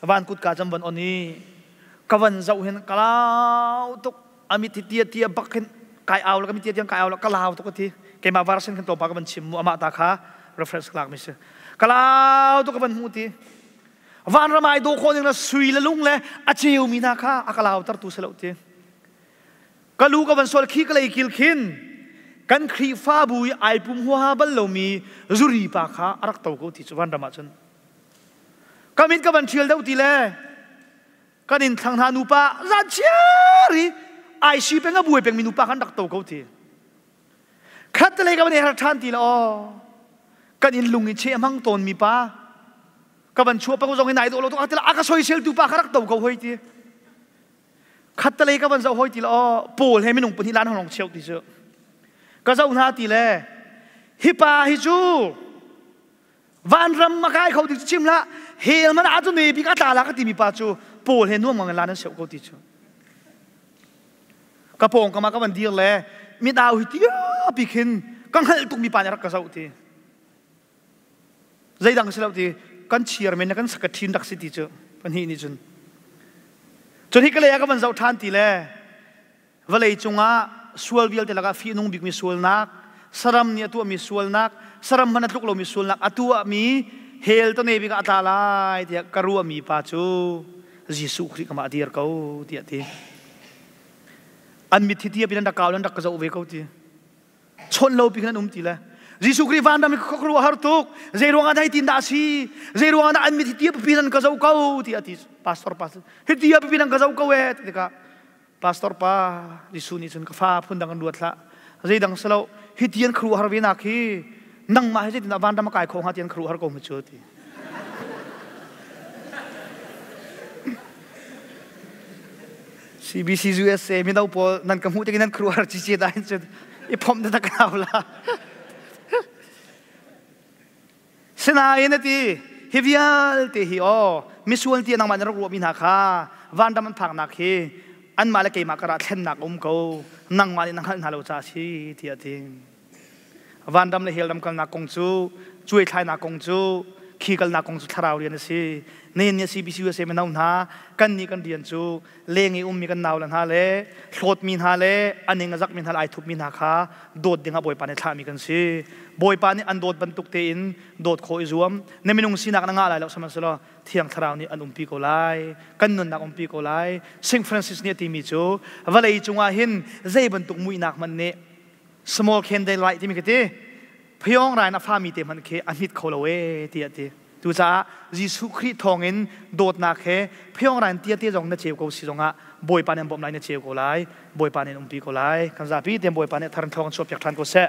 van kutka cam van on i ka van zoh hin ka lau tuk amit hi tia tia bak hin kai au la ka mit tia tiang kai au la ka lau tuk ati keimah version khan tlawmpal ka van chim mu amah ta kha reference lak mi si. Kalau tu ka van hmu ti. Vanram ai do kho ning la sui le lung le a ceu mi hna kha a ka lauter tu si lo ti. Ka lu ka van sual khi ka lei kil khin kan Khrihfabu i ai pum huaha bal lomi zuri pa kha a rak to ko ti cu vanram ah cun. Ka min ka van ṭhial deuh ti le kan in thlang hna nupa zan chiar i ai si peng a buai peng mi nupa khan rak to ko ti. Khat te lei ka van i her ṭhan ti le aw kan in lung i cheh hmang tawn mi pa ka van chuah peng zong in ai dawh lo tuk a ti a ka soisel tu pa kha rak to ko hoi ti. Khattelei ka van zoh hoi ti le aw Paul he minung pahnih lan hong cheu ti cu ka zoh hna ti le hi pa hi cu vanram a kai kho ti cu chim hlah hell man ah cu ne bik a tla la ka timi pa cu Paul he nuam ngang lan an seu ko ti cu ka pawng kama ka van dir le mit au hi tia pi khin ka hngalh tuk mi pa nih rak ka zoh ti Zeidang si lo ti kan chairman le kan secretary rak si ti cu pahnih nih cun. Cun hi ka lei ah ka van zoh ṭhan ti le vawlei cungah sual vialte lakah fihnung bikmi sualnak, saram nih a tuahmi sualnak, saram hmanh a tluk lomi sualnak a tuahmi hell tone bik ah a tla lai tiah ka ruahmi pa cu Jesuh Khrih kamah a dir ko tiah ti. An mit hi tia pin an rak kau an rak ka zoh ve ko ti. Chawnh lo pi khan an um ti le Jesuh Khrih vanram i khuaruah har tuk zei ruangah dah hitin dah a si zei ruangah dah an mit hi tia pipi nan ka zoh ko ti a ti pastor pa hi tia pipi nan ka zoh ko e ti tikah pastor pa Jesuh nih cun ka fa phundang an ruat hlah zeidang si lo hi ti an khuaruah har ve nak hi nangmah hi zeitin dah vanram a kai kho hnga ti an khuaruah har ko mu cu ti. CBC USA mino pawl nan ka hmuh tik nan khuaruahhar cici da in cun i phomh te tak hau la. Sinain a ti hi vialte hi aw misual ti nangmah na rak ruahmi hna kha vanram an phaknak hi anmah le keimah karah thlennak um ko nangmah nih na hngalh hna lo ca si tiah a ti. Vanram le hellram kalnak kong cu cuaithlainak kong cu khi kalnak kong cu thlarau rian a si. Nen nih CBC USA mino hna kan nih kan rian cu leng i ummi kan nau le hna le hlawtmi hna le a ning a zakmi hna le ai thupmi hna kha dawt dingah Bawipa nih thlahmi kan si. Bawipa nih an dawt bantuk tein dawt khawh i zuam. Na minung sinak na ngah lai lo sihmanhsehlaw Thiang Thlarau nih an umpi ko lai. Kan nunnak umpi ko lai. Saint Francis nih a timi cu vawlei cungah hin zei bantuk muihnak hmanh nih small candle light timi ka ti phayong rai na fami te hmanh khi a hmit kho lo e ti a ti tucaah Jesuh Khrih thawngin dawtnak he phayong rai tia te zong na ceu ko si zongah Bawipa nih an bawmh lai na ceu ko lai Bawipa nih an umpi ko lai kan zapi te Bawipa nih thar thawng chuah piak ṭhan ko seh.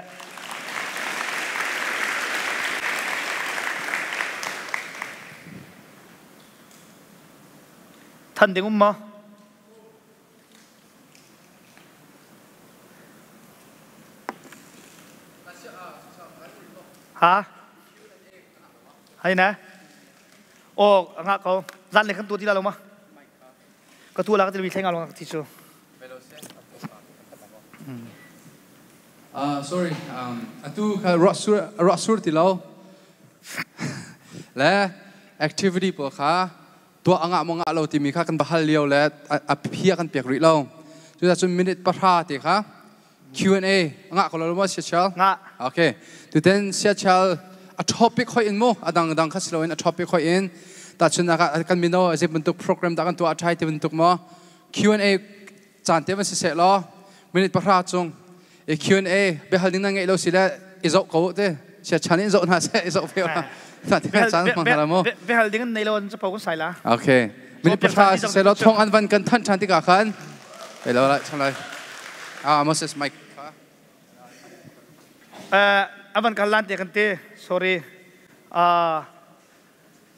Than ding um maw? Ha? Hai na? Oh, nga ko. Zan le kan tu ti la lo ma? Ka tu la ka ti mi thleng lo ka ti chu. Sorry, atu kha ruah sur ti lo. Le activity pawl kha tuah a ngah maw ngah lo timi kha kan va hal lio le a phi a kan pek rih lo. Cucaah cun minute 10 te kha Q&A ngah ko lo maw Siachal? Ngah. Okay. Tuten Siachal a topic hoi in mu a dang dang kha si loin a topic hoi in tahchunnak ah kan mino zei bantuk program dah kan tuah a ṭhai ti bantuk maw Q&A caan te van si seh law minute 10 chung i Q&A biahal ding na ngeih lo si le i zoh ko te siachan in zoh hna seh i zoh ve na ti caan hmang hna mu biahal ding nei lo an capo kan sai la. Okay, minute 10 si seh law thong an van kan than than tikah khan ei lo lai chang lai ah Moses mic. Avan kan lan te kan te, sorry,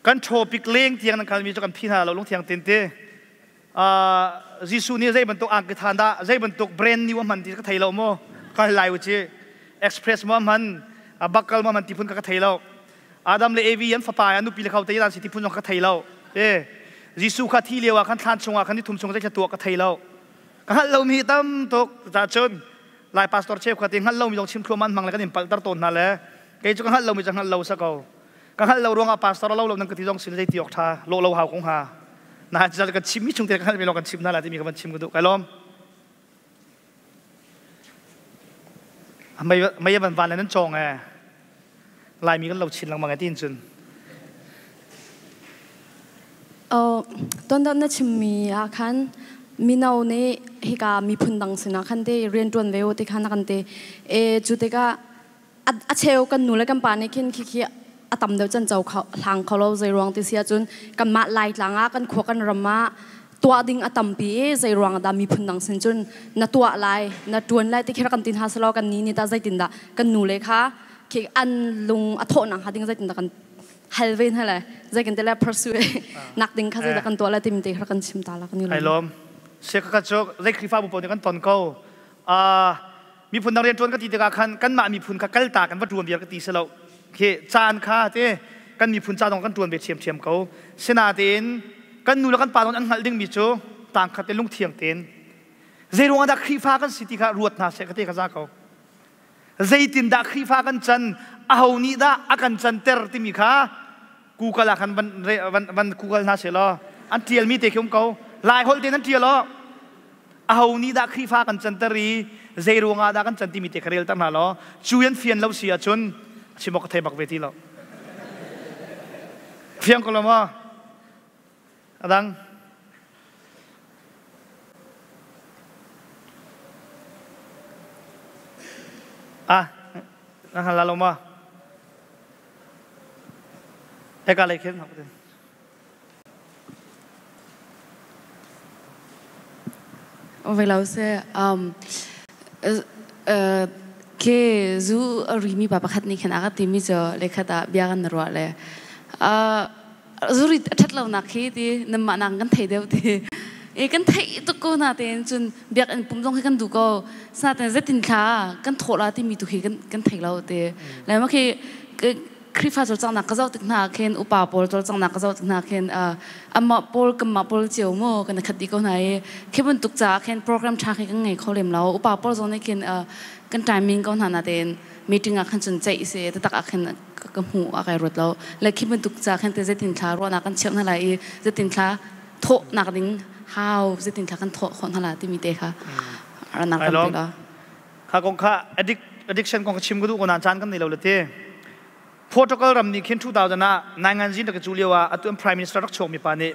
kan topic leng tiang nan kalmi cu kan phi hna lo lungthiang tin te. Jesuh nih zei bantuk angki than dah zei bantuk brand new a hman ti ka thei lo mu ka lai u chi express mo hman bakal mo hman ti phun ka thei lo. Adam le Evi an fapa an nupi le khau te dan si ti phun zong ka thei lo e. Jesuh kha thi lio ah khan thlan chungah khan ni thum chung zei tuah ka thei lo ka hngalh lo mi tam tuk ta cun lai pastor chef kha ti hngalh lo mi zong chim thluaman mang le kan in palter tawn hna le kei cu ka hngalh lo mi cu hngalh lo sa ko ka hngalh lo ruangah pastor lo lo nan ka ti zong sin zei ti awk tha lo lo hau kong ha na cha kan chim mi chung te ka hngalh mi lo kan chim na la timi ka van chim ka duh kai lom mei mei van van le nan chong e lai mi kan lo chin lengmang e tin cun. Tuan deuh na chimmi ah khan mino nih hika miphun dang sinah khan te rianṭuan ve u ti khan a kan ti. E, cu tikah a cheu kan nu le kan pa nih khin khikhi a tam deuh can co hlang kho lo zei ruang ti si ahcun kanmah Laitlang ah kan khua kan ram ah tuah ding a tampi i zei ruang dah miphun dang sin cun na tuah lai na ṭuan lai ti khi rak kan ti hna selaw kan ni nih tah zeitindah kan nu le kha khi an lung a thawh nakhnga ding zeitindah kan hal ve hna le zei kan ti le pursue nak ding kha zeidah kan tuah lai timi te kha kan chim ta la kan i Ai lawm. Se ka cu zei Khrihfabu pawl nih kan ton ko. Miphun dang rianṭuan ka ti tikah khan kanmah miphun kha kalta kan va ṭuan viar ka ti si lo. Khi caan kha te kan miphun ca zong kan ṭuan ve ṭhiamṭhiam ko. Sinain kan nu le kan pa zong an hngalh dingmi cu tangkhat te lungthiang tein zei ruangah dah Khrihfa kan si ti kha ruat hna seh ka te ka za ko. Zeitindah Khrihfa kan can, aho nih dah a kan canter timi kha Google ah khan van, van, van Google hna seh law an ṭialmi te khi um ko. Lai holh tein an ṭial aw. Aho nih dah Khrihfa kan canter i zei ruangah dah kan can timi te kha rel ter hna law cu an fian lo si ahcun chim awk ka thei bak ve ti lo. Fiang ko lo maw? Adang. Ah, na hngal la lo maw? Hika lei khin. Velo se ke zu a rimi pa pakhat nih khan a ka timi cu lekhat ah bia kan ruah le zuri a ṭhat lonak khi ti nanmah nak kan thei deuh ti e kan theih tuk ko na tein cun biakinn pum zong khi kan duh ko sinain zetin thla kan thawh la timi tu khi kan thei lo ti le mah khi Khrihfa cawlcanghnak ka zoh tik hna ah khin upa pawl cawlcanghnak ka zoh tik hna khin amah pawl kanmah pawl cio mu kan i khat dih ko hna i khi bantuk caah khin program ṭha khi kan ngei kho lem lo upa pawl zong nih khin kan timing ko hna natein meeting ah khan cun ceih si taktak ah khin ka hmuh a kai ruat lo le khi bantuk ca khin te zeitin thla ruahnak kan cheuh hna lai i zeitin thla thawh nak ding how zeitin thla kan thawh khawh hna la timi te kha ranak tampi la Kha kong kha addiction kong ka chim ka duh ko nain caan kan nei lo le ti. Portugal ram nih khin 2000 ah naingan zin rak cu lio ah atu an prime minister rak chuak mi pa nih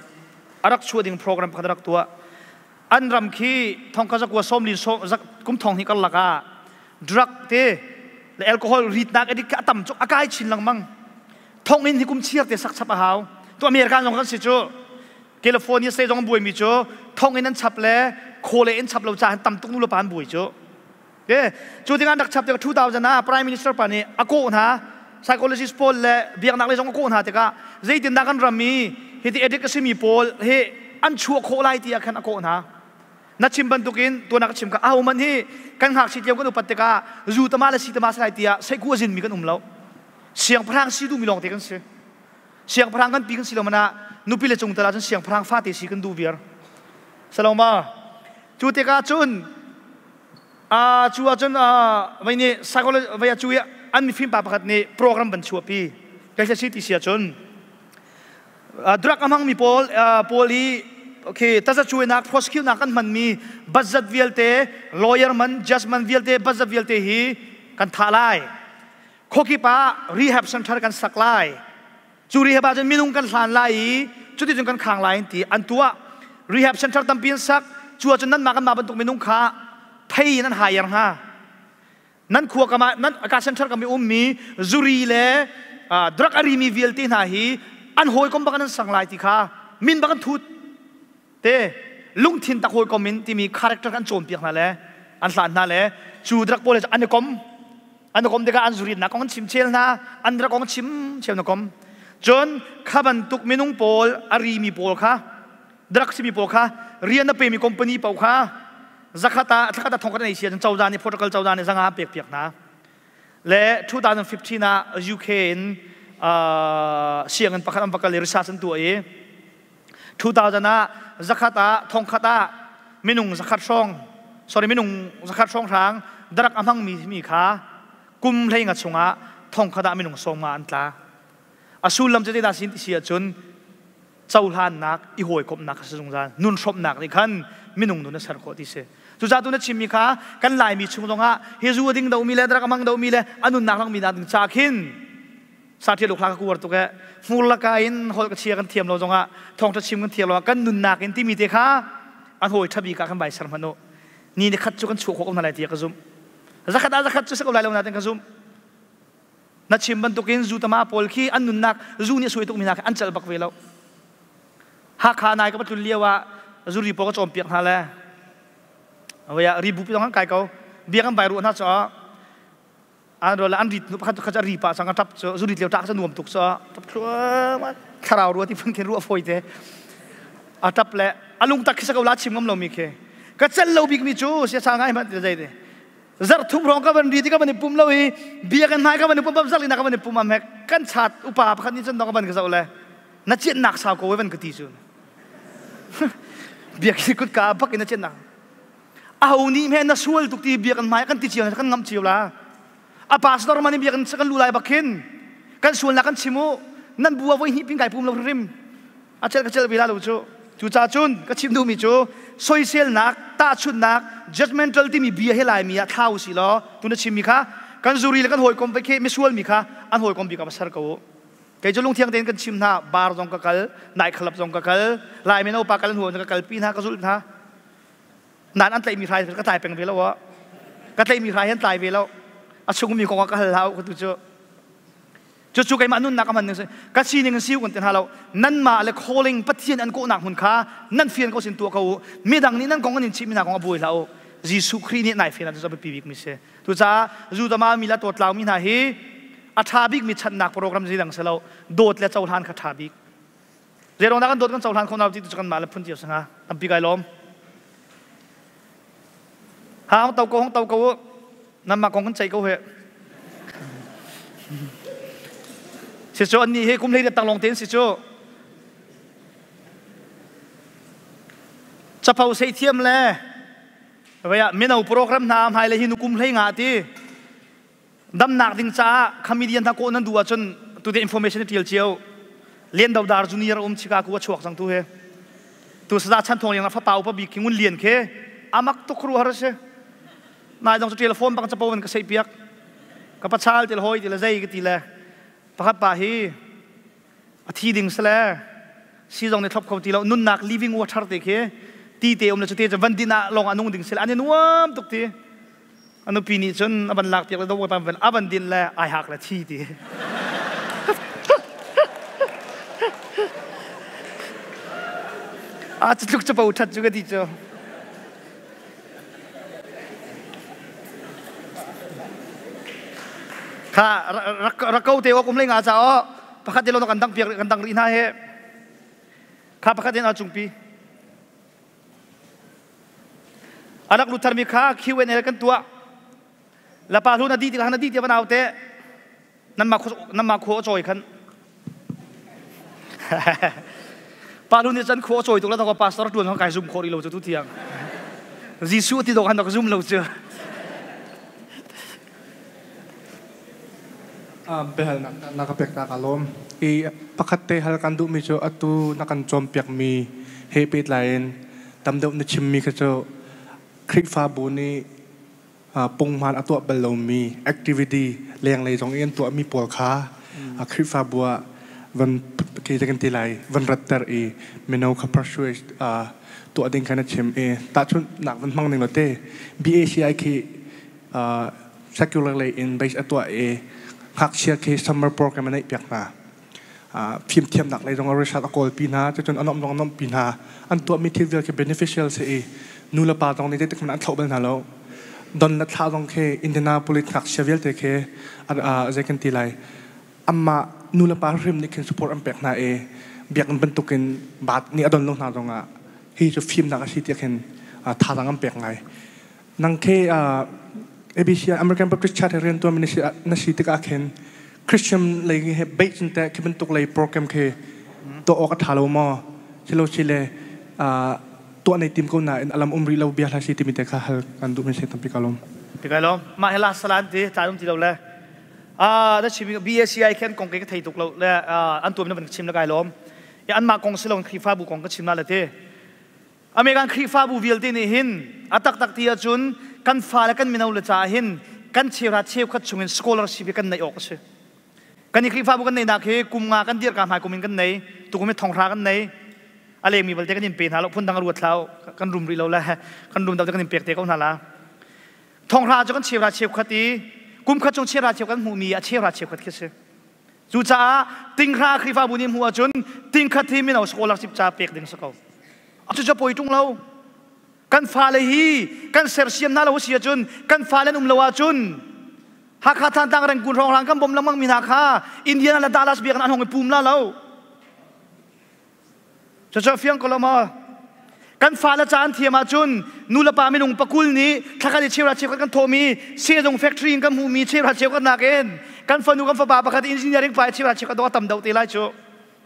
a rak chuah ding program pakhat rak tuah. An ram khi thongkha zakua sawmli kum thong hnih karlak ah drug te le alcohol ritnak addict a tam cuk a kai chin lengmang. Thong in hi kum chiar te sak chap a hau. Tu American zong kan si cu. California state zong buaimi cu thonginn an chap le khawle in chap lo caah tam tuk nu le pa an buai cu. Ke cu tikah an rak chap tikah 2000 ah Prime Minister pa nih a kawh hna psychologist pawl le biaknak lei zong a kawh hna tikah zeitindah kan ram i hiti addict a simi pawl hi an chuah khawh lai ti ah khan a kawh hna. Na chim bantukin tuan ah ka chim ka aho man hi kan ngakchia tiang kan upat tikah zu tama le si tama sai tiah seiku a zinmi kan um lo. Siangpahrang si duhmi lawng te kan si. Siangpahrang kan pi kan si lo mana nupi le cung tal ahcun siangpahrang fate si kan duh viar. Saloma cu tikah cun a cu ahcun vai nih psychology vai cu an mifim pa pakhat nih program ban chuahpi kai si ti si ahcun drug a hmangmi pawl pawl i okay tazacuainak prosecute nak kan hmanmi budget vialte lawyer man judge man vialte budget vialte hi kan tha lai Khuakip ah rehab center kan sak lai. Cu rehab ah cun minung kan hlan lai i cuticun kan khang lai ti an tuah. Rehab center tampi an sak. Cu ahcun nanmah kanmah bantuk minung kha phei in an hire hnga. Nan khua kam ah nan ka center kam i ummi zuri le drug a rimi vialte hna hi an hawikom bak an sang lai ti kha min bak an thut. Te lungthin tak hawikom in timi character an cawnpiak hna le an hlan hna le cu drug pawl an i kom. An kom tikah an zuritnak kong an chim chel hna, an rak kong chim cheu na kom. Cun kha bantuk minung pawl a rimi pawl kha drug simi pawl kha rian a pemi company paoh kha zakhat ah thlakhat ah thongkhat an ei sia cun cozah nih protocol cozah nih zanga an pek piak hna. Le 2015 ah UK in sianginn pakhat an va kal i research an tuah i 2000 ah zakhat ah thongkhat ah minung zakhat hrawng sorry minung zakhat hrawng hrang darak a hmangmi mi kha kum hlei nga chungah thongkhat ah minung sawm nga an tla a sullam cu zeidah sin ti si ahcun cohlannak i hawikomhnak a si zungzal nun hrawmhnak nih khan minung nun a ser khawh ti si cucaah tu na chimmi kha kan laimi chung zongah hi zu a ding domi le darak a hmang domi le a nunnak langmi nak ding ca khin Sa ṭial hla ka kuar tuk e. Hmur laka in holh ka chia kan thiam lo zongah thawngṭha chim kan thiam lo kan nunnak in timi te kha an hawi ṭha bik ah kan vai ser hmanh u. Ni ni khat cu kan chuah khawh ko hna lai tiah ka zumh. Zakhat ah zakhat cu si ko lai lo nain ka zumh. Na chim bantukin zu tama pawl khi an nunnak zu nih a suai tukmi hna khi an celh bak ve lo. Hakha nai ka va tlun lio ah zuri pawl ka cawnpiak hna le Vaya ribu pi dong kai ko bia kan bai ru hna cho an ro la an rit nu pakhat khat ri pa sang tap cho zu rit leo tak cha nuam tuk cho tap thlua thlarau ru ti phun khen ru foi te a tap le alung tak khisa ko la chim ngam lo mi khe ka cel lo bik mi chu sia sa ngai man te zai te zar thum rong ka van ri ti ka van i pum lo i bia kan nai ka van i pum zar lina ka van i pum am he kan chat upa pakhat ni cun dong ka van ka zau le na chiat nak sau ko van ka ti cu biak kut ka bak in na chiat nak aho nih he na sual tuk ti biak kan hmai kan ti cio kan ngam cio la a pastor man biak kan lu lai bak khin kan sual nak kan chim u nan bua voi hnih ping kai pum lo rim a chel ka chel ve la lo cu cu ca cun ka chim duhmi cu soiselnak tahchunnak judgmental timi bia he lai mi ah thlau si law tu na chimmi kha kan zuri le kan hawikom ve khi misual mi kha an hawikom bik ah va ser ko u kei cu lungthiang tein kan chim hna bar zong ka kal nai khalap zong ka kal lai mino pa kal hnu ka kalpi hna ka zulh hna nan an tlaihmi hrai ka tlai peng ve lo ah ka tlaihmi hrai an tlai ve lo a chungmi kong ah ka hal hau ka tu cu Cucu keimah nunnak a hman ning si. Ka sining in siu kan ti hna lo. Nanmah le calling Pathian an kawhnak hmun kha nan fian ko sin tuah ko u. Midang nih nan kong an in chimh mi hna kong a buai hlah u. Jesuh Khrih nih nai fian ah cu a biapi bik mi si. Tucaah Zudama mi le tawtlau mi hna hi a ṭha bik mi channak program zeidang si lo. Dawt le cohlan kha ṭha bik. Zeiruang dah kan dawt kan cohlan khawh hna ti cu kanmah le phun cio si hnga. Tampi kai lawm. Ha hong to ko hong to ko u. Nanmah kong kan ceih ko he. Si cu annih hi kum hlei tang lawng tein si cu. Capo sei thiam le vaya mino program hna hmai le hi nu kum hlei nga ti damnak ding caah comedian hna kawh nan duh ahcun tute information i tial cio Lian Do Dar Junior um Chicago a chuak cang tu he tu saza chan thong yang fapa upa bik ngun lian khe amak tuk ru har se nai dong chu telephone bang chapo ka sei piak ka pachal til hoi til zai ka ti le pakhat pa hi a thi ding sele si zong ne thlop kho ti lo nunnak living water te khi ti te um le chu te van din ah long anung ding sele ani nuam tuk ti A nupi nih cun a van lak piak le do pa van a van din le ai hak le thi ti. A cu tluk capo that cu ka ti cu. Kha rak ko te awk um le nga cha o pakhat te lo kan dang piak kan dang rih hna he. Kha pakhat in a cungpi. A rak lut tharmi kha Q&A kan tuah. Lapa hlu na di tikah na di tiah van te nanmah khua a cawi khan. Pa hlu nih cun khua a cawi tuk la pastor tuan kai zum khawh rih lo cu tu tiang. Jesuh ti dawh khan ka zum lo cu. Biahalnak na ka pek ta ka lawm. I pakhat te hal kan duhmi cu atu na kan cawnpiakmi he pehtlai in tam deuh na chimmi kha cu Khrihfabu nih punghman a tuah bal lomi activity lenglei zong i an tuahmi pawl kha Khrihfabu ah van ke kan ti lai van ratter i mino kha persuade tuah ding kha na chim i tahchunhnak van hmang ning lo te BACI khi secular lei in base a tuah i ngakchia khi summer program a neih piak hna. Fimthiamnak lei zong a research a kawlpi hna, cucun a nuamh zong a nuamhpi hna. An tuahmi thil vial khi beneficial si i nu le pa zong nih zeitik hmanh an thloh bal hna lo. Don le thla zong khi Indianapolis ngakchia vialte khi zei kan ti lai amah nu le pa hrim nih khin support an pek hna i biakinn bantukin baat nih a don lo hna zongah hi cu fimnak a si tiah khin thazaang an pek ngai. Nang khi ABC American Baptist Church rian tuanmi na si tikah khin Christian lei he base in teh khi bantuk lei program khi tuah awk a ṭha lo maw? Silo sile tuah nei tim ko nain alam um rih lo bia hla si timi te kha hal kan duhmi si tampi ka lawm. Ti kai lawm. Mah hi last salan ti caan um ti lo le. Na chim BACI khen kong ke ka thei tuk lo le an tuam na van chim le kai lawm. Ya anmah kong si lo Khrihfabu kong ka chim na le ti. American Khrihfabu vialte nih hin a taktak ti ahcun kan fale kan mino le caah hin kan cheuhra cheukhat chungin scholarship hi kan neih awk a si. Kan i Khrihfabu kan neihnak hi kum nga kan dirka hmai kum in kan nei. Tukum hi thonghra kan nei. A lengmi vialte kan in pe hna lo phundang ruat hlah kan rum rih lo le kan rum deuh te kan in pek te ko hna la. Thonghra cu kan cheuhra cheukhat i kum khat chung cheuhra cheu kan hmuhmi a cheuhra cheukhat khi si. Cucaah tinghra Khrihfabu nih hmuh ahcun tingkhat hi mino scholarship ca pek ding si ko. Cucu poi ṭung lo. Kan fale hi kan sersiam hna lo si ahcun kan fale an um lo ahcun Hakha Thantlang Rengkun hrawnghrang kan bawm lengmang mi hna kha Indiana le Dallas biakinn an hong i pum la lo. Cucu fiang ko lo maw? Kan fale ca an thiam ahcun nu le pa minung pakul nih thlakhat i cheuhra cheukhat kan thawhmi sehzung factory in kan hmuhmi cheuhra cheukhat nakin kan fanu kan fapa pakhat engineering pa i cheuhra cheukhat dawh a tam deuh te lai cu.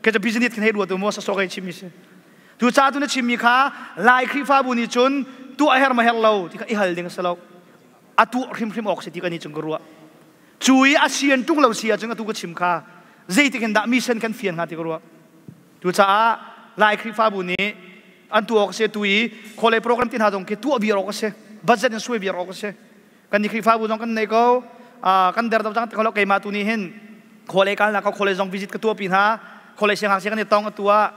Ke cu business kan hei ruat u maw sasawk hei chimmi si. Tu ca tu na chimmi kha Lai Khrihfabu nih cun tuah her ma her lo ti kha i hal ding a si lo. A tuah hrimhrim awk si ti kan nih cun ka ruah. Cu i a sian ṭung lo si ahcun atu ka chim kha zeitik in dah mission kan fian hnga ti ka ruah. Cucaah Lai Khrihfabu nih an tuah awk a si tu i khualei program ti hna zong khi tuah viar awk a si. Budget in suai viar awk a si. Kan ni Khrihfabu zong kan nei ko. Kan der cang ti ko lo keimah tu nih hin khualei kalnak ka khualei zong visit ka tuah pi hna. Khualei siangngakchia kan i tong atu ah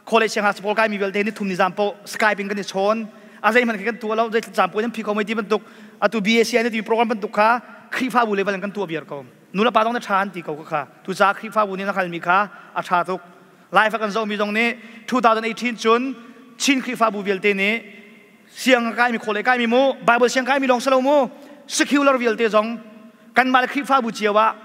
khualei siangngakchia pawl kai mi vialte ni thum ni zam po Skype in kan i chawn. A zeihmanh khi kan tuah lo zei caan po in phi ko mei ti bantuk atu BACI na ti program bantuk kha Khrihfabu level in kan tuah viar ko. Nulepa zong na ṭha an ti ko kha. Tucaah Khrihfabu nih na hngalmi kha a ṭha tuk. Live a kan zohmi zong nih 2018 cun Chin Khrihfabu vialte nih siang a kaimi khawl kaimi mu Bible siang kaimi lawng si lo mu secular vialte zong kanmah le Khrihfabu cio ah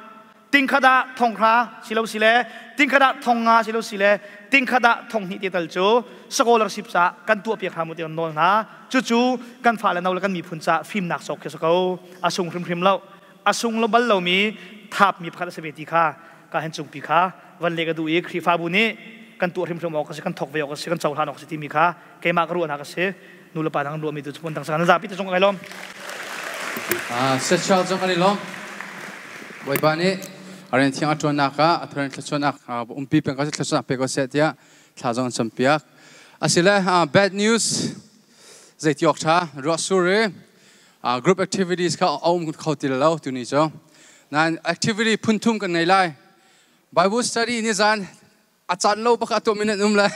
tingkhat ah thonghra si lo si le tingkhat ah thongnga si lo si le tingkhat ah thonghnih te tal cu scholarship ca kan tuah piak hna mu ti kan nawl hna cucu kan fale no le kan miphun ca fimnak sawk khi si ko a sung hrimhrim lo a sung lo bal lomi thapmi pakhat a si ve ti kha ka hen cungpi kha van le ka duh i Khrihfabu nih kan tuah hrimhrim awk a si kan thawk ve awk a si kan cohlan awk a si timi kha keimah ka ruahnak a si nu le pa dang ruahmi tu cu dang nan zapi te cung kai lawm. Sexual zong kan i lawm. Bawipa nih a rian thiang a ṭuannak ah a thar in thluachuahnak umpi peng ko seh thluachuahnak pe ko seh tiah thla zong an campiak. Asile bad news zeiti awk ṭha ruah sur i group activities kha a um kho ti lo tuni cu. Nain activity phun thum kan ngei lai. Bible study ni zan a caan lo bak a tuahmi nan um le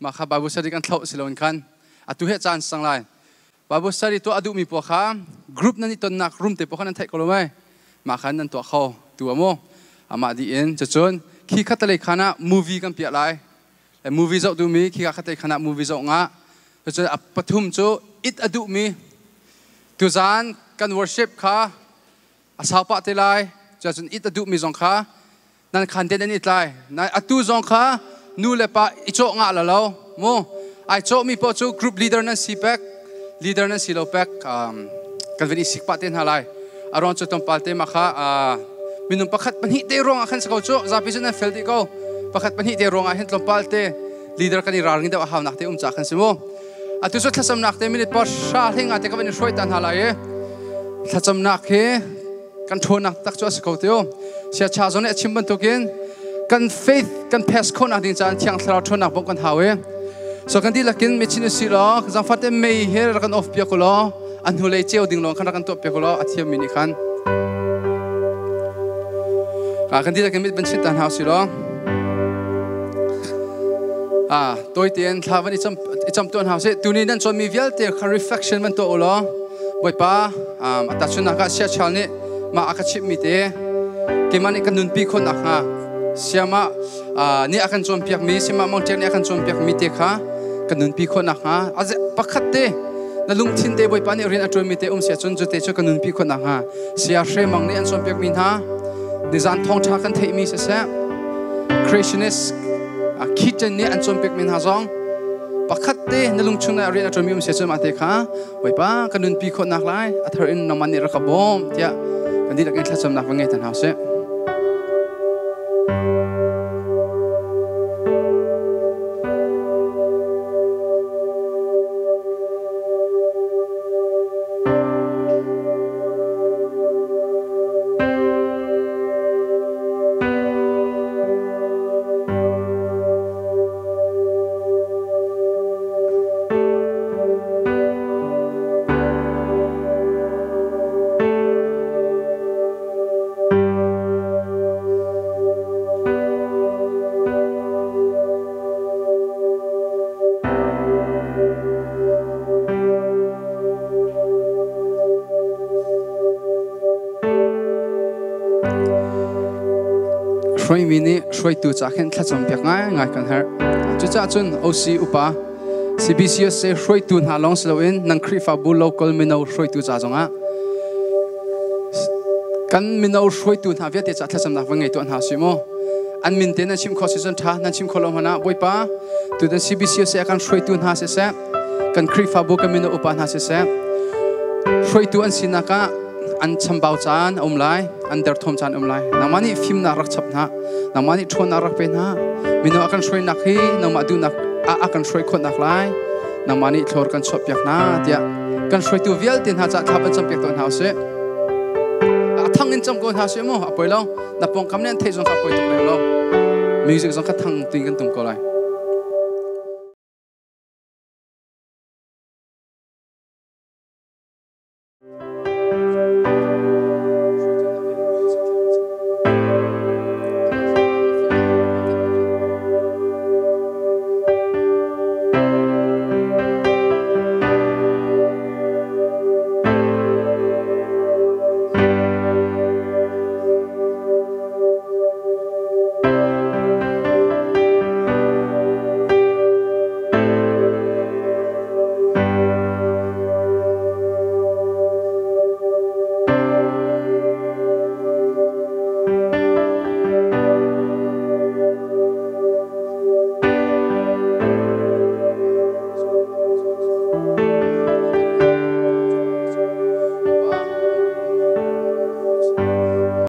mah kha Bible study kan thloh si loin khan atu he caan sang lai. Bible study tuah a duhmi pawl kha group nan i tonnak room te pawl kha nan theih ko lo mei mah khan nan tuah kho tu amu amah dih in cucun khi khatalei khan ah movie kan piah lai. Movie zoh duhmi khi khatalei khan ah movie zoh nga cucun a pathum cu it a duhmi tuzaan kan worship kha a sau pah te lai cucun it a duhmi zong kha nan khan te nan i tlai na atu zong kha nu le pa i cawh ngah la lo mu ai cawh mi poh cu group leader nan si pek leader nan si lo pek kan van i sik pah te hna lai aron cu tlawmpal te ma kha minung pakhat pahnih te ruang ah khan si ko cu zapi cu nan fel dih ko pakhat pahnih te ruang ah hin tlawmpal te leader kan i ralring deuh a hau nak te um ca khan si mu atu cu thlacamnak te minute pa sha hlinga te ka van i hruai ta hna lai i thlacamnak hi kan ṭhawnnak tak cu a si ko tio siacha zong nih a chim bantukin kan faith kan pass khawhnak ding caan thiang thlarau ṭhawnnak bawmh kan hau i so kan dihlak in michin usih law zangfat in mei he rak kan off piak law a hnulei ceu ding lawng khan rak kan tuah piak law a thiammi nih khan kan dihlak in mit ban chit ta hna usih law tawi tein thla van i cam tuah hna usih tuni nan cawnmi vialte kha reflection van tuah u law Bawipa a tahchunhnak ah siachal nih mah a ka chimhmi te keimah nih ka nunpi khawh nakhnga siama nih a kan cawnpiakmi siama mangṭek nih a kan cawnpiakmi te kha ka nunpi khawh nakhnga pakhat te na lungthin te Bawipa nih rian a ṭuanmi te um sia cun cu te cu ka nunpi khawh nakhnga sia hremang nih an cawnpiakmi hna nizan thawngṭha kan theihmi siseh creationist Keaton nih an cawnpiakmi hna zong pakhat te na lungchung ah rian a ṭuanmi um sia cun mah te kha Bawipa kan nunpi khawhnak lai a thar in nangmah nih rak ka bawm tiah kan dihlak in thlacamnak va ngei ta hna usih. Hruaimi nih hruaitu ca khin thlacam piak ngai ngai kan herh. Cucaah cun OC upa CBCUSA hruaitu hna lawng si loin nang Khrihfabu local mino hruaitu ca zongah kan mino hruaitu hna vialte ca thlacamnak van ngei tuah hna si mu. An min te nan chim kho si cun tha nan chim kho lo hmanh ah Bawipa tutan CBCUSA kan hruaitu hna siseh kan Khrihfabu kan mino upa hna siseh hruaitu an sinak ah an chambau caan a um lai an derthawm caan um lai nangmah nih fimnak rak chap hna nangmah nih ṭhawnnak rak pe hna mino a kan hruainak hi nangmah duhnak a kan hruai khawhnak lai nangmah nih thlor kan chuahpiak hna tiah kan hruaitu vialte hna cah thla van campiak tawn hna usih a thang in cam ko hna sih mu a poi lo na pawngkam nih an theih zong kha poi tuk lem lo music zong kha thang tuin kan tum ko lai.